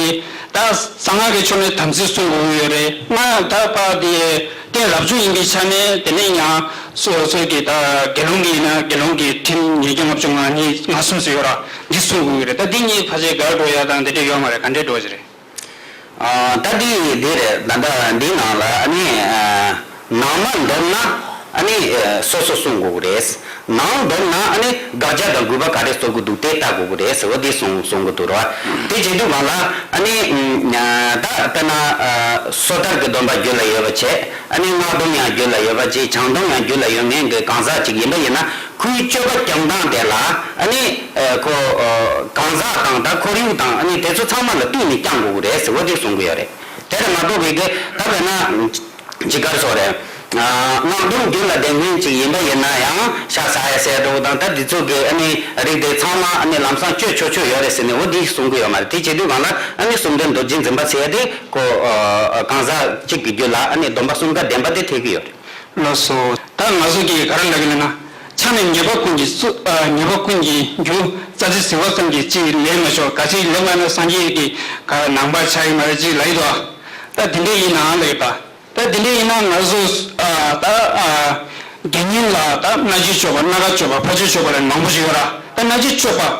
ད་གསང་སྔགས་ཀྱི་ཕྱོགས་ནས་དམ་ཚིག་སྲུང་དགོས་ཀྱི་ཡོད་རེད། སྔགས་ད་ཕར་དེ་རྟེན་རབ་བྱུང་ཡིན་པའི་ཆ་ནས། དེ་ནས་ཡང་སོ་སོའི་གི་ད་དགེ་སློང་གི་ཡིན་ན་དགེ་སློང་གི་ཁྲིམས་ཉེས་བརྒྱ་ལྔ་བཅུ་ང་གཉིས་ང་གསུམ་ཟེར་ཡོད་ར། འདི་སྲུང་དགོས་ཀྱི་རེད། ད་འདི་གཉིས་ཕལ་ཆེར་འགལ་འགྲོ་ཡ་དང་དེ་འདྲ་ཡོད་མ་རེད། ག་འདྲའི་འགྲོ་གི་རེད། ཨ། ད་འདི་འདི་རེད། ད་ལྟ་འདི་ནང་ལ་ཨ་ནི། ཨ། ནང་མ་འདོམས་ན་ཨ་ནི་སོ་སོ་སྲུང་དགོས་ཀྱི་རེད། ནང་འདོམས་ན་ཨ་ནི་དགག་བྱ་དང་དགོས་པ་ག་རེ་བཟོ་དགོས་འདུག་དེ་ལྟ་དགོས་ཀྱི་རེད་ཟེར་བ་འདི་གསུང་གསུང་གི་འདུག་ར། དེ་བྱེད་དུས་གང་ལ་ཨ་ནི། ཨ། ད་དཔེར་ན། ཨ། སོ་ཐར་གྱི་སྡོམ་པ་རྒྱུད་ལ་ཡོད་པ་བྱས། ཨ་ནི་སྔགས་སྡོམ་ཡང་རྒྱུད་ལ་ཡོད་པ་བྱས། བྱང་སྡོམ་ཡང་རྒྱུད་ལ་ཡོད་མཁན་གྱི་གང་ཟག་ཅིག་ཡིན་པ་ཡིན་ན། ཁོའི་སྤྱོད་པ་སྐྱོང་སྟངས་དེ་ལ་ཨ་ནི། ཨ། ཁོ། ཨ། གང་ཟག་དང་ད་ཁོར་ཡུག་དང་ཨ་ནི་དེ་ཚོ་ཚང་མ་ལ་ལྟོས་ནས་སྐྱོང་དགོས་ཀྱི་རེད་ཟེར་བ་འདི་གསུང་གི་ཡོད་རེད། དེ་ལས་མ་གཏོགས་པའི་གི་ད་དཔེར་ན། ཅིག་ག་རེ་ཟེར་དགོས་རེད། ཨ། སྔགས་སྡོམ་རྒྱུད་ལ་ལྡན་མཁན་ཅིག་ཡིན་པ་ཡིན་ན་ཡང་ཤ་ཟ་ཡ་ཟས་འདྲ་བོ་དང་ད་འདི་ཚོ་གི་ཨ་ནི་རིགས་དེ་ཚང་མ་ཨ་ནི་ལམ་སང་གཅོད་ཆོག་ཆོག་ཡོད་རེད་ཟེར་ནས་འོ་འདི་གསུང་གི་ཡོད་མ་རེད། དེ་བྱེད་དུས་གང་ལ་ཨ་ནི་གསུམ་ལྡན་རྡོ་རྗེ་འཛིན་པ་ཟེར་ཡ་དེ་ཁོ། ཨ། གང་ཟག་གཅིག་གི་རྒྱུད་ལ་ཨ་ནི་སྡོམ་པ་གསུམ་ཀ་ལྡན་པ་དེ་ཐེབས་ཀྱི་ཡོད་རེད། ལགས་སོ། ད་ང་ཚོ་གིས་ག་རེ་ལབ་ཀྱི་ལབ་ན། ཕྱག་ནི་ཉེས་པ་ཀུན་གྱི་སོ། ཨ། ཉེས་པ་ཀུན་གྱི་རྒྱུ། རྩ་རྫས་ཟིལ་བ་ཙམ་གྱིས་ཅིས་ལེན་མི་ཆོག་ག་ཅི་ལེན་པ་ན་སངས་རྒྱས་ཀྱི་ག་ནང་པ་ཆགས་ཡིན་མ་རེད་ཅིག་ལབ་ཡི་འདུག་ད་དེ་འདྲ་ཡིན་ནའང་ལབ་ཡོད་པ། ད་དེ་འདྲ་ཡིན་ན་ང་ཚོ། ཨ། ད། ཨ། དགེ་བསྙེན་ལ་ད་སྣ་ལྕེ་གཅོད་པ། སྣ་ཁ་གཅོད་པ། ཕར་ཕྱོགས་གཅོད་པ་ལ་མང་པོ་ཞིག་ཡོད་ར། ད་སྣ་ལྕེ་གཅོད་པ།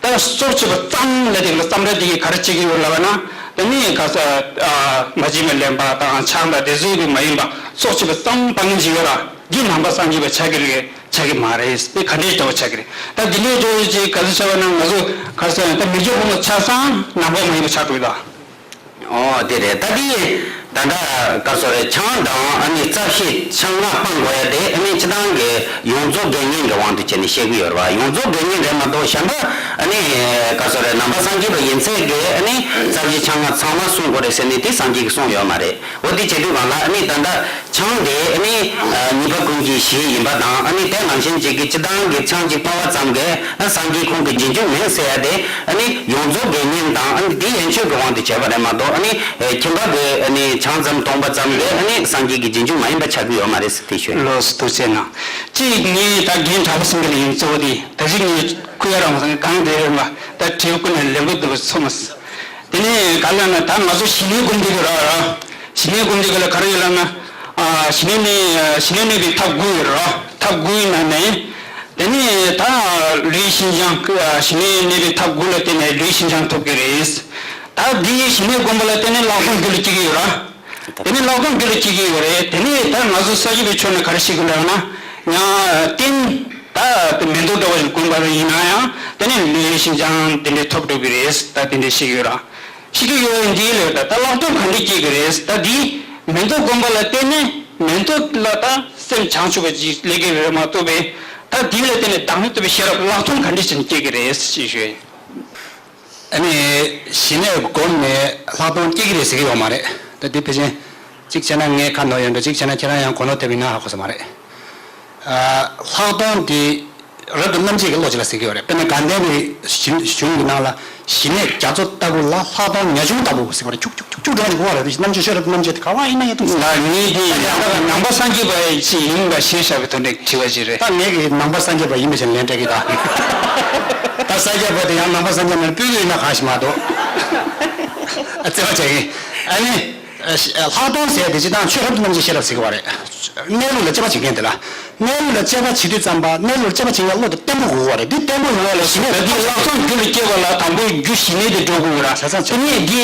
ད་སྲོག་གཅོད་པ་ཙམ་ལབ་དེ་ལ་ཙམ་ར་དེ་གིས་ག་རེ་བྱེད་ཀྱི་ཡོད་ལབ་ན། ད་ནི་ག་ས། ཨ། མ་བྱིན་པ་ལེན་པ་དང་ཆང་དང་དེ་ཚོ་གི་མ་ཡིན་པ་སྲོག་གཅོད་པ་ཙམ་དཔང་ངན་ཅིག་ཡོད་ར། འདི་ནང་པ་སངས་རྒྱས་པ་ཆགས་ཀྱི་རེད། ཆགས་ཀྱི་མ་རེད། དེ་ག་འདྲའི་འདྲ་བ་ཆགས་ཀྱི་རེད། ད་འདི་འདྲའི་འདྲ་བ་ཅིག་ག་ཚོད་ཆགས་པ་ན་ང་ཚོ་ག་ས་ད་མི་སྐྱོབ་ཕོ་མོ་ཆགས་སང་ནང་པ་མ་ཡིན་པ་ཆགས་འགྲོ་གི་ད། ཨོ་དེ་རེད། ད་དེ་ད་ལྟ་ག་སོ་རེད། ཆང་དང་ཨ་ནི་རྩ་བཤད་ཆང་ལྔ་སྤང་དགོས་ཡ་དེ་ཨ་ནི་སྤྱི་བཏང་གི་ཡོངས་རྫོགས་དགེ་བསྙེན་གྱི་དབང་དུ་བྱས་ནས་བཤད་ཀྱི་ཡོད་རེད་བ། ཡོངས་རྫོགས་དགེ་བསྙེན་རེད་མ་གཏོགས་གཞན་པ་ཨ་ནི་ག་སོ་རེད། ནང་པ་སངས་རྒྱས་པ་ཡིན་ཚད་ཀྱི་ཨ་ནི་རྩ་བཤད་ཆང་ལྔ་ཚང་མ་སྲུང་དགོས་རེད་ཟེར་ནས་དེ་སངས་རྒྱས་ཀྱིས་གསུངས་ཡོད་མ་རེད། འོ་དེ་བྱེད་དུས་གང་ལ་ཨ་ནི་ད་ལྟ་ཆང་དེ་ཨ་ནི་ཉེས་པ་ཀུན་གྱི་གཞི་ཡིན་པ་དང་ཨ་ནི་དེ་ནང་བཞིན་གཅིག་གི་སྤྱི་བཏང་གི་ཆང་གཅིག་སྤང་བ་ཙམ་གྱིས་ཨ་སངས་རྒྱས་ཁོང་གི་རྗེས་འཇུག་མིན་ཟེར་ཡ་དེ་ཨ་ནི་ཡོངས་རྫོགས་དགེ་བསྙེན་དང་ཨ་ནི་དེ་ཡན་ཆོད་ཀྱི་དབང་དུ་བྱས་པ་རེད་མ་གཏོགས་ཨ་ནི་ཁྱིམ་པ་གི་ཨ་ནི་ཆང་ཙམ་འཐུང་བ་ཙམ་གྱིས་ཨ་ནི་སངས་རྒྱས་ཀྱི་རྗེས་འཇུག་མ་ཡིན་པ་ཆགས་ཀྱི་ཡོད་མ་རེད་ཟེར་དེ་ཞུ། ལགས་སོ། ཐུགས་རྗེ་གནང་། གཅིག་ངས་ད་རྒན་གྲྭ་པ་སེང་གེ་ལགས་ཡིན་གཙོ་བོ་དེ་ད་གཅིག་ངས་ཁུ་ཡ་རང་སང་གང་དེ་རེད་མ་ད་དྲིལ་ཀུན་ནས་ལེན་པོ་འདུག་ཚོ་མ། དེ་ནས་ག་ལ་ན་ད་ང་ཚོ་ཞི་གནས་སྒོམ་དེ་གི་ར་ར། ཞི་གནས་སྒོམ་དེ་གི་ལ་ག་རེ་ཡོད་ལ་ན། ཨ། ཞི་གནས་ནི་ཞི་གནས་གནས་པའི་ཐབས་དགུ་ཡོད་ར། ཐབས་དགུའི་ནང་ནས། དེ་ནས་ད་ལུས་ཤིན་སྦྱངས། ཞི་གནས་གནས་པའི་ཐབས་དགུ་ལ་བརྟེན་ནས་ལུས་ཤིན་སྦྱངས་ཐོབ་ཀྱི་རེད། ད་འདི་ཞི་གནས་སྒོམ་པ་ལ་བརྟེན་ནས་ལྷག་མཐོང་རྒྱུད་ལ་སྐྱེ་གི་ཡོད་ར། དེ་ནས་ལྷག་མཐོང་རྒྱུད་ལ་སྐྱེ་གི་ཡོད་རེད། དེ་ནས་ད་ང་ཚོ་ས་སྐྱ་པའི་ཕྱོགས་ནས་ག་རེ་ཤེས་དགོས་ལབ་ན། ཡང་རྟེན། ད་མེ་ཏོག་འདྲ་བ་ཞིག་བསྒོམ་པ་ཡིན་ན་ཡང་དེ་ནས་ལུས་ཤིན་སྦྱངས་དེ་འདྲའི་ཐོབ་འགྲོ་གི་རེད། ད་དེ་འདྲའི་ཤེས་ཀྱི་ཡོད་ར། ཤེས་ཀྱི་ཡོད་འདི་ལས་ད་ད་ལྷག་མཐོང་ག་འདྲ་སྐྱེ་གི་རེད། ད་འདི་མེ་ཏོག་བསྒོམ་པ་ལ་བརྟེན་ནས་མེ་ཏོག་ལ་ད་སེམས་བྱང་ཆུབ་པ་ཅིག་སླེབས་ཀྱི་རེད་མ་གཏོགས་པའི་ད་འདི་ལ་བརྟེན་ནས་བདག་མེད་རྟོགས་པའི་ཤེས་རབ་ལྷག་མཐོང་ག་འདྲ་ཞིག་སྐྱེ་གི་རེད་ཅེས་ཞུས། ཨ་ནི་ཞི་གནས་བསྒོམས་ནས་ལྷག་མཐོང་སྐྱེ་གི་རེད་ཟེར་གྱི་ཡོད་མ་རེད། ད་འདི་ཕལ་ཆེར་གཅིག་བྱས་ན་ངས་ཁ་ནོར་ཡོད་འགྲོ། གཅིག་བྱས་ན་ཁྱེད་རང་ཡང་གོ་ནོར་ཐེབས་ཡིན་ན་ཧ་གོ་ས་མ་རེད། ཨ། ལྷག་མཐོང་དེ་རབ་ཏུ་རྣམ་འབྱེད་ཀྱི་བློ་ཅིག་ལ་ཟེར་གྱི་ཡོད་རེད། དཔེར་ན་དགའ་ལྡན་པའི་གཞུང་གཞུང་གི་ནང་ལ་ཞི་གནས་རྒྱ་མཚོ་ལྟ་བུ་ལ་ལྷག་མཐོང་ཉ་ཆུང་ལྟ་བུ་ཟེར་བ་རེད། ཁྱུག་ཁྱུག་ཁྱུག་ཁྱུག་འགྲོ་བ་ཞིག་གོ་བ་རེད། རྣམ་འབྱེད་ཤེས་རབ་རྣམ་འབྱེད་དེ་ག་བ་ཡིན་ན་ཡང་ཐུག་སོང་། ང་ངེད་ཀྱི་ཡང་ན་ནང་པ་སངས་རྒྱས་པ་ཅིག་ཡིན་པ་ཤེས་བཞག་པའི་ཐོག་ནས་དྲི་བ་ཅིག་རེད། ད་ངེད་ཀྱི་ནང་པ་སངས་རྒྱས་པ་ཡིན་པ་ཞིག་ལན་སྤྲད་ཀྱི་ད། ད་སངས་རྒྱས་པ་དེ་ཡང་ནང་པ་སངས་རྒྱས་མིན་སྤུན་ཀྱག་ཡིན་ན་གང་ཞིག་མ་གཏོགས། ཨ་བརྩེ་བ་བྱེད་ཀྱི། ཨ་ནི། ལྷག་མཐོང་ཟེར་དེ་སྤྱིར་བཏང་ཆོས་རབ་ཏུ་རྣམ་འབྱེད་ཤེས་རབ་ཟེར་གྱི་བ་རེད། གནས་ལུགས་ལ་དཔྱད་པ་བྱེད་མཁན་དེ་ལ། གནས་ལུགས་ལ་དཔྱད་པ་བྱེད་དུས་ཙམ་པ་གནས་ལུགས་ལ་དཔྱད་པ་བྱེད་མཁན་བློ་དེ་བརྟན་པོ་དགོས་པ་རེད། འདི་བརྟན་པོ་ཡོང་བ་ལ་ཞི་གནས་ད་འདི་ལྷག་མཐོང་རྒྱུད་ལ་སྐྱེ་བ་ལ་དང་པོའི་རྒྱུ་ཞི་གནས་དེ་འགྲོ་དགོས་ར། བྱས་ཙང་དེ་ནས་འདི་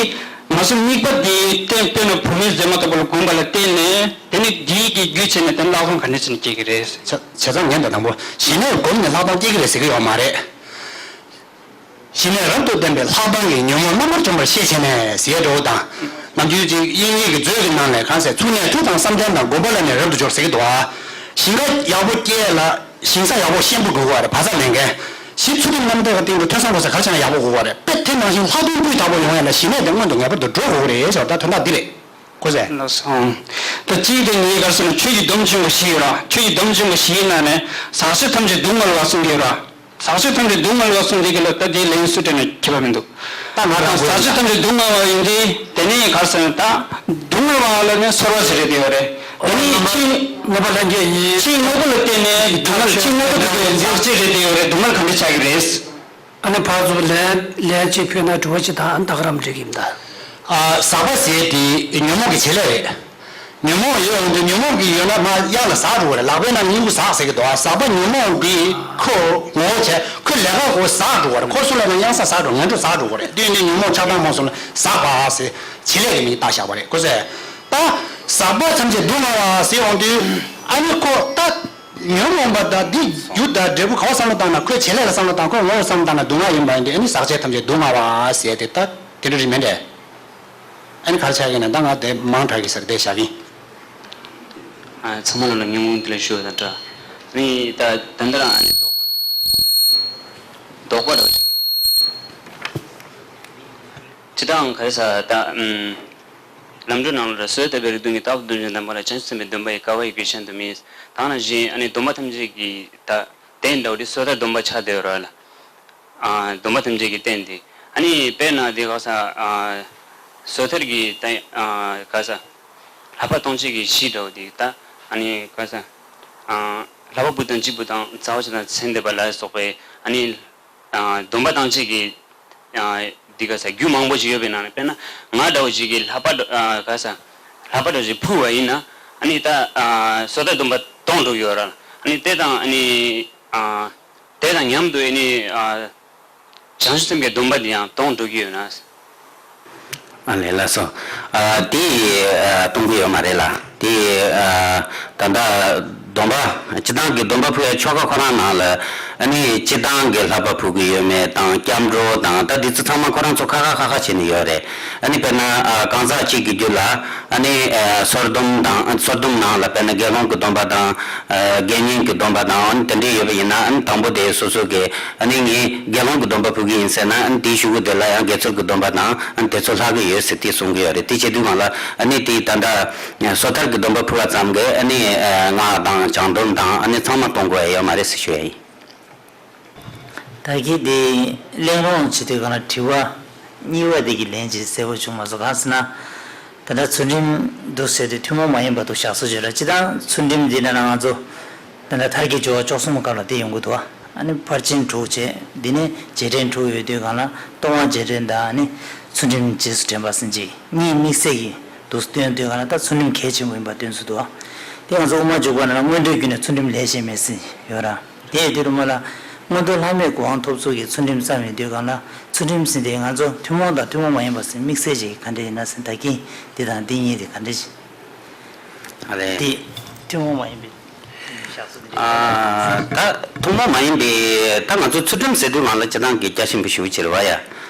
ང་ཚོ་དམིགས་པ་འདི་བརྟེན་དཔེར་ན་བུད་མེད་མཛེས་མ་ལྟ་བུ་ལ་གོམས་པ་ལ་བརྟེན་ནས་དེ་ནས་འདི་གི་རྒྱུ་བྱས་ནས་དེ་ལྷག་མཐོང་ག་འདྲ་བྱས་ནས་སྐྱེ་གི་རེད། བྱས་བྱས་ཙང་ངས་འདི་དང་པོ་ཞི་གནས་སྒོམ་ནས་ལྷག་མཐོང་སྐྱེ་གི་རེད་ཟེར་གི་ཡོད་མ་རེད། ཞི་གནས་རབ་ཏུ་ལྡན་པས་ལྷག་མཐོང་གི་ཉོན་མོངས་རྣམ་པར་འཇོམས་པར་ཤེས་བྱས་ནས་ཟེར་འགྲོ་དང་། ནམ་རྒྱུན་ཅིག་དབྱིན་ཡིག་གི་མཛོད་ཀྱི་ནང་ལས་གང་ཟེར། ཚུལ་གནས་མཐུ་དང་བསམ་གཏན་དང་སྒོམ་པ་ལ་ནི་རབ་ཏུ་སྦྱོར་ཟེར་གྱི་འདུག་ཨ། ཞིང་ཁ་ཡག་པོ་སྐྱེས་ལ་ཞིང་ས་ཡག་པོ་ཤེན་པོ་དགོས་པ་རེད། བ་ཚྭ་ལེན་མཁན། ཞིང་ཚུལ་ཁྲིམས་རྣམ་དག་གི་སྟེང་དུ་ཐོས་བསམ་སྒོམ་གསུམ་ག་རེ་བྱས་ན་ཡག་པོ་དགོས་པ་རེད། དཔེ་དེ་ནང་བཞིན་ལྷག་མཐོང་སྤུས་དག་པོ་ཡོང་ཡ་ལ་ཞི་གནས་དེ་སྔོན་དུ་ངེས་པར་དུ་འགྲོ་དགོས་ཀྱི་རེད་ཟེར་བ་ད་དོན་དག་འདི་རེད། ཀུན་གསལ། ལགས་སོ། ད་གཅིག་དེ་ངས་ག་རེ་ཟེར་ན་ཆོས་ཀྱི་སྡོམ་ཆེན་པོ་བཞི་ཡོད་ར། ཆོས་ཀྱི་སྡོམ་ཆེན་པོ་བཞིའི་ནང་ནས་ཟག་བཅས་ཐམས་ཅད་སྡུག་བསྔལ་བ་གསུངས་ཀྱི་ཡོད་ར། ཟག་བཅས་ཐམས་ཅད་སྡུག་བསྔལ་བ་གསུངས་དེ་གི་ལ་ད་དེའི་ལན་སུ་སྤྲད་ན་ཁྱད་པར་མི་འདུག་ད་ང་རང་ཟག་བཅས་ཐམས་ཅད་སྡུག་བསྔལ་བ་ཡིན་དེ་དེ་ནས་ག་རེ་ཟེར་ན་ད་སྡུག་བསྔལ་བ་ལ་ནི་ཚོར་བ་ཟེར་རེད་དེ་ཡོད་རེད། དེ་ནས་ཕྱིའི་དངོས་པོ་ལ་བརྟེན་ནས་སྡུག་བསྔལ་ཕྱིའི་དངོས་པོ་དེ་གི་ཟག་བཅས་རེད་དེ་ཡོད་རེད། སྡུག་བསྔལ་ག་འདྲ་ཆགས་ཀྱི་རེད། ཨ་ནི་ཕར་ཚུར་ལན་ལན་གཅིག་ཕུལ་ན་དྲི་བ་གཅིག་དང་ད་ག་རང་འགྲིག་གི་མི་འདུག་ཨ། ཟག་པ་ཟེར་དེ་ཉོན་མོངས་ཀྱི་བྱེད་ལས་རེད། ཉོན་མོངས་ཡོད་འོང་དུས་ཉོན་མོངས་ཀྱི་ཡོད་ན་མར་གཡང་ལ་ཟག་འགྲོ་གི་རེད། ལག་པའི་ནང་སྙིང་ཁུ་ཟག་ཟེར་གི་འདུག་ཨ། ཟག་པ་ཉོན་མོངས་ཀྱི་ཁོ་ངོ་བོ་བྱས་ཁོ་ལས་ཀ་གོ་ཟག་འགྲོ་གི་རེད། ཁོ་སུ་ལ་ན་གཡང་ས་ཟག་འགྲོ་ངན་འགྲོ་ཟག་འགྲོ་གི་རེད། དུས་ནི་ཉོན་མོངས་ཆགས་སྡང་རྨོངས་གསུམ་ལ་ཟག་པ་ཟེར་བྱེད་ལས་ཀྱི་མིང་བཏགས་བཞག་པ་རེད། ཁོ་ཚོས་ད་ཟག་པ་ཐམས་ཅད་སྡུག་བསྔལ་བ་ཟེར་འོང་དུས་ཨ་ནི་ཁོ་ད། ཉོན་མོངས་པ་དང་འདི་རྒྱུ་དང་འབྲས་བུ་ག་བ་བསམ་བློ་བཏང་ན་ཁོའི་བྱེད་ལས་ལ་བསམ་བློ་བཏང་། ཁོའི་ངོ་བོ་བསམ་བློ་བཏང་ན་སྡུག་བསྔལ་ཡིན་པ་ཡིན་དུས་ཨ་ནི་ཟག་བཅས་ཐམས་ཅད་སྡུག་བསྔལ་བ་ཟེར་ཏེ་ད་དེ་འདྲ་རེད་མིན་འདྲ། ཨ་ནི་ག་རེ་ཆགས་ཀྱི་ན་ད་ང་དེ་མང་དྲགས་ཀྱི་ཟེར་དེ་བཞག་གིན། ཨ། ཚང་མ་ལ་ཉུང་ངུ་འདི་ལ་ཞུ་བ་དང་འདྲ། ཨ་ནི་ད་ད་འདི་རང་ཨ་ནི་དོགས་པ་དོགས་པ་འདྲ་བ་ཞིག་སྤྱི་དང་ག་རེ་ཟ་ད་ཨུམ། ལམ་འགྲོ་ནང་ལ་ར་བཟོད་ཐབས་པའི་རིགས་བདུན་གྱི་ལྟ་བ་དོན་ཆེན་དམ་པ་ལ་བྱང་ཆུབ་སེམས་དཔའི་སྡོམ་པ་ཡི་དཀའ་བ་ཡི་གེགས་ཤིན་ཏུ་མིན། ད་ནང་བཞིན་ཨ་ནི་སྡོམ་པ་ཐམས་ཅད་ཀྱི་ད་དེ་འདྲ་བོ་དེ་བཟོད་ཐབས་སྡོམ་པ་ཆགས་བསྡད་ཡོད་ར་ལ། ཨ། སྡོམ་པ་ཐམས་ཅད་ཀྱི་རྟེན་དེ་ཨ་ནི་དཔེར་ན་དེ་ག་ས། ཨ། བཟོད་ཐབས་ཀྱི་ད། ཨ། ག་ས། ལྷག་པ་སྟོང་བྱེད་ཀྱི་གཞི་འདྲ་བོ་དེ་ད་ ཨ་ནི་ག་ས་ཨ་ལྷག་པ་ཕུག་དང་སྤྱི་ཕུག་དང་རྩ་བ་ཆེ་དང་མཚན་ལྡན་པ་ལ་སོགས་པའི་ཨ་ནི་ཨ་སྡོམ་པ་བཏང་བྱེད་ཀྱི་ཨ་འདི་ག་ས་རྒྱུ་མང་པོ་ཞིག་ཡོད་པའི་ནང་ནས། དཔེར་ན་ང་འདྲ་བོ་ཞིག་གིས་ལྷག་པ་འགྲོ་ཨ་ག་ས་ལྷག་པ་འགྲོ་ཞིག་ཕུལ་བ་ཡིན་ན། ཨ་ནི་ད་ཨ་སོ་ཐར་སྡོམ་པ་གཏོང་འགྲོ་གི་ཡོད་ར། ཨ་ནི་དེ་དང་ཨ་ནི་ཨ་དེ་དང་མཉམ་དུ་ཨ་ནི་ཨ་བྱང་ཆུབ་སེམས་ཀྱི་སྡོམ་པ་འདི་ཡང་གཏོང་འགྲོ་གི་ཡོད་ན། ཨ་ལས་ལགས་སོ། ཨ་དེ་ཨ་གཏོང་གི་ཡོད་མ་རེད་ལ། དེ་ཨ་ད་ལྟ་སྡོམ་པ་སྤྱི་བཏང་གི་སྡོམ་པ་ཕུལ་བའི་ཆོ་ག་ཁོ་རང་ནང་ལ། ཨ་ནི་སྤྱི་བཏང་གི་ལྷག་པ་ཕུལ་གི་ཡོད་མེད་དང་། སྐྱབས་འགྲོ་དང་། ད་འདི་ཚོ་ཚང་མ་ཁོ་རང་ཚོ་ཁ་ཁ་ཁ་ཁ་བྱས་ནས་ཡོད་རེད། ཨ་ནི་དཔེར་ན་ཨ་གང་ཟག་གཅིག་གི་རྒྱུད་ལ་ཨ་ནི་ཨ་སོར་སྡོམ་དང་། སོར་སྡོམ་ནང་ལ་དཔེར་ན་དགེ་སློང་གི་སྡོམ་པ་དང་། ཨ་དགེ་བསྙེན་གྱི་སྡོམ་པ་དང་། ཨ་ནི་དེ་འདྲས་ཡོད་པ་ཡིན་ན། ཨ་ནི་དང་པོ་དེ་སོ་སོ་གི་ཨ་ནི་ངས་དགེ་སློང་གི་སྡོམ་པ་ཕུལ་གི་ཡིན་ཟེར་ན། ཨ་ནི་དེའི་གཞུག་གུ་དེ་ལ་ཡང་དགེ་ཚུལ་གྱི་སྡོམ་པ་དང་། ཨ་ནི་དེ་ཚོ་ལྷག་གི་ཡོད་ཟེར་དེ་གསུང་གི་ཡོད་རེད། དེ་བྱེད་དུས་སྒང་ལ་ཨ་ནི་དེ་ད་ལྟ་སོ་ཐར་གྱི་སྡོམ་པ་ཕུལ་བ་ཙམ་གྱིས་ཨ་ནི་ཨ་སྔགས་དང་བྱང་སྡོམ་དང་ཨ་ནི་ཚང་མ་གཏོང་དགོས་ཡ་ཡོད་མ་རེད་ཟེར་ཞུ་ཡ་ཡིན། ད་གིན་དེ་གླེང་སློང་བྱེད་དུས་སྒང་ལ་དྲི་བ་གཉིས་པ་དེ་གི་ལན་ཅིག་གསལ་པོ་བྱུང་མ་སོང་། གང་ཟེར་ན། ད་ལྟ་ཚུལ་ཁྲིམས་འདུག་ཟེར་དུས་ཐུན་མོང་མ་ཡིན་པ་འདུག་བཞག་སྲོལ་ཡོད་ར། སྤྱིར་བཏང་ཚུལ་ཁྲིམས་འདི་ནང་ལ་ང་ཚོ་ད་ལྟ་མཐར་གྱིས་སྦྱོར་བ་བཅུ་གསུམ་པའི་སྐབས་ལ་དེ་ཡོང་གི་འདུག་ཨ་ནི་ཕར་ཕྱིན་དྲུག་བྱས། འདི་ནས་རྗེས་དྲན་དྲུག་ཡོད་དུས་སྒང་ལ་ལྟུང་བ་རྗེས་དྲན་དང་། ཨ་ནི་ཚུལ་ཁྲིམས་རྗེས་སུ་དྲན་པ་ཟེར་གྱི་གཉིས་དམིགས་བསལ་གྱི་འདུག་སྟོན་དུས་སྒང་ལ། ད་ཚུལ་ཁྲིམས་གལ་ཆེན་པོ་ཡིན་པ་སྟོན་ཚུལ་འདུག་དེ་ང་ཚོ་དབུ་མ་འཇུག་པ་ནང་ལ་སྔོན་འགྲོའི་རྒྱུད་ནས་ཚུལ་ཁྲིམས་ལས་བྱེད་མེད་ཟེར་ཡོད་ར། དེ་ཡི་དུས་ལ་མ་ལ་མངོན་མཐོ་ལྷ་མོས་གོ་འཕང་ཐོབ་ཚུལ་གྱི་ཚུལ་ཁྲིམས་བསམ་ཡོང་དུས་སྒང་ལ། ཚུལ་ཁྲིམས་ཟེར་དེ་ང་ཚོ་ཐུན་མོང་དང་ཐུན་མོང་མ་ཡིན་པ་ཟེར་དམིགས་བསལ་ཅིག་ག་འདྲ་ཡིན་ན་ཟེར། ད་གིན་འདི་དང་འདི་གཉིས་དེ་ག་འདྲ་ཞིག་ཨ་རེད། དེ་ཐུན་མོང་མ་ཡིན་པའི་བཞག་ཚུལ་དེ་འདྲ། ཨ་ད་ཐུན་མོང་མ་ཡིན་པའི། ད་ང་ཚོ་ཚུལ་ཁྲིམས་ཟེར་དུས་སྒང་ལ་སྤྱིར་བཏང་གི་རྒྱ་ཆེན་པོ་ཞེ་པོ་ཅིག་རེད་བ་ཡ།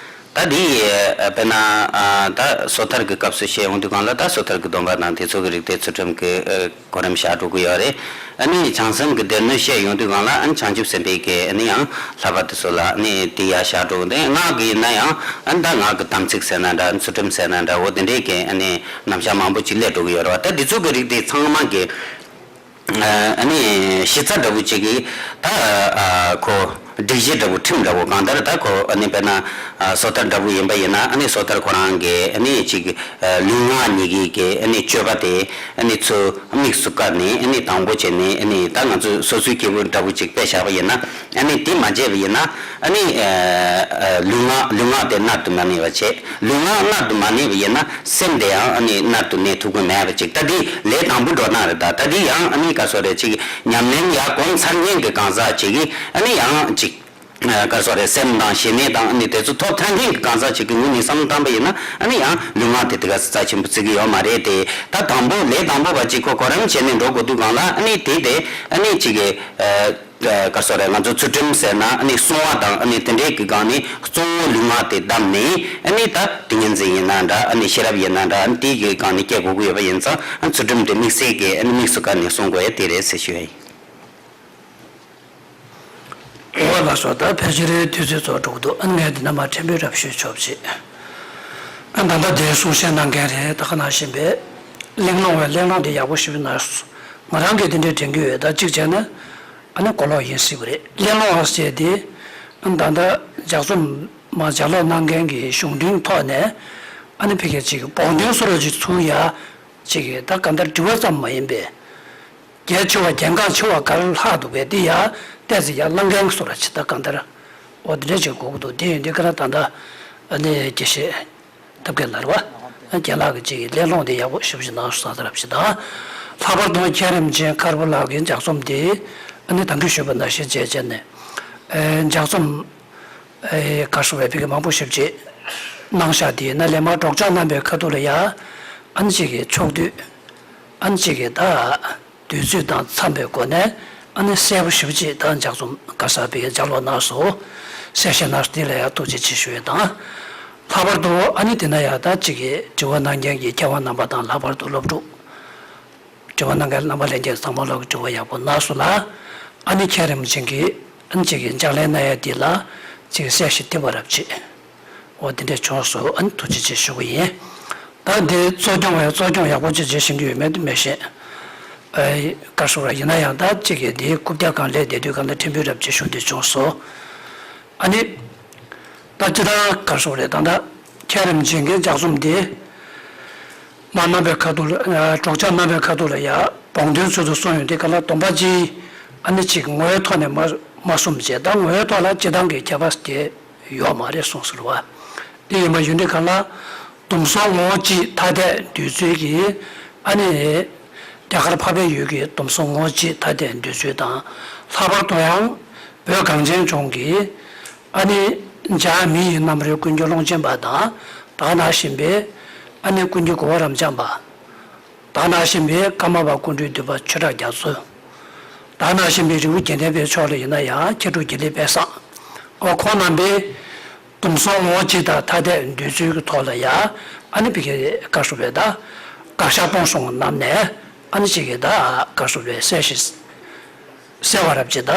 ད་འདི་ཨ་དཔེར་ན་ཨ་ད་སོ་ཐར་གྱི་སྐབས་སུ་བཤད་ཡོང་དུས་སྒང་ལ། ད་སོ་ཐར་གྱི་སྡོམ་པ་དང་དེ་ཚོ་གི་རིགས་དེ་ཚུལ་ཁྲིམས་ཀྱི་ཨ་གོ་རིམ་བཞག་འགྲོ་གི་ཡོད་རེད། ཨ་ནི་བྱང་སེམས་ཀྱི་སྡེ་སྣོད་བཤད་ཡོང་དུས་སྒང་ལ། ཨ་ནི་བྱང་ཆུབ་སེམས་དཔའི་གི་ཨ་ནི་ཡང་བསླབ་པ་དེ་ཚོ་ལ་ཨ་ནི་དེ་ཡར་བཞག་འགྲོ་གི་འདུག་སྔགས་ཀྱི་ཡིན་ན་ཡང་། ཨ་ནི་ད་སྔགས་ཀྱི་དམ་ཚིག་ཟེར་ན་འདྲ། ཚུལ་ཁྲིམས་ཟེར་ན་འདྲ། འོ་དེ་འདྲའི་གི་ཨ་ནི་རྣམ་གཞག་མང་པོ་ཅིག་སླེབས་འགྲོ་གི་ཡོད་རེད་བ། ད་འདི་ཚོ་གི་རིགས་དེ་ཚང་མ་གི་ཨ་ནི་གཞི་རྩ་འདྲ་བོ་ཅིག་གི་ད་ཨ་ཁོ་སྒྲིག་གཞི་འདྲ་བོ། ཁྲིམས་འདྲ་བོ། གང་ལྟར་ད་ཁོ་ཨ་ནི་དཔེར་ན་ཨ་སོ་ཐར་འདྲ་བོ་ཡིན་པ་ཡིན་ན། ཨ་ནི་སོ་ཐར་ཁོ་རང་གི་ཨ་ནི་ཅིག་ཨ་ལུས་ངག་གཉིས་ཀྱི་གི་ཨ་ནི་སྤྱོད་པ་དེ་ཨ་ནི་ཚུར་དམིགས་སུ་བཀར་ནས། ཨ་ནི་དང་པོ་བྱས་ནས་ཨ་ནི་ད་ང་ཚོས་སོ་སོའི་སྐྱེས་བུ་འདྲ་བོ་ཅིག་དཔེ་བཞག་པ་ཡིན་ན། ཨ་ནི་དེ་མ་བྱས་པ་ཡིན་ན། ཨ་ནི་ཨ་ཨ་ལུས་ངག་ལུས་ངག་དེ་མནར་དུ་མ་གནས་པ་བྱས། ལུས་ངག་མནར་དུ་མ་གནས་པ་ཡིན་ན། སེམས་དེ་ཡང་ཨ་ནི་མནར་དུ་གནས་ཐུབ་ཀྱི་མེད་པ་ཅིག་ད་འདི་ལས་དང་པོ་འགྲོ་སྟངས་རེད། ད་ད་འདི་ཡང་ཨ་ནི་ག་སོ་རེད། ཅིག་ཉམས་ལེན་ཡར་གོམས་ཚར་མཁན་གྱི་གང་ཟག་ཅིག་གིས་ཨ་ནི་ཡང་ཅིག་ག་སོ་རེད། སེམས་དང་ཞི་གནས་དང་ཨ་ནི་དེ་ཚོ་ཐོབ་ཐང་ཅན་གྱི་གང་ཟག་ཅིག་གི་ངོས་ནས་བསམ་བློ་བཏང་པ་ཡིན་ན། ཨ་ནི་ཡང་ལུས་ངག་དེ་དེ་ག་རྩ་ཆེན་པོ་བརྩི་གི་ཡོད་མ་རེད་དེ། ད་དང་པོ་ལས་དང་པོ་བ་ཅིག་ཁོ་གོ་རིམ་བྱས་ནས་འགྲོ་དགོས་དུས་སྒང་ལ། ཨ་ནི་དེ་དེ་ཨ་ནི་ཅིག་གི་ཨ་ག་སོ་རེད། ང་ཚོ་ཚུལ་ཁྲིམས་ཟེར་ན་ཨ་ནི་སྲུང་བ་དང་ཨ་ནི་དེ་འདྲའི་གི་སྒང་ནས་གཙོ་བོ་ལུས་ངག་དེ་བསྡམས་ནས། ཨ་ནི་ད་ཏིང་ངེ་འཛིན་ཡིན་ན་འདྲ། ཨ་ནི་ཤེས་རབ་ཡིན་ན་འདྲ། ཨ་ནི་དེའི་གི་སྒང་ནས་སྐྱེ་དགོས་ཀྱི་ཡོད་པ་ཡིན་ཙང་། ཨ་ཚུལ་ཁྲིམས་དེ་དམིགས་བསལ་གྱི་ཨ་ནི་དམིགས་སུ་བཀར་ནས་སྲུང་དགོས་ཡ་དེ་རེད་ཟེར་ཞུ་ཡ་ཡིན། འོ་ལགས་སོ། ད་ཕལ་ཆེར་དུས་ཚོད་ཚོགས་འགྲོ་གི་འདུག་ཨ་ནི་ངས་འདི་ན་མར་ཕྲན་བུ་རེ་ཞུས་ཆོག་ཅིག་ཨ་ད་ལྟ་དེ་གསུང་བཤད་གནང་མཁན་རེད། ད་ག་ནང་བཞིན་པའི་གླེང་སློང་བའི་གླེང་སློང་དེ་ཡག་པོ་ཞིག་གནང་སོང་། ང་རང་གིས་དེ་འདྲའི་དྲན་གྱི་ཡོད། ད་གཅིག་བྱས་ན་ཨ་ནི་གོ་ལོག་ཡིན་སྲིད་པ་རེད། གླེང་སློང་བ་ཟེར་དེ་ཨ་ད་ལྟ་ལྗགས་རྩོམ་མ་ལྗགས་ཀློག་གནང་མཁན་གྱི་གཞུང་དོན་ཐོག་ནས་ཨ་ནི་ཕ་གི་ཅིག་བོགས་འདོན་བཟོ་འདྲ་ཅིག་ཚུགས་ཡ་ཅིག་གི་ད་ག་འདྲ་དྲི་བ་ཙམ་མ་ཡིན་པའི། གལ་ཆེ་བ་གལ་འགངས་ཆེ་བ་ག་རེ་ལྷག་འདུག་པས། དེ་ཡང་ཏོག་ཙམ་ཡར་བསླང་མཁན་བཟོ་འདྲ་ཅིག་ད་གང་ལྟར་འོ་དེ་འདྲ་ཅིག་དགོས་ཀྱི་འདུག་དེ་ཡིན་དུས་ཁ་ན་ད་ལྟ་ཨ་ནི་དགེ་བཤེས་ཐབས་མཁས་ལགས་རེད་བ། རྒན་ལགས་ཀྱིས་ཅིག་གླེང་སློང་དེ་ཡག་པོ་ཞེ་པོ་ཅིག་གནང་སོང་ས་རབ་ཅིག་དང་། ལྷག་པར་དུ་མཁན་རིན་པོ་ཆེ་མཁར་བུ་ལགས་ཀྱི་ལྗགས་རྩོམ་དེ་ཨ་ནི་ད་གིན་ཞུས་པ་ནང་བཞིན་བྱས་བྱས་ནས་ཨེ་ལྗགས་རྩོམ་ཨེ་ག་རེ་ཟེར་བའི་ཕ་གི་མང་པོ་ཞེ་པོ་ཅིག་གནང་བཞག་དེ་ཡིན་ན་ལས་མར་སྒྲོག་སྦྱང་གནང་པའི་ཁ་ཐུག་ལ་ཡ་ཨ་ནི་ཅིག་གི་ཕྱོགས་བསྡུས་ཨ་ནི་ཅིག་གི་ད། དུས་ཚོད་དང་འཚམས་པའི་སྒོ་ནས་ཨ་ནི་གསལ་པོ་ཞེ་པོ་ཅིག་དང་ལྗགས་རྩོམ་ག་ས་པའི་ལྗགས་ཀློག་གནང་སོང་། གསལ་བཤད་གནང་སོང་། དེ་ལ་ཡང་ཐུགས་རྗེ་ཆེ་ཞུ་ཡས་དང་། ལྷག་པར་དུ་ཨ་ནི་དེ་ན་ཡང་ད་ཅིག་གི་དྲི་བ་གནང་མཁན་གྱི་མཁས་དབང་རྣམ་པ་དང་། ལྷག་པར་དུ་སློབ་ཕྲུག་དྲི་བ་གནང་མཁན་རྣམ་པ་ལྷན་རྒྱས་ཚང་མ་ལོག་གི་དྲི་བ་ཡག་པོ་གནང་སོང་ལ། ཨ་ནི་མཁན་རིན་པོ་ཆེ་གིས་ཨ་ནི་ཅིག་གི་ཕྱག་ལས་གནང་ཡས་དེ་ལ་ཅིག་གསལ་བཤད་ཐེབས་པ་རབ་ཅིག་འོ་དེ་འདྲས་བྱུང་སོང་། ཨ་ནི་ཐུགས་རྗེ་ཆེ་ཞུ་གི་ཡིན། ད་འདི་གཙོ་སྐྱོང་བས་གཙོ་སྐྱོང་ཡག་པོ་ཅིག་བྱེད་བཞིན་གྱི་ཡོད་མེད་དུ་མི་ཤེས། ཨ་ག་རེ་ཟེར་ཡིན་ན་ཡང་ད་ཅིག་གིས་འདིའི་རྐུབ་བཀྱག་སྒང་སླེབས་བསྡད་དུས་སྒང་ལ་ཕྲན་བུ་རབ་ཅིག་ཞུ་འདོད་བྱུང་སོང་། ཨ་ནི་ད་ཅི་ད་ག་རེ་ཟེར་རེད། ད་ད་མཁན་རིན་པོ་ཆེ་གི་ལྗགས་རྩོམ་འདི་མར་གནང་པའི་ཁ་ཐུག་ལ་ཨ་སྒྲོག་སྦྱང་གནང་པའི་ཁ་ཐུག་ལ་ཡ། སྦོམ་དོན་ཚུལ་དུ་གསུངས་ཡོང་དུས་ག་ལ། སྡོམ་པ་གཅིག་ཨ་ནི་གཅིག་ངོ་བོའི་ཐོག་ནས་མ་མ་གསུངས་བྱས། ད་ངོ་བོའི་ཐོག་ལ་སྤྱིར་བཏང་གི་ཁྱད་པར་དེ་ཡོད་མ་རེད་གསུངས་ཟེར་བ། དེ་ཡིན་པ་ཡིན་དུས་ག་ལ། སྡོམ་གསུམ་ངོ་བོ་གཅིག་ཐ་དད་འདོད་ཚུལ་གྱི་ཨ་ནི། རྒྱ་གར་འཕགས་པའི་ཡུལ་གྱི་སྡོམ་གསུམ་ངོ་བོ་གཅིག་ཐ་དད་འདོད་ཚུལ་དང་། ལྷག་པར་དུ་ཡང་བོད་གངས་ཅན་ལྗོངས་ཀྱི་ཨ་ནི་འཇའ་མི་ཡི་རྣམ་རོལ་ཀུན་མཁྱེན་ཀློང་ཆེན་པ་དང་། དེ་ནང་བཞིན་པའི་ཨ་ནི་ཀུན་མཁྱེན་གོ་བོ་རབ་འབྱམས་པ། དེ་ནང་བཞིན་པའི་ཀརྨ་པ་ཀཽཎྜི་བདུད་འཕགས་ཆོས་གྲགས་རྒྱ་མཚོ། དེ་ནང་བཞིན་པའི་རི་བོ་དགེ་ལྡན་པའི་ཕྱོགས་ལ་ཡིན་ན་ཡང་མཁས་གྲུབ་དགེ་ལེགས་དཔལ་བཟང་། འོ་ཁོང་རྣམ་པས་སྡོམ་གསུམ་ངོ་བོ་གཅིག་དང་ཐ་དད་འདོད་ཚུལ་གྱི་ཐོག་ལ་ཡང་ཨ་ནི་བི་ཀའི་བཀའ་སྲུང་བས་ད་དགག་བཞག་སྤོང་གསུམ་རྣམས་ནས་ཨ་ནི་གཅིག་གིས་ད་བཀའ་སྲུང་བས་གསལ་ཞིང་གསལ་བ་རབ་ཅིག་ད་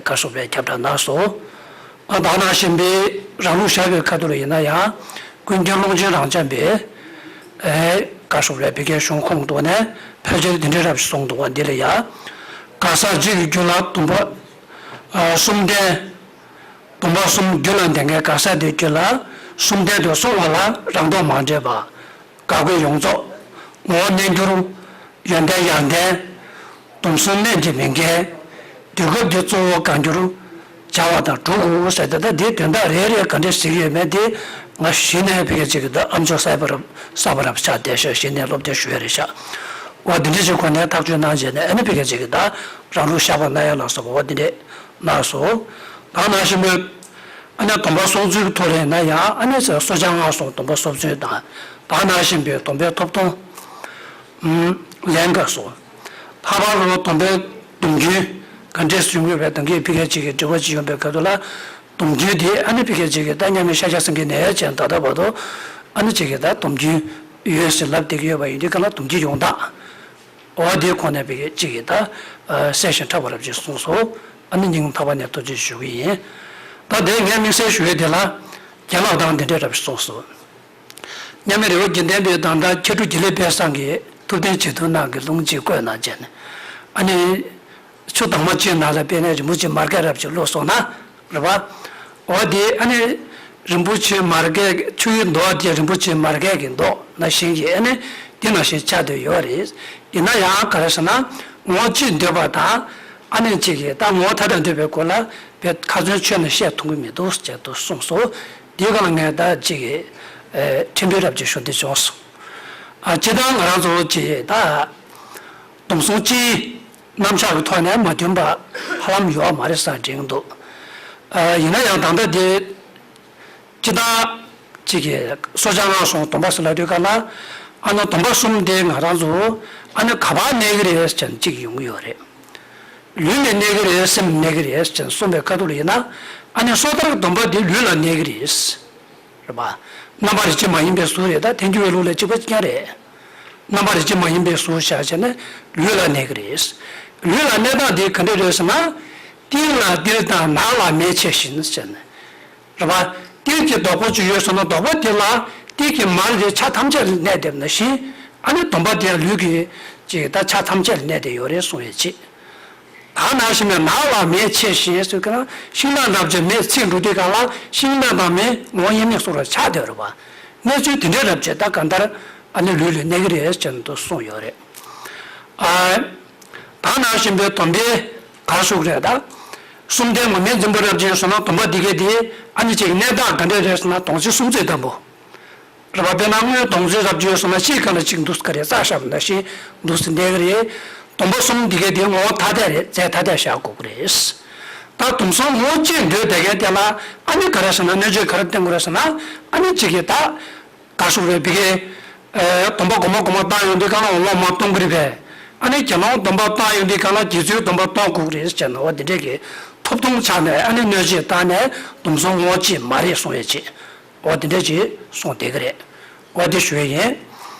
བཀའ་སྲུང་བས་ཁྱབ་བསྒྲགས་གནང་སོང་། ཨ་དེ་ནང་བཞིན་པའི་རང་ལུགས་བཞག་པའི་ཁ་ཐུག་ལ་ཡིན་ན་ཡང་ཀུན་མཁྱེན་ཀློང་ཆེན་རབ་འབྱམས་པས་ཨེ་བཀའ་སྲུང་བས་བི་ཀའི་གཞུང་ཁུངས་ཐོག་ནས་ཕལ་ཆེར་འདི་འདྲའི་རབ་ཅིག་གསུངས་འདུག་པ། འདི་ལ་ཡང་གང་ཟག་གཅིག་གི་རྒྱུད་ལ་སྡོམ་པ་ཨ་གསུམ་ལྡན། སྡོམ་པ་གསུམ་རྒྱུད་ལ་ལྡན་མཁན་གང་ཟག་དེའི་རྒྱུད་ལ་གསུམ་ལྡན་དུ་སོང་བ་ལ་རང་ལྡོག་མ་འདྲེས་པ། དགག་དགོས་ཡོངས་རྫོགས། ངོ་བོ་གནས་འགྱུར། ཡོན་ཏན་ཡར་ལྡན། སྡོམ་གསུམ་གནད་འདྲེས་མིན་མཁན། དུས་སྐབས་དེ་གཙོ་བོ་བཀའ་འགྱུར། བྱ་བ་དང་སྒྲུབ་དགོས་ཟེར་ཏེ། ད་དེའི་དོན་དག་རེ་རེ་ག་འདྲས་ཟེར་གྱི་ཡོད་མེད་དེ་ང་གཞི་ནས་བི་ཀའི་གཅིག་གིས་ད་ཨ་མཆོག་གསར་པ་རབ་གསར་པ་རབ་ཆགས་བསྡད་ཤག་གཞི་ནས་སློབ་སྟོན་ཞུ་ཡ་རེད་ཤག་འོ་འདི་འདྲས་ཅིག་ཁོ་ནས་ཐག་གཅོད་གནང་བྱས་ནས་ཨ་ནི་བི་ཀའི་གཅིག་གིས་ད་རང་ལུགས་བཞག་པ་གནང་ཡ་ལ་སོགས་པ་འོ་འདི་འདྲས་གནང་སོང་། དེ་ནང་བཞིན་པའི་ཨ་ནི་སྡོམ་པ་སྲུང་ཚུལ་གྱི་ཐོག་ལ་ཡིན་ན་ཡང་ཨ་ནི་སོ་སོ་སྐྱང་ངག་སྲུང་སྡོམ་པ་སྲུང་ཚུལ་དང་། དེ་ནང་བཞིན་པའི་སྡོམ་པའི་ཐོབ་ཐང་། ལན་འགའ་སོ། ལྷག་པར་དུ་སྡོམ་པའི་སྡོམ་རྒྱུན་ག་འདྲས་སྲུང་དགོས་པའི་དོན་གྱི་བི་ཀའི་གཅིག་གི་དྲི་བ་ཅིག་ཡོང་པའི་སྐབས་དུ་ལ། སྡོམ་རྒྱུན་དེ་ཨ་ནི་བི་ཀའི་གཅིག་གིས་ད་མཉམ་མེད་ཤཱཀྱ་སེང་གེ་ནས་ཡ་ཅན་ད་ལྟ་བར་དུ་ཨ་ནི་གཅིག་གིས་ད་སྡོམ་རྒྱུན་ཡོད་ཟེར་ལབ་བསྡད་ཀྱི་ཡོད་པ་ཡིན་དུས་ག་ལ། སྡོམ་རྒྱུན་ཡོངས་གྲགས་འོ་དེའི་ཁོངས་ནས་བི་ཀའི་གཅིག་གིས་ད་གསལ་ཞིང་ཕྲ་བ་རབ་ཅིག་གསུངས་སོང་། ཨ་ནི་སྙིང་ཐག་པ་ནས་ཐུགས་རྗེ་ཞུ་གི་ཡིན། ད་དེ་ངས་དམིགས་བསལ་ཞུ་ཡས་དེ་ལ་རྒན་ལགས་དང་འདི་འདྲས་རབ་ཅིག་གསུངས་སོང་། མཉམ་མེད་རི་བོ་དགེ་ལྡན་པའི་གདན་དར་མཁས་གྲུབ་དགེ་ལེགས་དཔལ་བཟང་གིས་ཐུབ་བསྟན་བྱིན་མཐུ་ནག་གི་ལུང་གཅིག་བཀོད་གནང་བྱས་ནས། ཨ་ནི་ཆུ་དྭངས་མ་གཅིག་ནང་ལ་དཔེར་ན་རིན་པོ་ཆེ་མར་གད་རབ་ཅིག་བླུགས་སོང་ན་རེད་པ། འོ་དེ་ཨ་ནི་རིན་པོ་ཆེ་མར་གད་ཆུ་ཡི་མདོག་དེ་རིན་པོ་ཆེ་མར་གད་ཀྱི་མདོག་ནང་བཞིན་གྱི་ཨ་ནི་དེ་ནང་བཞིན་ཆགས་བསྡད་ཡོད་རེད། ཡིན་ན་ཡང་ག་རེ་ཟེར་ན་ངོ་བོ་གཅིག་འདོད་པ་དང་ཨ་ནི་གཅིག་གིས་ད་ངོ་བོ་ཐ་དད་འདོད་པའི་སྐོར་ལ་བས་ཁ་ཚོན་ཆོད་ནས་བཤད་ཐུབ་ཀྱི་མི་འདུག་ཅེས་དུ་གསུངས་སོ། དེའི་སྒང་ལ་ངས་ད་ཅིག་གི་ཁྲིམས་དཔེ་རབ་ཅིག་ཞུ་འདོད་བྱུང་སོང་། ཨ་སྤྱིར་བཏང་ང་རང་ཚོ་ཅིག་ད་སྡོམ་གསུམ་སྤྱིའི་རྣམ་གཞག་གི་ཐོག་ནས་མ་མཐུན་པ་ཧ་ལམ་ཡོད་མ་རེད་བསམ་དྲན་གྱི་འདུག་ཨ་ཡིན་ན་ཡང་ད་ལྟ་དེ་སྤྱིར་བཏང་ཅིག་གི་སོ་སྐྱང་ངག་སྲུང་སྡོམ་པ་ཟེར་ལབ་དུས་ག་ལ། ཨ་ནི་སྡོམ་པ་གསུམ་དེ་ང་རང་ཚོ་ཨ་ནི་ག་པར་གནས་ཀྱི་རེད་ཟེར་ནས་ཅིག་ཡོང་གི་ཡོད་རེད། ལུས་ལ་གནས་ཀྱི་རེད། སེམས་ལ་གནས་ཀྱི་རེད་ཅེས་གསུངས་པའི་ཁ་ཐུག་ལ་ཡིན་ན། ཨ་ནི་སོ་ཐར་སྡོམ་པ་འདི་ལུས་ལ་གནས་ཀྱི་རེད། རེད་པ། རྣམ་པར་རིག་བྱེད་མ་ཡིན་པའི་གཟུགས་རེད། ད་ཐལ་འགྱུར་བའི་ལུགས་ལ་གཅིག་པ་གཅིག་རྐྱང་རེད། རྣམ་པར་རིག་བྱེད་མ་ཡིན་པའི་གཟུགས་བཞག་བྱས་ནས་ལུས་ལ་གནས་ཀྱི་རེད། ལུས་ལ་གནས་སྟངས་འདི་ག་འདྲ་རེད་ཟེར་ན། ཏིལ་ལ་ཏིལ་དང་ནགས་ལ་མེ་ཕྱེ་བཞིན་ཟེར་ནས། རེད་པ། ཏིལ་གྱི་རྡོག་པོ་གཅིག་ཡོད་ཟེར་ན་རྡོག་པ་དེ་ལ་ཏིལ་གྱི་མར་དེ་ཆ་ཐམས་ཅད་ལ་གནས་བསྡད་པ་ནང་བཞིན། ཨ་ནི་སྡོམ་པ་དེ་ཡང་ལུས་ཀྱི་ཅིག་ད་ཆ་ཐམས་ཅད་ལ་གནས་བསྡད་ཡོད་རེད་གསུངས་ཡོད་ཅེས། ད་ནང་བཞིན་པའི་ནགས་ལ་མེ་ཕྱེ་བཞིན་ཟེར་གྱི་ན་ཤིང་ནགས་འདྲ་བ་ཅིག་མེ་འཚིག་འགྲོ་དུས་ག་ལ་ཤིང་ནགས་དང་མེ་ངོ་བོ་དབྱེར་མེད་སོང་བར་ཆགས་བསྡད་རེད་པ། གནས་ཚུལ་དེ་འདྲའི་རབ་བྱེད་ད་གང་ལྟར་ཨ་ནི་ལུས་ལ་གནས་ཀྱི་རེད་ཅེས་འདུག་གསུངས་ཡོད་རེད། ཨ། ད་ནང་བཞིན་པའི་སྡོམ་པའི་གར་ཞུགས་རེད་ད། གསུམ་ལྡན་ངོ་མས་འཛིན་པ་རབ་ཅིག་ཡོད་སོང་ན་སྡོམ་པ་འདི་གའི་དེ་ཨ་ནི་ཅིག་གནས་སྟངས་ག་འདྲ་རེད་ཟེར་ན་དོང་ཙེ་སྲུང་ཚེ་ལྟ་བུ། རེད་པ། དཔེར་ན་དངུལ་དོང་ཙེ་རབ་ཅིག་ཡོད་སོང་ན་གཅིག་སྒང་ལ་གཅིག་འདུག་ག་རེ་རྩ་བཞག་པ་ནང་བཞིན་འདུག་སེ་གནས་ཀྱི་རེད། སྡོམ་པ་གསུམ་འདི་གའི་དེ་ངོ་བོ་ཐ་དད་རེད། རྫས་ཐ་དད་བཞག་དགོས་ཀྱི་རེད། ད་སྡོམ་གསུམ་ངོ་བོ་གཅིག་འདོད་བསྡད་མཁན་དེ་ལ་ཨ་ནི་ག་རེ་ཟེར་ན་གནོད་བྱེད་ག་རེ་བསྟེན་དགོས་རེད་ཟེར་ན་ཨ་ནི་གཅིག་གིས་ད། གར་ཞུགས་རེད་བི་ཀའི། ཨེ། སྡོམ་པ་སྒོར་མོ་སྒོར་མོ་བཏང་ཡོང་དུས་གང་ལ་འོང་ལོག་མ་གཏོང་གི་རེད་པས། ཨ་ནི་དགེ་སློང་སྡོམ་པ་བཏང་ཡོང་དུས་གང་ལ་དགེ་ཚུལ་སྡོམ་པ་གཏོང་དགོས་ཀྱི་རེད་ཟེར་ནས་འོ་འདི་འདྲས་ཀྱི་ཐོབ་ཐང་ཆགས་ནས་ཨ་ནི་གནོད་བྱེད་བཏང་ནས་སྡོམ་གསུམ་ངོ་བོ་གཅིག་མ་རེད་གསུང་ཡས་ཅིག་འོ་འདི་འདྲས་ཅིག་གསུངས་བསྡད་ཀྱི་རེད། འོ་འདི་ཞུ་ཡས་ཡིན།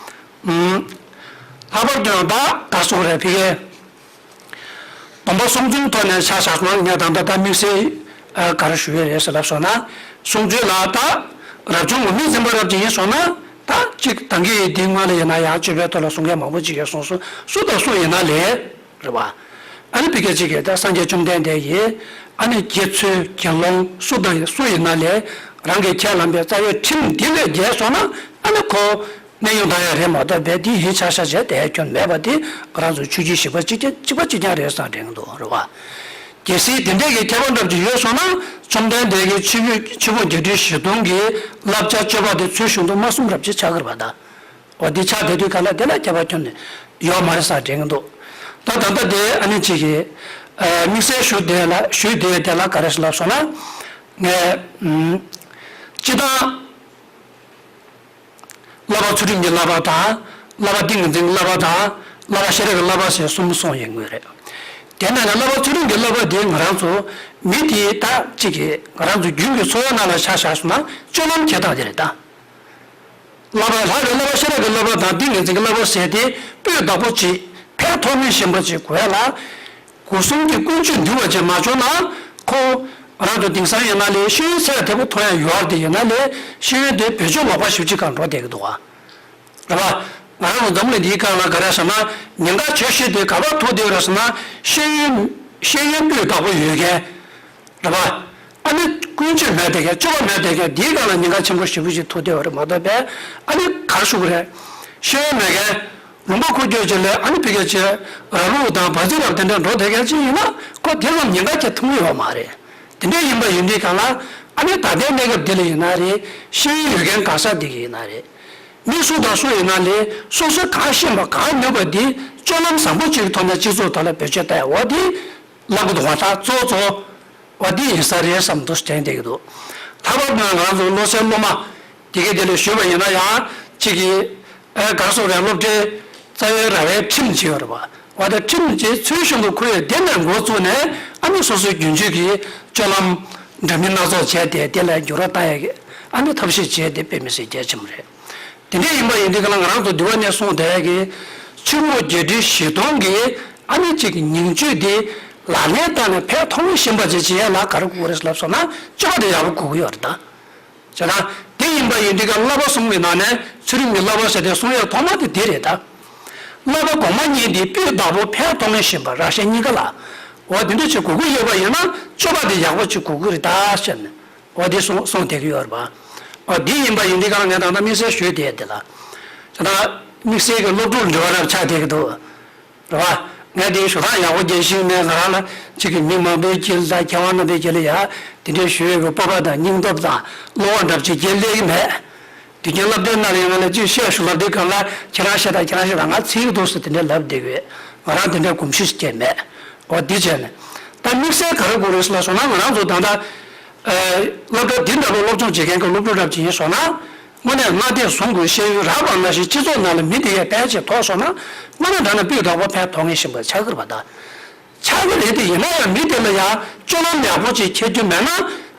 ཨུམ། ལྷག་པར་དུ་ཡང་ད་གར་ཞུགས་རེད་བི་ཀའི། སྡོམ་པ་གསུམ་ཚུན་ཐོག་ནས་ཆ་བཞག་སོང་ན་ངས་ད་ལྟ་ད་དམིགས་བསལ་ག་རེ་ཞུ་ཡས་རེད་ཟེར་ལབ་སོང་ན། གསུང་ཆོས་ལ་ད་རབ་བྱུང་ངོ་མས་འཛིན་པ་རབ་ཅིག་ཡིན་སོང་ན་ད་གཅིག་ད་གིན་འདི་སྔོན་ལ་ཡིན་ན་ཡང་སྤྱོད་པའི་ཐོག་ལ་གསུང་མཁན་མང་པོ་ཅིག་ཡོད་གསུངས་སོང་། སུ་དང་སུ་ཡིན་ན་ལས་རེད་པ། ཨ་ནི་བི་ཀའི་གཅིག་གིས་ད་སངས་རྒྱས་བཅོམ་ལྡན་འདས་ཡིས་ཨ་ནི་དགེ་ཚུལ་དགེ་སློང་སུ་དང་སུ་ཡིན་ན་ལས་རང་གིས་ཁས་བླངས་པའི་རྩ་བའི་ཁྲིམས་འདི་ལས་འགལ་སོང་ན་ཨ་ནི་ཁོ། གནས་དབྱུང་བཏང་ཡ་རེད་མ་གཏོགས་པས་དེ་ཡིད་ཆགས་ཤག་བྱས་བསྡད་ཡ་སྐྱོན་མེད་པ་དེ་ང་རང་ཚོ་ཆོས་བརྒྱུད་བཞི་པ་གཅིག་རྐྱང་གཅིག་པ་གཅིག་རྐྱང་རེད་བསམ་དྲན་གྱི་འདུག་རེད་བ། གལ་སྲིད་དེ་འདྲས་ཀྱི་ཁྱད་པར་འདྲ་པོ་ཅིག་ཡོད་སོང་ན་བཅོམ་ལྡན་འདས་ཀྱི་ཆོས་བརྒྱུད་ཆོས་ཕུང་བརྒྱད་ཁྲི་བཞི་སྟོང་གི་བསླབ་བྱ་སྤྱོད་པ་དེ་ཚུལ་བཞིན་དུ་མ་བསྲུངས་རབས་ཅིག་ཆགས་ཀྱི་རེད་པ་ད། འོ་འདི་ཆགས་བསྡད་དུས་ག་ལ་དེ་ལ་ཁྱད་པར་ཁྱོན་ནས་ཡོད་མ་རེད་བསམ་དྲན་གྱི་འདུག་ད་ད་ལྟ་དེ་ཨ་ནི་གཅིག་གིས་དམིགས་བསལ་ཞུ་བསྡད་ལ་ཞུ་བསྡད་དེ་ལ་ག་རེ་ལབ་སོང་ན། ངས་ཨུམ། སྤྱི་བཏང་བསླབ་པ་ཚུལ་ཁྲིམས་ཀྱི་བསླབ་པ་དང་། བསླབ་པ་ཏིང་ངེ་འཛིན་གྱི་བསླབ་པ་དང་། བསླབ་པ་ཤེས་རབ་ཀྱི་བསླབ་པ་ཟེར་གསུམ་གསུངས་ཡོད་ངེས་རེད། དེ་ནང་ནས་བསླབ་པ་ཚུལ་ཁྲིམས་ཀྱི་བསླབ་པ་དེ་ང་རང་ཚོ་མི་དེ་ད་གཅིག་གིས་ང་རང་ཚོ་རྒྱུན་གྱི་འཚོ་བའི་ནང་ལ་ཆ་བཞག་སོང་ན་སྤྱོད་ལམ་འཁྱེར་སྟངས་དེ་རེད་ད། བསླབ་པ་ལྷག་པའི་བསླབ་པ་ཤེས་རབ་ཀྱི་བསླབ་པ་དང་ཏིང་ངེ་འཛིན་གྱི་བསླབ་པ་ཟེར་ཏེ་སྤུས་དག་པོ་ཅིག་ཕན་ཐོགས་ངེས་ཤེས་པ་ཅིག་དགོས་ཡ་ལ། སྒོ་གསུམ་གྱི་ཀུན་སྤྱོད་འདུལ་བ་ཅན་མ་བྱུང་ན་ཁོ་རང་ཚོ་དེང་སང་ཡིན་ན་ལས་ཤེས་ཡོན་ཚད་དེ་པོ་ཐོན་ཡ་ཡོད་རེད་དེ་ཡིན་ན་ལས་ཤེས་ཡོན་དེ་བེད་སྤྱོད་ལོག་པ་ཞེ་པོ་ཅིག་གང་འགྲོ་བསྡད་ཀྱི་འདུག་བ། རེད་བ། ང་རང་ཚོ་འཛམ་གླིང་འདིའི་སྒང་ལ་ག་རེ་ཟེར་ན་ཉེན་ཁ་ཆེ་ཤོས་དེ་ག་པར་ཐུག་བསྡད་ཡོད་རེད་ཟེར་ན་ཤེས་ཡོན་ཤེས་ཡོན་སྤུས་དག་པོ་ཡོད་མཁན། རེད་བ། ཨ་ནི་ཀུན་སྤྱོད་མེད་བསྡད་མཁན་སྤྱོད་པ་མེད་བསྡད་མཁན་འདིའི་སྒང་ལ་ཉེན་ཁ་ཆེན་པོ་ཞེ་པོ་ཅིག་ཐུག་བསྡད་ཡོད་རེད་མ་གཏོགས་པས་ཨ་ནི་ག་རེ་ཞུ་དགོས་རེད། ཤེས་ཡོན་མེད་མཁན། ལུང་པ་འཁོར་སྐྱོད་བྱེད་ལས་ཨ་ནི་ཕ་གིར་བྱས་ར་ལུག་དང་བ་ཚི་ལབ་དེ་འདྲ་འགྲོ་བསྡད་མཁན་ཅིག་ཡིན་ན་ཁོ་དེ་ཙམ་ཉེན་ཁ་ཅིག་ཐུག་གི་ཡོད་མ་རེད། དེ་འདྲ་ཡིན་པ་ཡིན་དུས་སྒང་ལ་ཨ་ནི་ད་ལྟའི་གནས་སྐབས་འདི་ལ་ཡིན་ན་རེད་ཤེས་ཡོན་ཡོད་མཁན་གང་ཟག་འདི་གི་ཡིན་ན་རེད། མི་སུ་དང་སུ་ཡིན་ན་ལས་སོ་སོས་གང་ཤེས་པ་གང་ནུས་པ་འདི་སྤྱོད་ལམ་བཟང་པོ་ཅིག་གི་ཐོག་ནས་སྤྱི་ཚོགས་ཐོག་ལ་བེད་སྤྱོད་བཏང་ཡ་འོ་འདི་ལབ་གི་འདུག་བ། ད་གཙོ་གཙོ་བོ་འདི་ཡིན་ས་རེད་བསམ་འདུག་དྲན་བསྡད་ཀྱི་འདུག་ལྷག་པར་དུ་ང་རང་ཚོ་བློ་གསལ་སློབ་མ་དེ་གའི་དེ་ལས་ཞུས་པ་ཡིན་ན་ཡང་གཅིག་གིས་ཨེ་ག་རེ་ཟེར་རེད་སློབ་གྲྭའི་རྩ་བའི་ར་བའི་ཁྲིམས་ཅིག་ཡོད་རེད་བ། འོ་ད་ཁྲིམས་ཅིག་ཚུལ་བཞིན་དུ་འཁུར་ཡས་དེ་ནས་འགོ་བཙུགས་ནས་ཨ་ནི་སོ་སོའི་རྒྱུན་སྤྱོད་ཀྱི་སྤྱོད་ལམ་འདྲ་མིན་སྣ་ཚོགས་བྱས་ཏེ་དེ་ལ་འགྱུར་བ་བཏང་ཡས་ཀྱི་ཨ་ནི་ཐབས་ཤེས་བྱས་ཏེ་དཔེ་མི་སྲིད་གལ་ཆེན་པོ་རེད། དེ་འདྲ་ཡིན་པ་ཡིན་དུས་ག་ལ་ང་རང་ཚོ་འདི་བ་ནས་གསུངས་བསྡད་ཀྱི་ཆོས་ཕུང་བརྒྱད་ཁྲི་བཞི་སྟོང་གི་ཨ་ནི་གཅིག་གི་ཉིང་བཅུད་དེ་ལག་ལེན་བསྟར་ནས་ཕན་ཐོགས་ངེས་ཤེས་པ་ཅིག་བྱེད་ཡ་ལ་ག་རེ་དགོས་རེད་ལབ་སོང་ན་སྤྱོད་པ་དེ་ཡག་པོ་དགོས་ཀྱི་ཡོད་རེད་ད། བྱས་ན་དེ་ཡིན་པ་ཡིན་དུས་ག་བསླབ་པ་གསུམ་གྱི་ནང་ནས་ཚུལ་ཁྲིམས་ཀྱི་བསླབ་པ་ཟེར་དེ་གསུང་ཡ་ཐོག་མ་དེ་དེ་རེད་ད། བསླབ་པ་གོང་མ་གཉིས་དེ་སྤུས་དག་པོ་ཕན་ཐོགས་ངེས་ཤེས་པ་རང་གཞན་གཉིས་ཀ་ལ་འོ་དེ་འདྲ་ཅིག་དགོས་ཀྱི་ཡོད་པ་ཡིན་ན་སྤྱོད་པ་དེ་ཡག་པོ་ཅིག་དགོས་ཀྱི་རེད་ད་ཟེར་ནས། འོ་འདི་གསུངས་གསུངས་བསྡད་ཀྱི་ཡོད་རེད་པ། འོ་འདི་ཡིན་པ་ཡིན་དུས་གང་ངས་ད་ལྟ་དམིགས་བསལ་ཞུས་བསྡད་དེ་ལ། ད་ལྟ་དམིགས་བསལ་གྱི་སློབ་ཕྲུག་འབྲེལ་བ་རབ་ཆགས་བསྡད་ཀྱི་འདུག་རེད་པ། ངས་འདི་ཞུ་སྟངས་ཡག་པོ་རྒྱས་ཤིང་ནས་ང་རང་ལ་གཅིག་གི་མི་མང་པོའི་དཀྱིལ་དང་མཁས་དབང་རྣམ་པའི་དཀྱིལ་ལ་ཡ་དེ་འདྲའི་ཞུ་ཡས་ཀྱི་སྤོབས་པ་དང་སྙིང་སྟོབས་དང་བློ་ཁོག་འདྲ་པོ་ཅིག་རྒྱས་སླེབས་ཀྱི་མེད། དུས་རྒྱུན་སློབ་གྲྭའི་ནང་ལ་ཡོང་ལ་ཅིག་བཤད་ཞུ་ལབ་དུས་གང་ལ་ཁྱེད་རང་བཤད་དང་ཁྱེད་རང་བཤད་དང་ང་ཚིག་འདུག་ཟེར་དེ་འདྲ་ལབ་བསྡད་ཀྱི་ཡོད། ང་རང་དེ་འདྲ་གོམས་གཤིས་ཤིག་ཅིག་མེད། འོ་འདི་བྱས་ནས་ད་དམིགས་བསལ་ག་རེ་དགོས་རེད་ལབ་སོང་ན་ང་རང་ཚོ་ད་ལྟ་སློབ་གྲྭ་འདི་འདྲ་པོ་སློབ་སྦྱོང་བྱེད་མཁན་གྱི་སློབ་ཕྲུག་རབ་ཅིག་ཡིན་སོང་ན་དངོས་གནས་སྔ་ལྟས་བཟུང་དགོས་ཤེས་ཡོན་རག་པ་ནང་བཞིན་སྤྱི་ཚོགས་ནང་ལ་མི་དེ་གས་ཕན་ཅིག་ཐོགས་སོང་ན་དངོས་གནས་དྲང་གནས་སྤུས་དག་པོ་ཕན་ཐོགས་ངེས་ཤེས་པ་ཆགས་ཀྱི་རེད་པ་ད། ཆགས་ཀྱི་རེད་དེ་ཡིན་ན་ཡང་མི་དེ་ལ་ཡང་སྤྱོད་ལམ་ཡག་པོ་ཅིག་འཁྱེར་རྒྱུ་མེད་ན་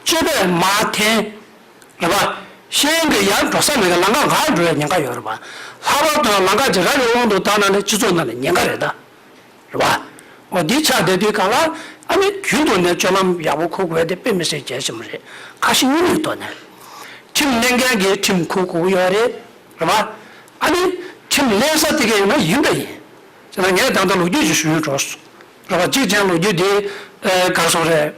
སྤྱོད་པས་མ་འཐེན། རེད་པ། ཤེས་ཡོན་གྱི་ཡར་འགྲོ་ས་མེད་ཀྱི་ལམ་ཁ་འགག་འགྲོ་བའི་ཉེན་ཁ་ཡོད་རེད་པ། ལྷག་པར་དུ་ལམ་ཁ་ཅིག་ར་བའི་དབང་དུ་བཏང་ན་ནི་སྤྱི་ཚོགས་ནང་ལ་ཉེན་ཁ་རེད་ད། རེད་པ། འོ་འདི་ཆགས་བསྡད་དུས་གང་ལ་ཨ་ནི་རྒྱུན་དུ་ནས་སྤྱོད་ལམ་ཡག་པོ་འཁུར་དགོས་དེ་དཔེ་མི་སྲིད་གལ་ཆེན་པོ་རེད། ཁ་ཞེ་གཉིས་མེད་ཐོག་ནས། ཁྲིམས་ལེན་མཁན་གྱིས་ཁྲིམས་འཁུར་དགོས་ཀྱི་ཡོད་རེད། རེད་པ། ཨ་ནི་ཁྲིམས་ལེན་ས་དེ་ག་ཡིན་ན་ཡིན་ད་ཡིན། ཟེར་ན་ངས་ད་ལྟ་ལོ་རྒྱུས་ཅིག་ཞུ་ཡུན་འགྲོ། རེད་པ། གཅིག་བྱས་ན་ལོ་རྒྱུས་དེ་ག་རེ་ཟེར་དགོས་རེད།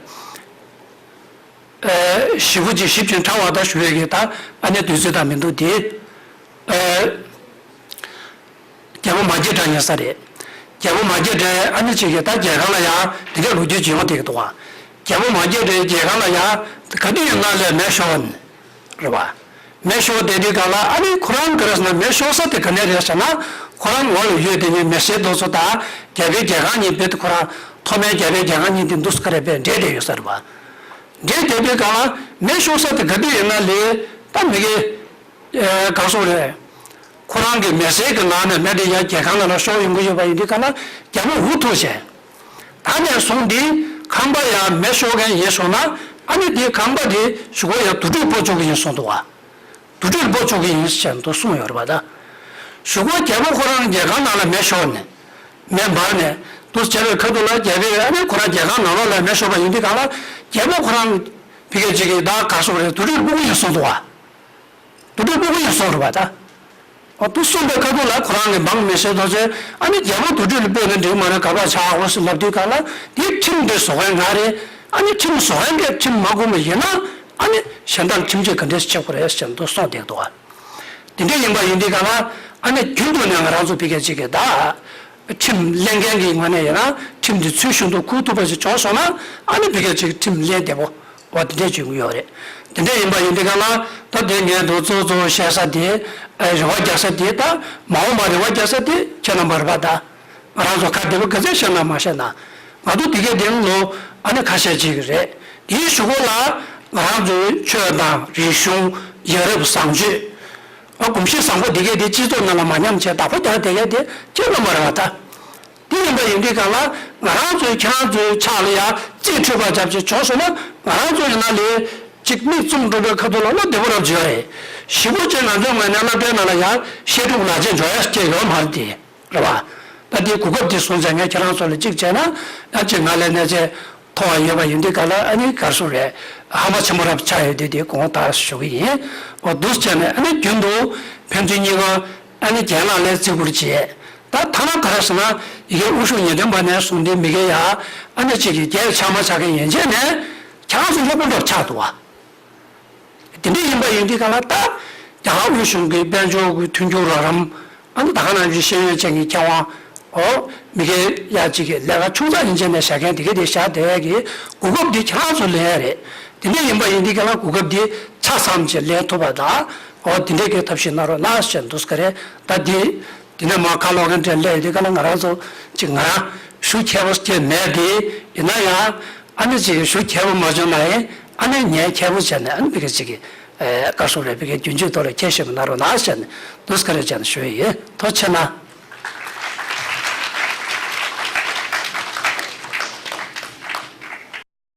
ཞེ་པོ་ཅིག་ཞིབ་ཅིང་ཕྲ་བ་ད་ཞུ་ཡས་ཀྱི་ད་ཨ་ནི་དུས་ཚོད་ད་མི་འདུག་དེ། རྒྱལ་པོ་མ་སྐྱེས་དགྲ་ཡིན་ས་རེད། རྒྱལ་པོ་མ་སྐྱེས་དགྲ་ཨ་ནི་ཅིག་གི་ད་རྒྱལ་ཁང་ལ་ཡང་དེ་འདྲའི་ལོ་རྒྱུས་ཅིག་ཡོང་བསྡད་ཀྱི་འདུག་བ། རྒྱལ་པོ་མ་སྐྱེས་དགྲའི་རྒྱལ་ཁང་ལ་ཡང་ག་དུས་ཡིན་ན་ལས་མེ་ཤོར་བ་ནི་རེད་བ། མེ་ཤོར་བསྡད་དུས་གང་ལ་ཨ་ནི་ཁོ་རང་ག་རེ་ཟེར་ན་མེ་ཤོར་ས་དེ་ག་ནས་རེད་ཟེར་ན་ཁོ་རང་ངོ་ལ་ཡོད་དེ་ནི་མེ་སེར་དེ་ཚོ་དང་རྒྱལ་པོའི་རྒྱལ་ཁང་གཉིས་རྦད་དེ་ཁོ་རང་མཐོ་དམན་རྒྱལ་པོའི་རྒྱལ་ཁང་གཉིས་དེ་འདུག་སེ་ག་རེ་རྦད་འདྲེས་བསྡད་ཡོད་ས་རེད་བ། འདྲེས་བསྡད་དུས་གང་ལ་མེ་ཤོར་ས་དེ་ག་དུས་ཡིན་ན་ལས་ད་མི་གི་ཨེ་ག་རེ་ཟེར་དགོས་རེད། ཁོ་རང་གི་མེ་སེར་གྱི་ནང་ནས་མེ་དེ་ཡར་རྒྱལ་ཁང་ནང་ལ་ཤོར་ཡོང་གི་ཡོད་པ་ཡིན་དུས་གང་ལ་རྒྱལ་པོ་འུ་ཐུག་བྱས། ད་ནས་བཟུང་སྟེ་ཁང་པ་ཡར་མེ་ཤོར་མཁན་ཡིན་སོང་ན་ཨ་ནི་དེའི་ཁང་པ་དེ་གཞུག་གུ་ཡར་དུར་ཁྲོད་སྤོ་བཅུག་གི་ཡིན་གསུངས་འདུག་བ། དུར་ཁྲོད་སྤོ་བཅུག་གི་ཡིན་ཟེར་འདུག་གསུངས་ཡོད་རེད་པ་ད། གཞུག་གུ་རྒྱལ་པོ་ཁོ་རང་རྒྱལ་ཁང་ནང་ལ་མེ་ཤོར་ནས་མེ་འབར་ནས་འདུག་བྱས་པའི་ཁ་ཐུག་ལ་རྒྱལ་པོས་ཨ་ནི་ཁོ་རང་རྒྱལ་ཁང་ནང་ལོགས་ལ་མེ་ཤོར་བ་ཡིན་དུས་གང་ལ་རྒྱལ་པོ་ཁོ་རང་ཕ་གི་ཅིག་གིས་ད་ག་རེ་ཟེར་དགོས་རེད། དུར་ཁྲོད་སྤོ་གི་ཡིན་གསུངས་འདུག་བ། དུར་ཁྲོད་སྤོ་གི་ཡིན་གསུངས་རེད་པ་ད། འོ་དེ་གསུངས་པའི་ཁ་ཐུག་ལ་ཁོ་རང་གི་འབངས་མེ་སེར་དེ་ཚོས་ཨ་ནི་རྒྱལ་པོ་དུར་ཁྲོད་ལ་སྤོས་ན་འགྲིག་མ་རེད་ག་པར་ཆགས་འོ་ཟེར་ལབ་དུས་གང་ལ་དེ་ཁྲིམས་དེ་བཟོ་མཁན་ང་རེད། ཨ་ནི་ཁྲིམས་བཟོ་མཁན་གྱིས་ཁྲིམས་མ་བསྐུངས་པ་ཡིན་ན་ཨ་ནི་གཞན་དག་ཁྲིམས་ཆད་ག་འདྲས་ཆགས་དགོས་རེད་ཟེར་འདུག་གསུངས་བསྡད་འདུག་བ། དེ་འདྲ་ཡིན་པ་ཡིན་དུས་ག་ལ་ཨ་ནི་རྒྱུན་དུ་ནས་ང་རང་ཚོ་ཕ་གི་ཅིག་གི་ད། ཁྲིམས་ལེན་མཁན་གྱི་ངོས་ནས་ཡིན་ན་ཁྲིམས་འདི་ཚུལ་བཞིན་དུ་འཁུར་ཐུབ་པ་ཞིག་བྱུང་སོང་ན་ཨ་ནི་ཕ་གི་ཅིག་ཁྲིམས་ལན་བདེ་པོ་འོ་དེ་འདྲས་བྱུང་གི་ཡོད་རེད། དེ་འདྲས་ཡིན་པ་ཡིན་དུས་ག་ལ་ད་དེ་ངས་འདུག་གཙོ་གཙོ་བཤད་ས་དེ་རེ་བ་རྒྱག་ས་དེ་ད་མ་འོངས་པ་རེ་བ་རྒྱག་ས་དེ་ཁྱེད་རྣམ་པ་རེད་པ། ད་ང་རང་ཚོ་ཁ་བདེ་པོ་ག་ཚད་བཤད་ན་མ་བཤད་ན་ང་ཚོ་དེ་གའི་དེ་ལོ་ཨ་ནི་ཁ་ཤས་ཅིག་རེད། དེའི་གཞུག་གུ་ལ་ང་རང་ཚོའི་ཆོས་དང་རིག་གཞུང་ཡ་རབས་བཟང་སྤྱོད། ཨ་གོམས་གཤིས་བཟང་པོ་འདི་གས་དེ་སྤྱི་ཚོགས་ནང་ལ་མ་ཉམས་བྱས་བདག་པོ་རྒྱག་བསྡད་མཁན་དེ་ཁྱེད་རྣམ་པ་རེད་པ། ད་དེ་ཡིན་པ་ཡིན་དུས་ག་ལ་ང་རང་ཚོའི་ཁྱེད་རང་ཚོའི་ཕྱག་ལ་ཡ་རྩིས་འཕྲོད་པ་རྒྱབ་ཅིག་བྱུང་སོང་ན་ང་རང་ཚོ་ཡིན་ན་ལས་ཅིག་མིག་བཙུམ་འགྲོ་བའི་ཁ་ཐུག་ལ་བློ་བདེ་པོ་རབ་བྱེད་ཡ་རེད། ཞེ་པོ་ཅིག་ང་ཚོའི་ངོས་ནས་སློབ་གྲྭའི་ནང་ལ་ཡ་བཤད་སྒྲུབ་ལག་རྗེས་འཇོག་ཡ་ཅིག་ཡོད་མ་རེད་དེ་རེད་པ། ད་དེ་གོ་སྐབས་དེ་བཟུང་བྱས་ངས་ཁྱེད་རང་ཚོ་ལ་གཅིག་བྱས་ན་ཡང་གཅིག་ང་ལས་གནས་ཚད་མཐོ་བ་ཡོད་པ་ཡིན་དུས་ག་ལ་ཨ་ནི་ག་རེ་ཟེར་དགོས་རེད། ཧ་མ་ཆེན་པོ་རབ་ཆགས་ཡོད་དུས་དེ་དགོངས་དག་ཞུ་གི་ཡིན། འོ་འདུག་བྱས་ནས་ཨ་ནི་རྒྱུན་དུ་ཕན་ཚུན་གཉིས་ཀ་ཨ་ནི་རྒན་ལགས་ལ་བརྩི་བཀུར་བྱེད། ད་ཐ་ན་ག་རེ་ཟེར་ན་ཡི་གེ་དབུ་བཞུགས་ཉེར་བདུན་པ་ནས་བཟུང་སྟེ་མི་སྒེར་ཡ་ཨ་ནི་གཅིག་གི་རྒྱལ་ཆགས་མ་ཆགས་མཁན་ཡན་ཆད་ནས་ཁྱེད་རང་ཚོ་སློབ་དཔོན་རབ་ཆགས་འདུག་བ། དེ་འདྲ་ཡིན་པ་ཡིན་དུས་ག་ལ་ད་རྒྱ་གར་དབུས་གཞུང་གི་དཔལ་འབྱོར་གྱི་མཐུན་འགྱུར་རོགས་རམ་ཨ་ནི་ད་ག་ནང་བཞིན་ཤེས་ཡོན་ཅན་གྱི་མཁས་དབང་འོ་མི་སྒེར་ཡ་གཅིག་གི་ལས་ཀ་ཆུང་ཙག་ཡིན་ཆད་ནས་བྱ་མཁན་དེ་ག་དེ་བཞག་བསྡད་ཡ་གི་གོ་སྐབས་འདི་ཁྱེད་རང་ཚོ་ལེན་ཡ་རེད། དེ་འདྲ་ཡིན་པ་ཡིན་དུས་ག་ལ་གོ་སྐབས་འདི་ཆ་ཚང་ཅིག་ལེན་ཐུབ་པ་དང་འོ་དེ་འདྲ་གི་ཐབས་ཤེས་གནང་རོགས་གནང་ཞེས་འདུག་ག་རེད། ད་འདི་དེ་ནས་མ་ཁ་ལོག་མཁན་དེ་སླེབས་དུས་ག་ལ་ང་རང་ཚོ་ཅིག་ང་རང་ཞུ་མཁས་པོ་སྐྱེ་མེད་དེ་ཡིན་ན་ཡང་། ཨ་ནི་ཅིག་ཞུ་མཁས་པོ་མ་བྱུང་ན་ཡང་ཨ་ནི་ངས་མཁས་པོ་བྱས་ནས་ཨ་ནི་ཕ་གི་ཅིག་གི་ཨེ་བཀའ་ཟུར་རེད། ཕ་གི་རྒྱུན་སྤྱོད་ཐོག་ལ་ཁྱེད་ཤེས་པ་ན་རོགས་གནང་བྱས་ནས་འདུག་སེ་ག་རེ་བྱས་ནས་ཞུ་ཡི་ཡིན། ཐུགས་རྗེ་ཆེ་གནང་།